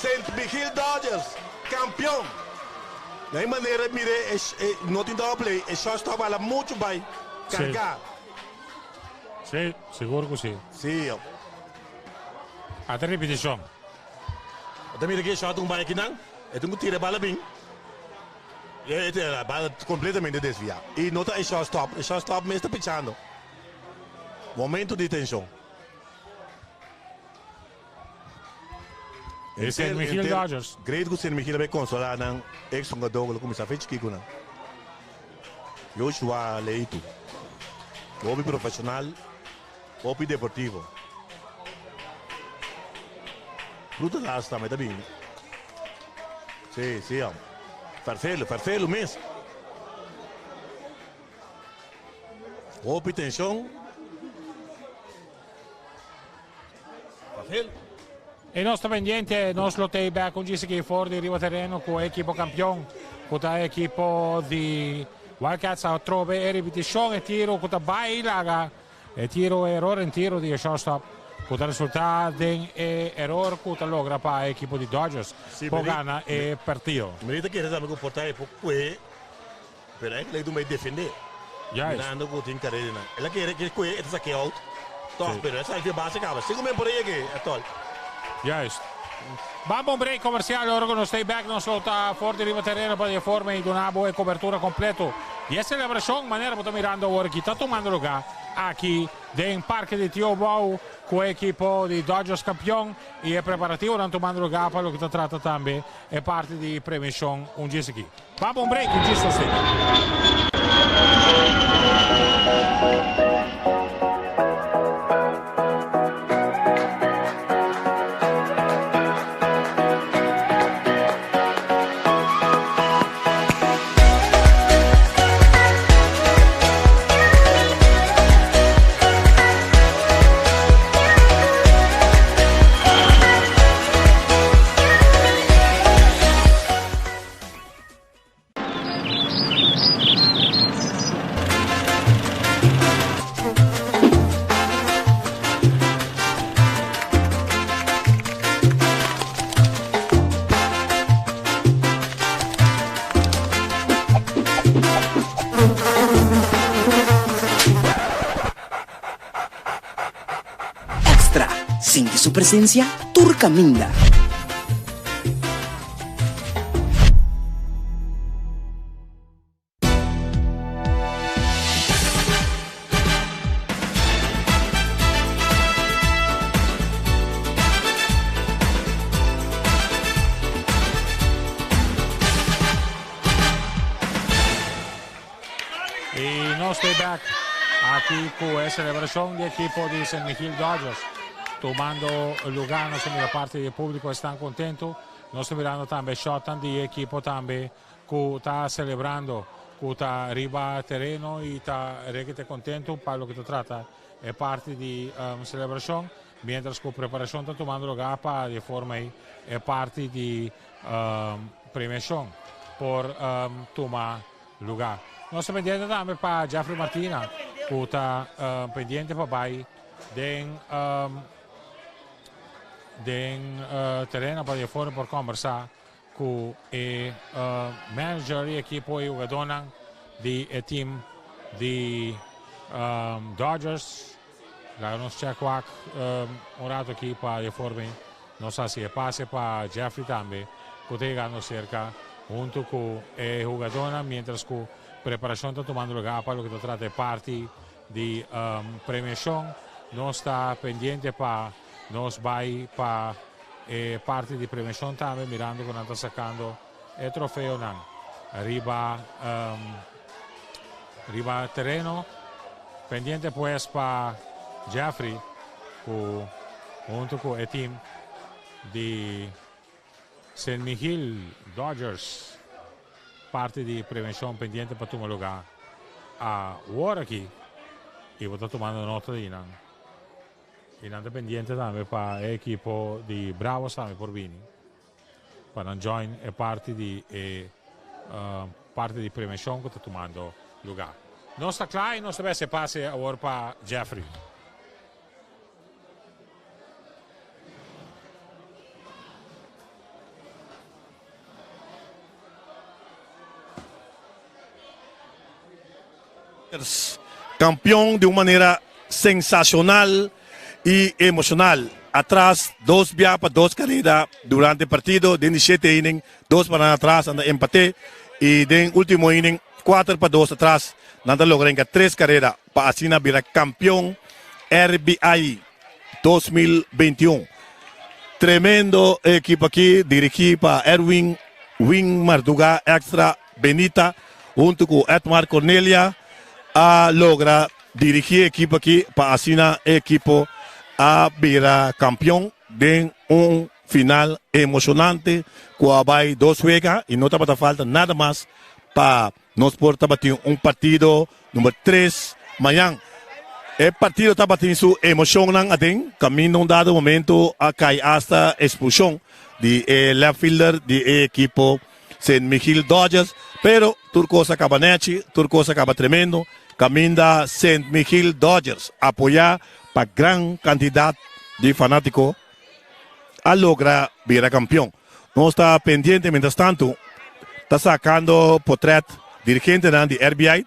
St. Michiel Dodgers campeon. Na e manera mire e no tin double play, e shortstop a hala mucho bay carga. Si, sigur cu si. Si. Ata ripiticion. Bo ta mira ki e shot un bay akinan, e tin cu tira e bala bin. E bala completamente desvia. Y no ta e shortstop, e shortstop mes ta pichando. Momento di tension. E St. Michiel Dodgers. Great ku St. Michiel a bai konsolá nan ex hungadó ku lo kuminsá fe chikí ku nan. Joshua Leito. Hopi profeshonal, hopi deportivo. Ruta Las tambe ta bini. Sí, sí, hòmber. Ferfelu, ferfelu mes. Hopi tenshon. E nos ta pendiente, nos lo tei bek un djis aki for di riba tereno ku e ekipo kampion ku ta e ekipo di Wildcats atrobe e ripitishon e tiro ku ta bai laga e tiro eror en tiro di e shortstop. Ku ta resultá den e eror ku ta logra pa e ekipo di Dodgers por gana e partido. Mi ta kere tambe ku por ta e por kue, pero eigenlijk ta mei defendé. Mirando ku tin kareda nan. El a kere ke kue e ta sake out tòg, pero e sali fi base kaba. Sigur men por a yega atòl. Juist. Ban pa un break comercial ora cu nos stay back nos lo ta for di riba tereno pa di forma y duna bo e cobertura completo di e celebracion manera bo ta mirando awor aki ta tumando lugar aki den Parke di Tio Bou cu e ekipo di Dodgers campeon y e preparativonan tumando lugar pa loke ta trata tambe e parti di premiacion un djis aki. Ban pa un break un djis nos stay back. Extra, Sinti su presencia tur caminda. Y nos ta back aki cu e celebracion di ekipo di San Miguel Dodgers. Tumando lugar, nos ta mira parti di publico estan contento. Nos ta mirando tambe shotnan di ekipo tambe cu ta celebrando cu ta riba tereno y ta rekete contento pa loke ta trata e parti di celebracion. Mientras cu preparacion ta tumando lugar pa di forma ey e parti di premiacion por tuma lugar. Nos ta pendiente tambe pa Jeffrey Martina cu ta pendiente pa bay den den tereno pa di forma por combersa cu e manager di ekipo y hugadornan di e team di Dodgers. Laga nos check wak un rato aki pa di forma nos haci e pase pa Jeffrey tambe cu ta yegando cerca hunto cu e hugadornan mientras cu preparacion ta tumando lugar pa loke ta trata e parti di premiacion. Nos ta pendiente pa nos bay pa e parti di premiacion tambe mirando cu nan ta sacando e trofeonan riba riba tereno. Pendiente pues pa Jeffrey cu hunto cu e team di Sint Michiel Dodgers parti di premiacion pendiente pa tuma lugar awor aki y bo ta tumando nota di nan. Y nan ta pendiente tambe pa e ekipo di Bravos tambe por bini pa nan join e parti di e parti di premiacion cu ta tumando lugar. Nos ta cla y nos ta bes e pase awor pa Jeffrey. Kampion di un manera sensacional y emocional. Atras dos bia pa dos careda durante partido. Den di shete inning dos pa nan atras nan ta empate y den ultimo inning cuater pa dos atras nan ta logra hinca tres careda pa asina bira campeon RBI 2021. Tremendo ekipo aki dirigi pa Erwin Win Marduga Extra Benita huntu ku Edmar Cornelia a logra dirigí e ekipo aki pa asina e ekipo a bira kampion den un final emoshonante ku a bai dos wega i no tabata falta nada mas pa nos por tabatin un partido number tres mañan. E partido tabatin su emoshonnan aden kaminda un dado momento a kai asta expulshon di e left fielder di e ekipo Sint Michiel Dodgers, pero tur kos a kaba nechi, tur kos a kaba tremendo, kaminda Sint Michiel Dodgers apoyá pa gran kantidat di fanátiko a logra bira kampion. Nos ta pendiente mientras tanto ta sakando potrèt dirigentenan di RBI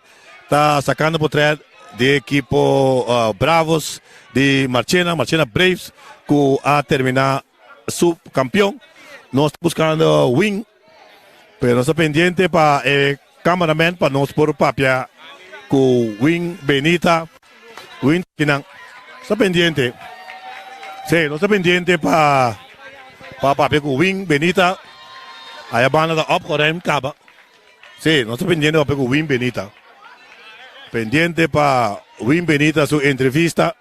ta sakando potrèt di ekipo Bravos di Marchena, Marchena Braves ku a terminá subkampion. Nos ta buskando Wing pero nos ta pendiente pa e cameraman pa nos por papia ku Wing Benita. Wing kinan ta pendiente. Sí, nos ta pendiente pa pa papia ku Wing Benita. Aya banda ta opgeruimd kaba. Sí, nos ta pendiente pa papia ku Wing Benita. Pendiente pa Wing Benita su entrevista.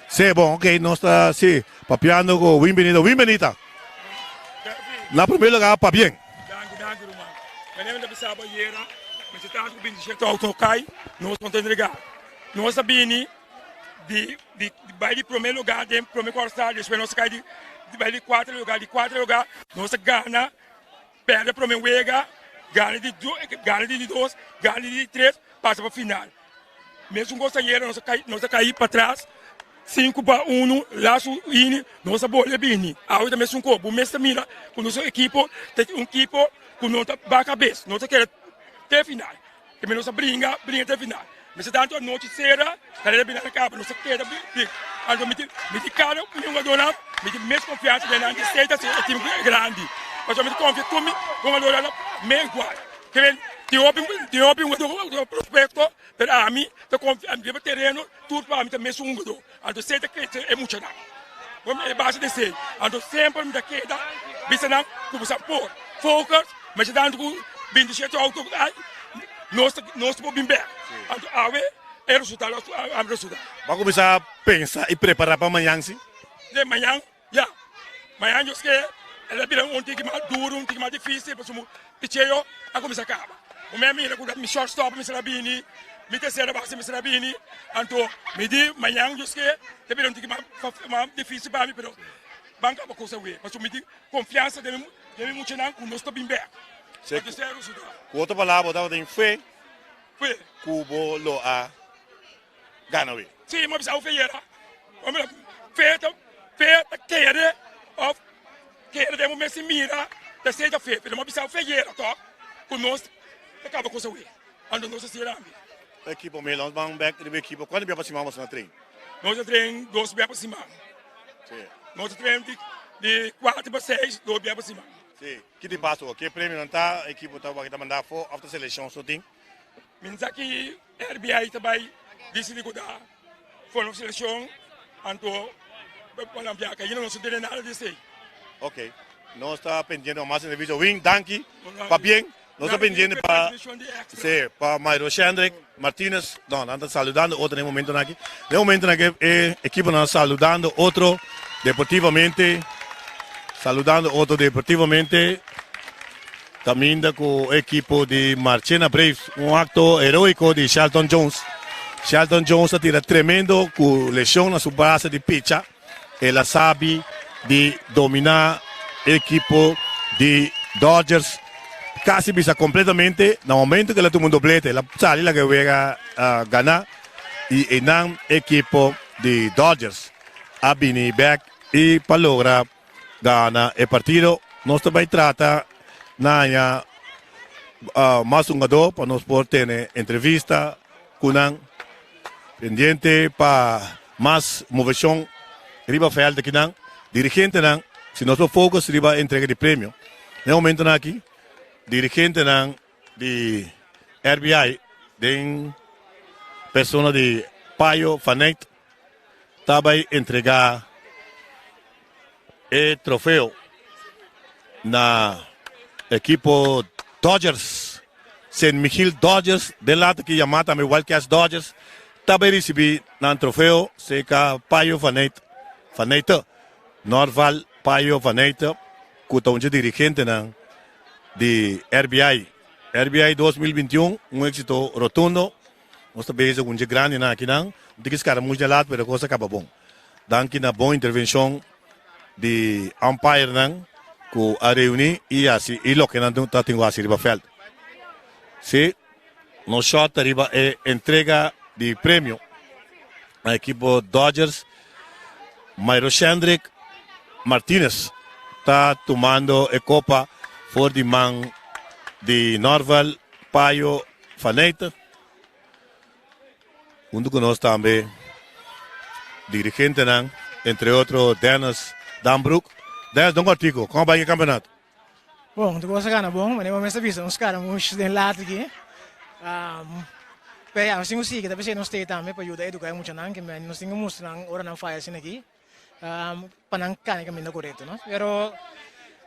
Sí, bon, ok, nos ta, sí, papiando ku Wim Benita. Wim Benita, na primer lugar, pabien. Danki, danki, ruman. Meneer mi ta bisa bo ayera, mi si tantu ku 27 auto kai, nos no ta entrega. Nos a bini di, di, di bai di primer lugar den primer kwartal, despues nos a kai di, di bai di kuater lugar, di kuater lugar nos a gana, perde primer wega, gana di do, gana di di dos, gana di di tres, pasa pa final. Mesun kos ayera nos a kai nos a kai patras sinku pa unu lasu ini nos a bolbe bini awe ta mesun kos bo mes ta mira ku nos ekipo ta un ekipo ku no ta baha kabes nos ta keda te final keme nos a bringa bringa te final mester tantu anochi sera karera bira na kaba nos a keda anto mi tin kada mi hungadornan mi tin mes konfiansa den nan esei ta e tim grandi pasobra mi ta konfia tur mi hungadornan mes igual. Keren tin hopi tin hopi hungadó prospecto pero ami ta confia ami riba tereno tur pa ami ta mesun hungadó anto esei ta crece e muchanan bo e base di esei anto semper mi ta keda bisa nan ku bo sa por focus masha tantu ku 27 auto ay nos ta nos ta por bin bek anto awe e resultado a resulta. Bo a kuminsá pensa i prepará pa mañan si? De mañan Ya, mañan Dios ke el a bira un tiki mas duro, un tiki mas dificil, pasobra picheo a cuminsa caba. Bo me a mira cu mi shortstop mester a bini, mi tercera base mester a bini, anto mi di mañan Dios ke ta bira un tiki mas dificil pa mi, pero ban caba cos awe, pasobra mi tin confiansa den mi muchanan cu nos ta bin bek. Anto esei a resulta. Cu otro palabra bo tabatin fe cu bo lo a gana we. Sí, mi a bisa fe yera. Fe ta, fe ta kere of kere den bo mes sin mira, ta esei ta fe. Pero mi a bisa fe yera tok ku nos ta kaba kos awe. Anto nos a sera ami. Ekipo mi, nos ban bek riba ekipo. Kuantu bia pa siman boso na train? Nos a train dos bia pa siman. Sí. Nos a train di di kuater pa seis, dos bia pa siman. Sí. Ki tin paso? Ke premionan ta ekipo ta wak ta manda afo of ta selekshon so tin? Mi sa ki RBI ta bai disidi ku ta forma selekshon anto pa nan biaha ainda nos no tene nada di esei. Ok, nos ta pendiente pa mas entrevista. Win, danki. Pabien. Nos ta pendiente pa si, pa Mairo Shendrick Martinez. No, nan ta saludando otro den e momentonan aki. Den e momentonan aki e ekiponan ta saludando otro deportivamente. Saludando otro deportivamente. Caminda cu ekipo di Marchena Braves. Un acto heroico di Shelton Jones. Shelton Jones a tira tremendo cu lesion na su brasa di picha. El a sabi di domina ekipo di Dodgers casi bisa completamente. Na momento cu el a tuma un doblete, el a sali laga e wega gana y eynan ekipo di Dodgers a bini bek y pa logra Gana e partido. Nos ta bay trata na haña mas hungador pa nos por tene entrevista cu nan. Pendiente pa mas movecion riba veld akinan. Dirigentenan, si nos por focus riba entrega di premio. Den momentonan aki, dirigentenan di RBI den persona di Payo Van Eyck ta bay entrega e trofeo na ekipo Dodgers. Sint Michiel Dodgers, den later ki yama tambe Wildcats Dodgers, ta bay ricibi nan trofeo cerca Payo Van Eyck, Van Eyck, Norval Payo Van Eyck, cu ta un dje dirigentenan di RBI. RBI 2021, un exito rotundo. Nos ta bezig un dje grandinan akinan. Un tiki scaramush den laat, pero e cos a caba bon. Danki na bon intervencion di umpirenan cu a reuni y haci y loke nan ta tin cu haci riba veld. Si, nos shot ta riba e entrega di premio na ekipo Dodgers. Mairo Shendrick Martinez ta tumando e kopa for di man di Norval Payo Faneyte. Hunto ku nos tambe dirigentenan, entre otro Dennis Dambroek. Dennis, don kortiko, kon a bai e kampeonato? Bon, tur kos a gana bon, manera bo mes ta bisa, nos kara mush den laat aki. Pero ya, nos tin ku sigui, ta p'esei nos t'ei tambe pa yuda eduká e muchanan, ke nos tin ku mustra nan ora nan faya asina aki, pa nan kana e kaminda korekto, no. Pero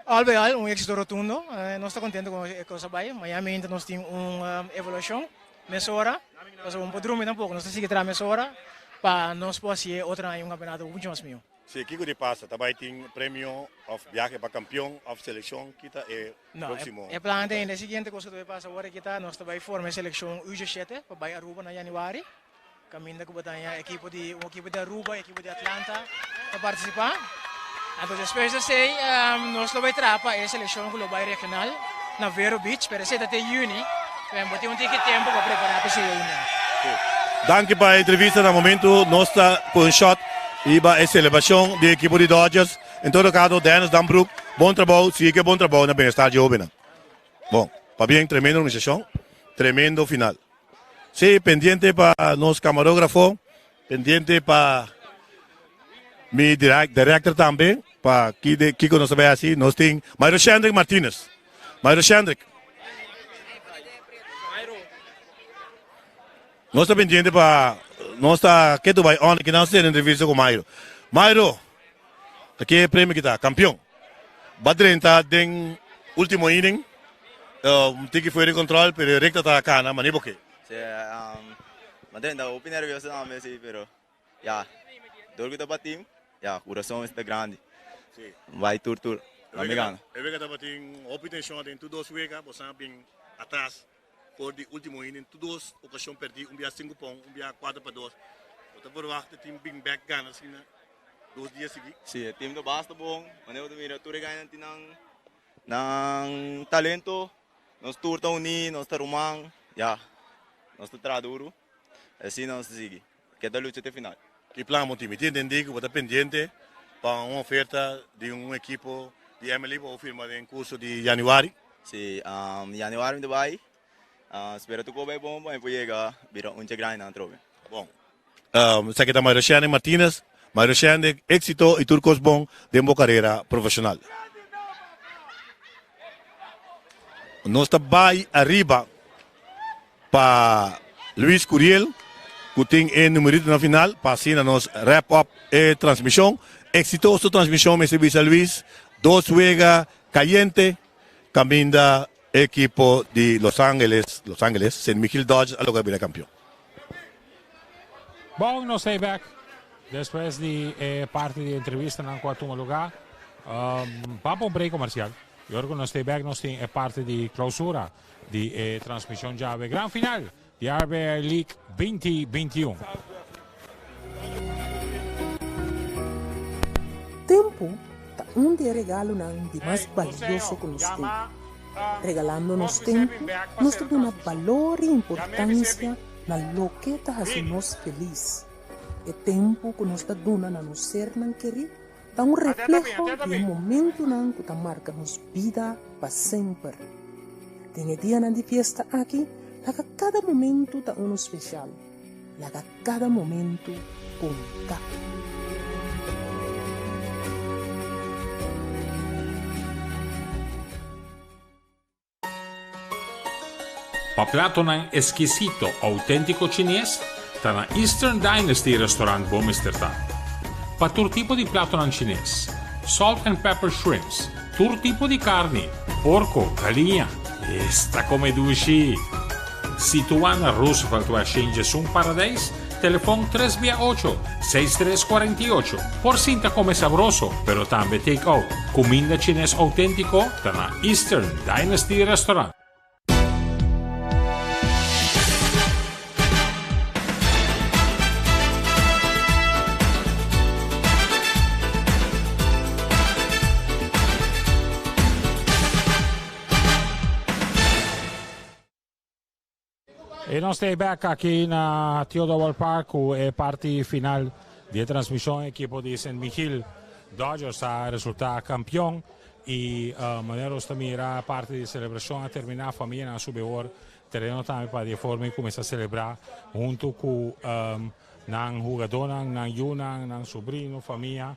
al by al un éksito rotundo, nos ta kontento ku e kos a bai. Mañana meinta nos tin un evaluashon mesora, pasobra bo no por drumi tampoko, nos ta sigui traha mesora pa nos por hasié otro aña un kampeonato muchu mas mihó. Si, kiko di pasa? Ta bai tin premio of biahe pa kampion of selekshon? Ki ta e proksimo? No, e plan ta ainda e siguiente kos ku ta bai pasa awor aki ta nos ta bai forma e selekshon U diesshete pa bai Aruba na yanüari. Kaminda ku bo ta haña ekipo di un ekipo di Aruba i ekipo di Atlanta ta partisipá. Anto despues di esei nos lo bai traha pa e selekshon ku lo bai regional na Vero Beach, pero esei ta te yüni. Bo tin un tiki tempu pa prepará pa esei ainda. Danki pa e entrevista. Na momento nos ta ku un shot riba e selebrashon di ekipo di Dodgers. En todo kaso Dennis Dambroek, bon trabou, sigui ku e bon trabou na bienestar di hobennan. Bon, pabien, tremendo organisashon, tremendo final. Sí, pendiente pa nos camarógrafo, pendiente pa mi director tambe, pa kiko nos ta bay haci. Nos tin Mairo Shendrick Martinez. Mairo Shendrick. Nos ta pendiente pa, nos ta ketu bay on aki nan nos tene entrevista cu Mairo. Mairo, ta ke premio ki ta? Campeon. Ba drenta den ultimo inning. Un tiki fuera di control, pero e recta ta cana, mane bo ke? Si, m'a drenta hopi nervioso tambe, si, pero ya, dor cu ta pa team, ya, curason ta grandi. Si. Bai tur tur, pa mi gana. E wega tabatin hopi tension den tur dos wega, boso a bin atras for di ultimo inning, tur dos ocasion perdi, un bia sinku pa un, un bia cuatro pa dos. Bo ta verwachta e team bin bek gana asina dos dia sigui? Si, e team ta basta bon, manera bo ta mira tur e gainan tin nan Nan talento, nos tur ta uní, nos ta ruman, ya, nos ta traha duru, asina nos ta sigui, keda lucha te final. Ki plan bo tin? Mi tin entendí ku bo ta pendiente pa un oferta di un ekipo di MLB pa bo firma den kurso di yanüari. Si, yanüari mi ta bai, spera tur kos bai bon pa mi por yega bira un dje grandinan atrobe. Bon. Esaki ta Mario Shandy Martinez. Mario Shandy, éxito y tur cos bon den bo carera profesional. Nos ta bay ariba pa Luis Curiel cu tin e numerito na final pa asina nos wrap up e transmision. Exitoso transmision mester bisa Luis. Dos wega cayente caminda Ekipo di Los Angeles, Los Angeles, San Miguel Dodgers a logra bira kampion. Bon, nos ta e bek despues di e parti di entrevistanan ku a tuma lugá. Ban pa un break komersial i ora ku nos ta e bek nos tin e parti di klousura di e transmishon djawe gran final di RBI League 2021. Tempu ta un di e regalonan di mas balioso ku nos tin. Regalando nos tempu, nos ta duna balor i importansia na loke ta hasi nos felis. E tempu ku nos ta duna na nos sernan kerí ta un refleho di e momentunan ku ta marka nos bida pa semper. Den e dianan di fiesta aki, laga kada momentu ta unu spesial. Laga kada momentu konta. Pa platonan eskisito outéntiko chines, ta na Eastern Dynasty Restaurant bo mester ta. Pa tur tipo di platonan chines, salt and pepper shrimps, tur tipo di karni, porko, galiña, esta kome dushi! Situá na Roosevelt West Shinjesun Paradijs, telefon tres bia ocho, seis tres kuarenta i ocho. Por sinta kome sabroso, pero tambe take out. Kuminda chines outéntiko ta na Eastern Dynasty Restaurant. E nos ta e bek aki na Theodore Park ku e parti final di e transmishon ekipo di Sint Michiel Dodgers a resultá kampion i manera nos ta mira parti di selebrashon a terminá famianan a subi awor tereno tambe pa di e forma ei kuminsá selebrá huntu ku nan hugadónan, nan yunan, nan sobrino, famia.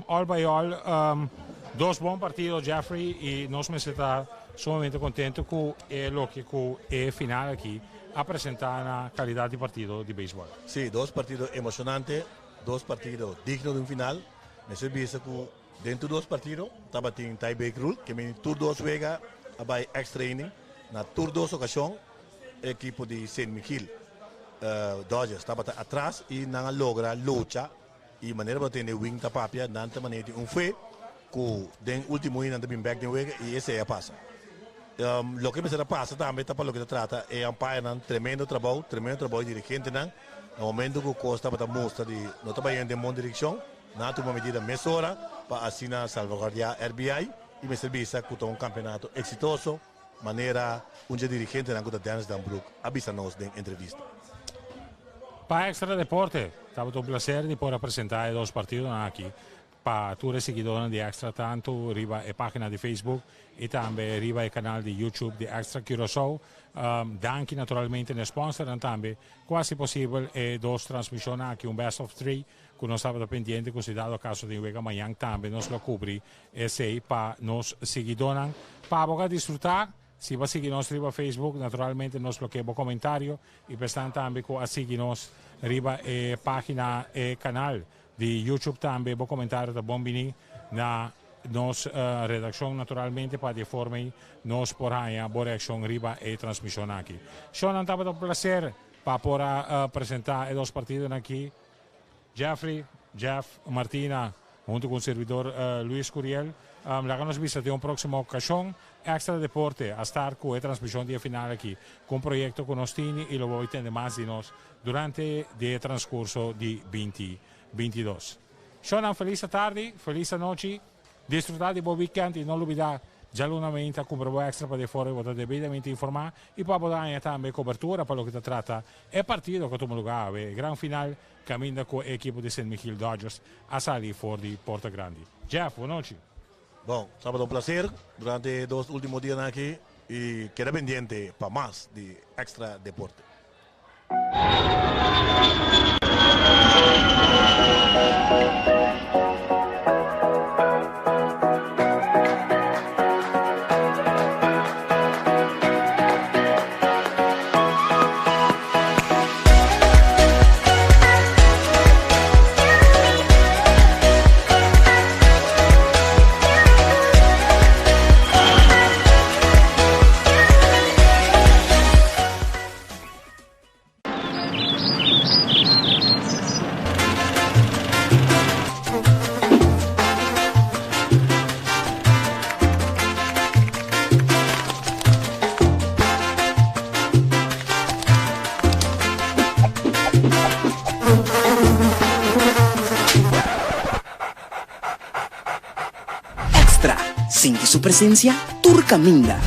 All by all dos bon partido Jeffrey i nos mester ta sumamente kontentu ku e loke ku e final aki a presentá na kalidat di partido di beisbòl. Sí, dos partido emoshonante, dos partido digno di un final. Mester bisa ku den tur dos partido tabatin tie break rule, ke mini tur dos wega a bai extra inning. Na tur dos okashon e ekipo di Sint Michiel Dodgers tabata atras i nan a logra lucha i manera bo tende Wing ta papia nan ta manera tin un fe ku den ultimo inning nan ta bin bek den wega i esei a pasa. Loke mester a pasa tambe ta pa loke ta trata e umpirenan tremendo trabou, tremendo trabou e dirigentenan na momento ku kos tabata mustra di no ta bayendo den bon direkshon nan a tuma medida mesora pa asina salvaguardia RBI i mester bisa ku ta un kampeonato eksitoso. Manera un dje dirigentenan ku ta Dennis Dambroek a bisa nos den entrevista. Pa Extra Deporte, tabata un placer di por a presenta e dos partidonan aki pa tur e siguidornan di Extra tantu riba e pagina di Facebook y tambe riba e canal di YouTube di Extra Curaçao. Danki naturalmente na e sponsornan tambe cu haci posibel e dos transmisionnan aki, un best of three cu nos tabata pendiente cu si dado caso tin wega mañan tambe nos lo cubri Esey pa nos siguidónan. Pa bo ka disfrutá, si bo a sigui nos riba Facebook, naturalmente nos lo ke bo komentario i pa esnan tambe ku a sigui nos riba e página, e kanal di YouTube tambe bo komentario ta bon biní na nos redakshon naturalmente pa di e forma ei nos por haña bo reakshon riba e transmishon aki. Shownan tabata un plaser pa por a presentá e dos partidonan aki. Jeffrey, Jeff, Martina, huntu ku un servidor Luis Curiel. Laga nos bisa den un próksimo okashon Extra Deporte a start ku e transmishon di e final aki ku un proyekto ku nos tini i lo bo bai tende mas di nos durante di e transkurso di binti 22. Shownan felis atardi, felis anochi. Disfrutá di bo weekend i no lubidá djaluna mainta kumpra bo extra pa di afora i bo ta debidamente informá i pa bo ta haña tambe kobertura pa loke ta trata e partido ku a tuma lugá awe, e gran final kaminda ku e ekipo di Sint Michiel Dodgers a sali for di Porta Grandi. Jeff, bo nochi. Bon, tabata un placer durante e dos ultimo dianan aki i keda pendiente pa mas di Extra Deporte. Extra, sinti su presencia tur caminda.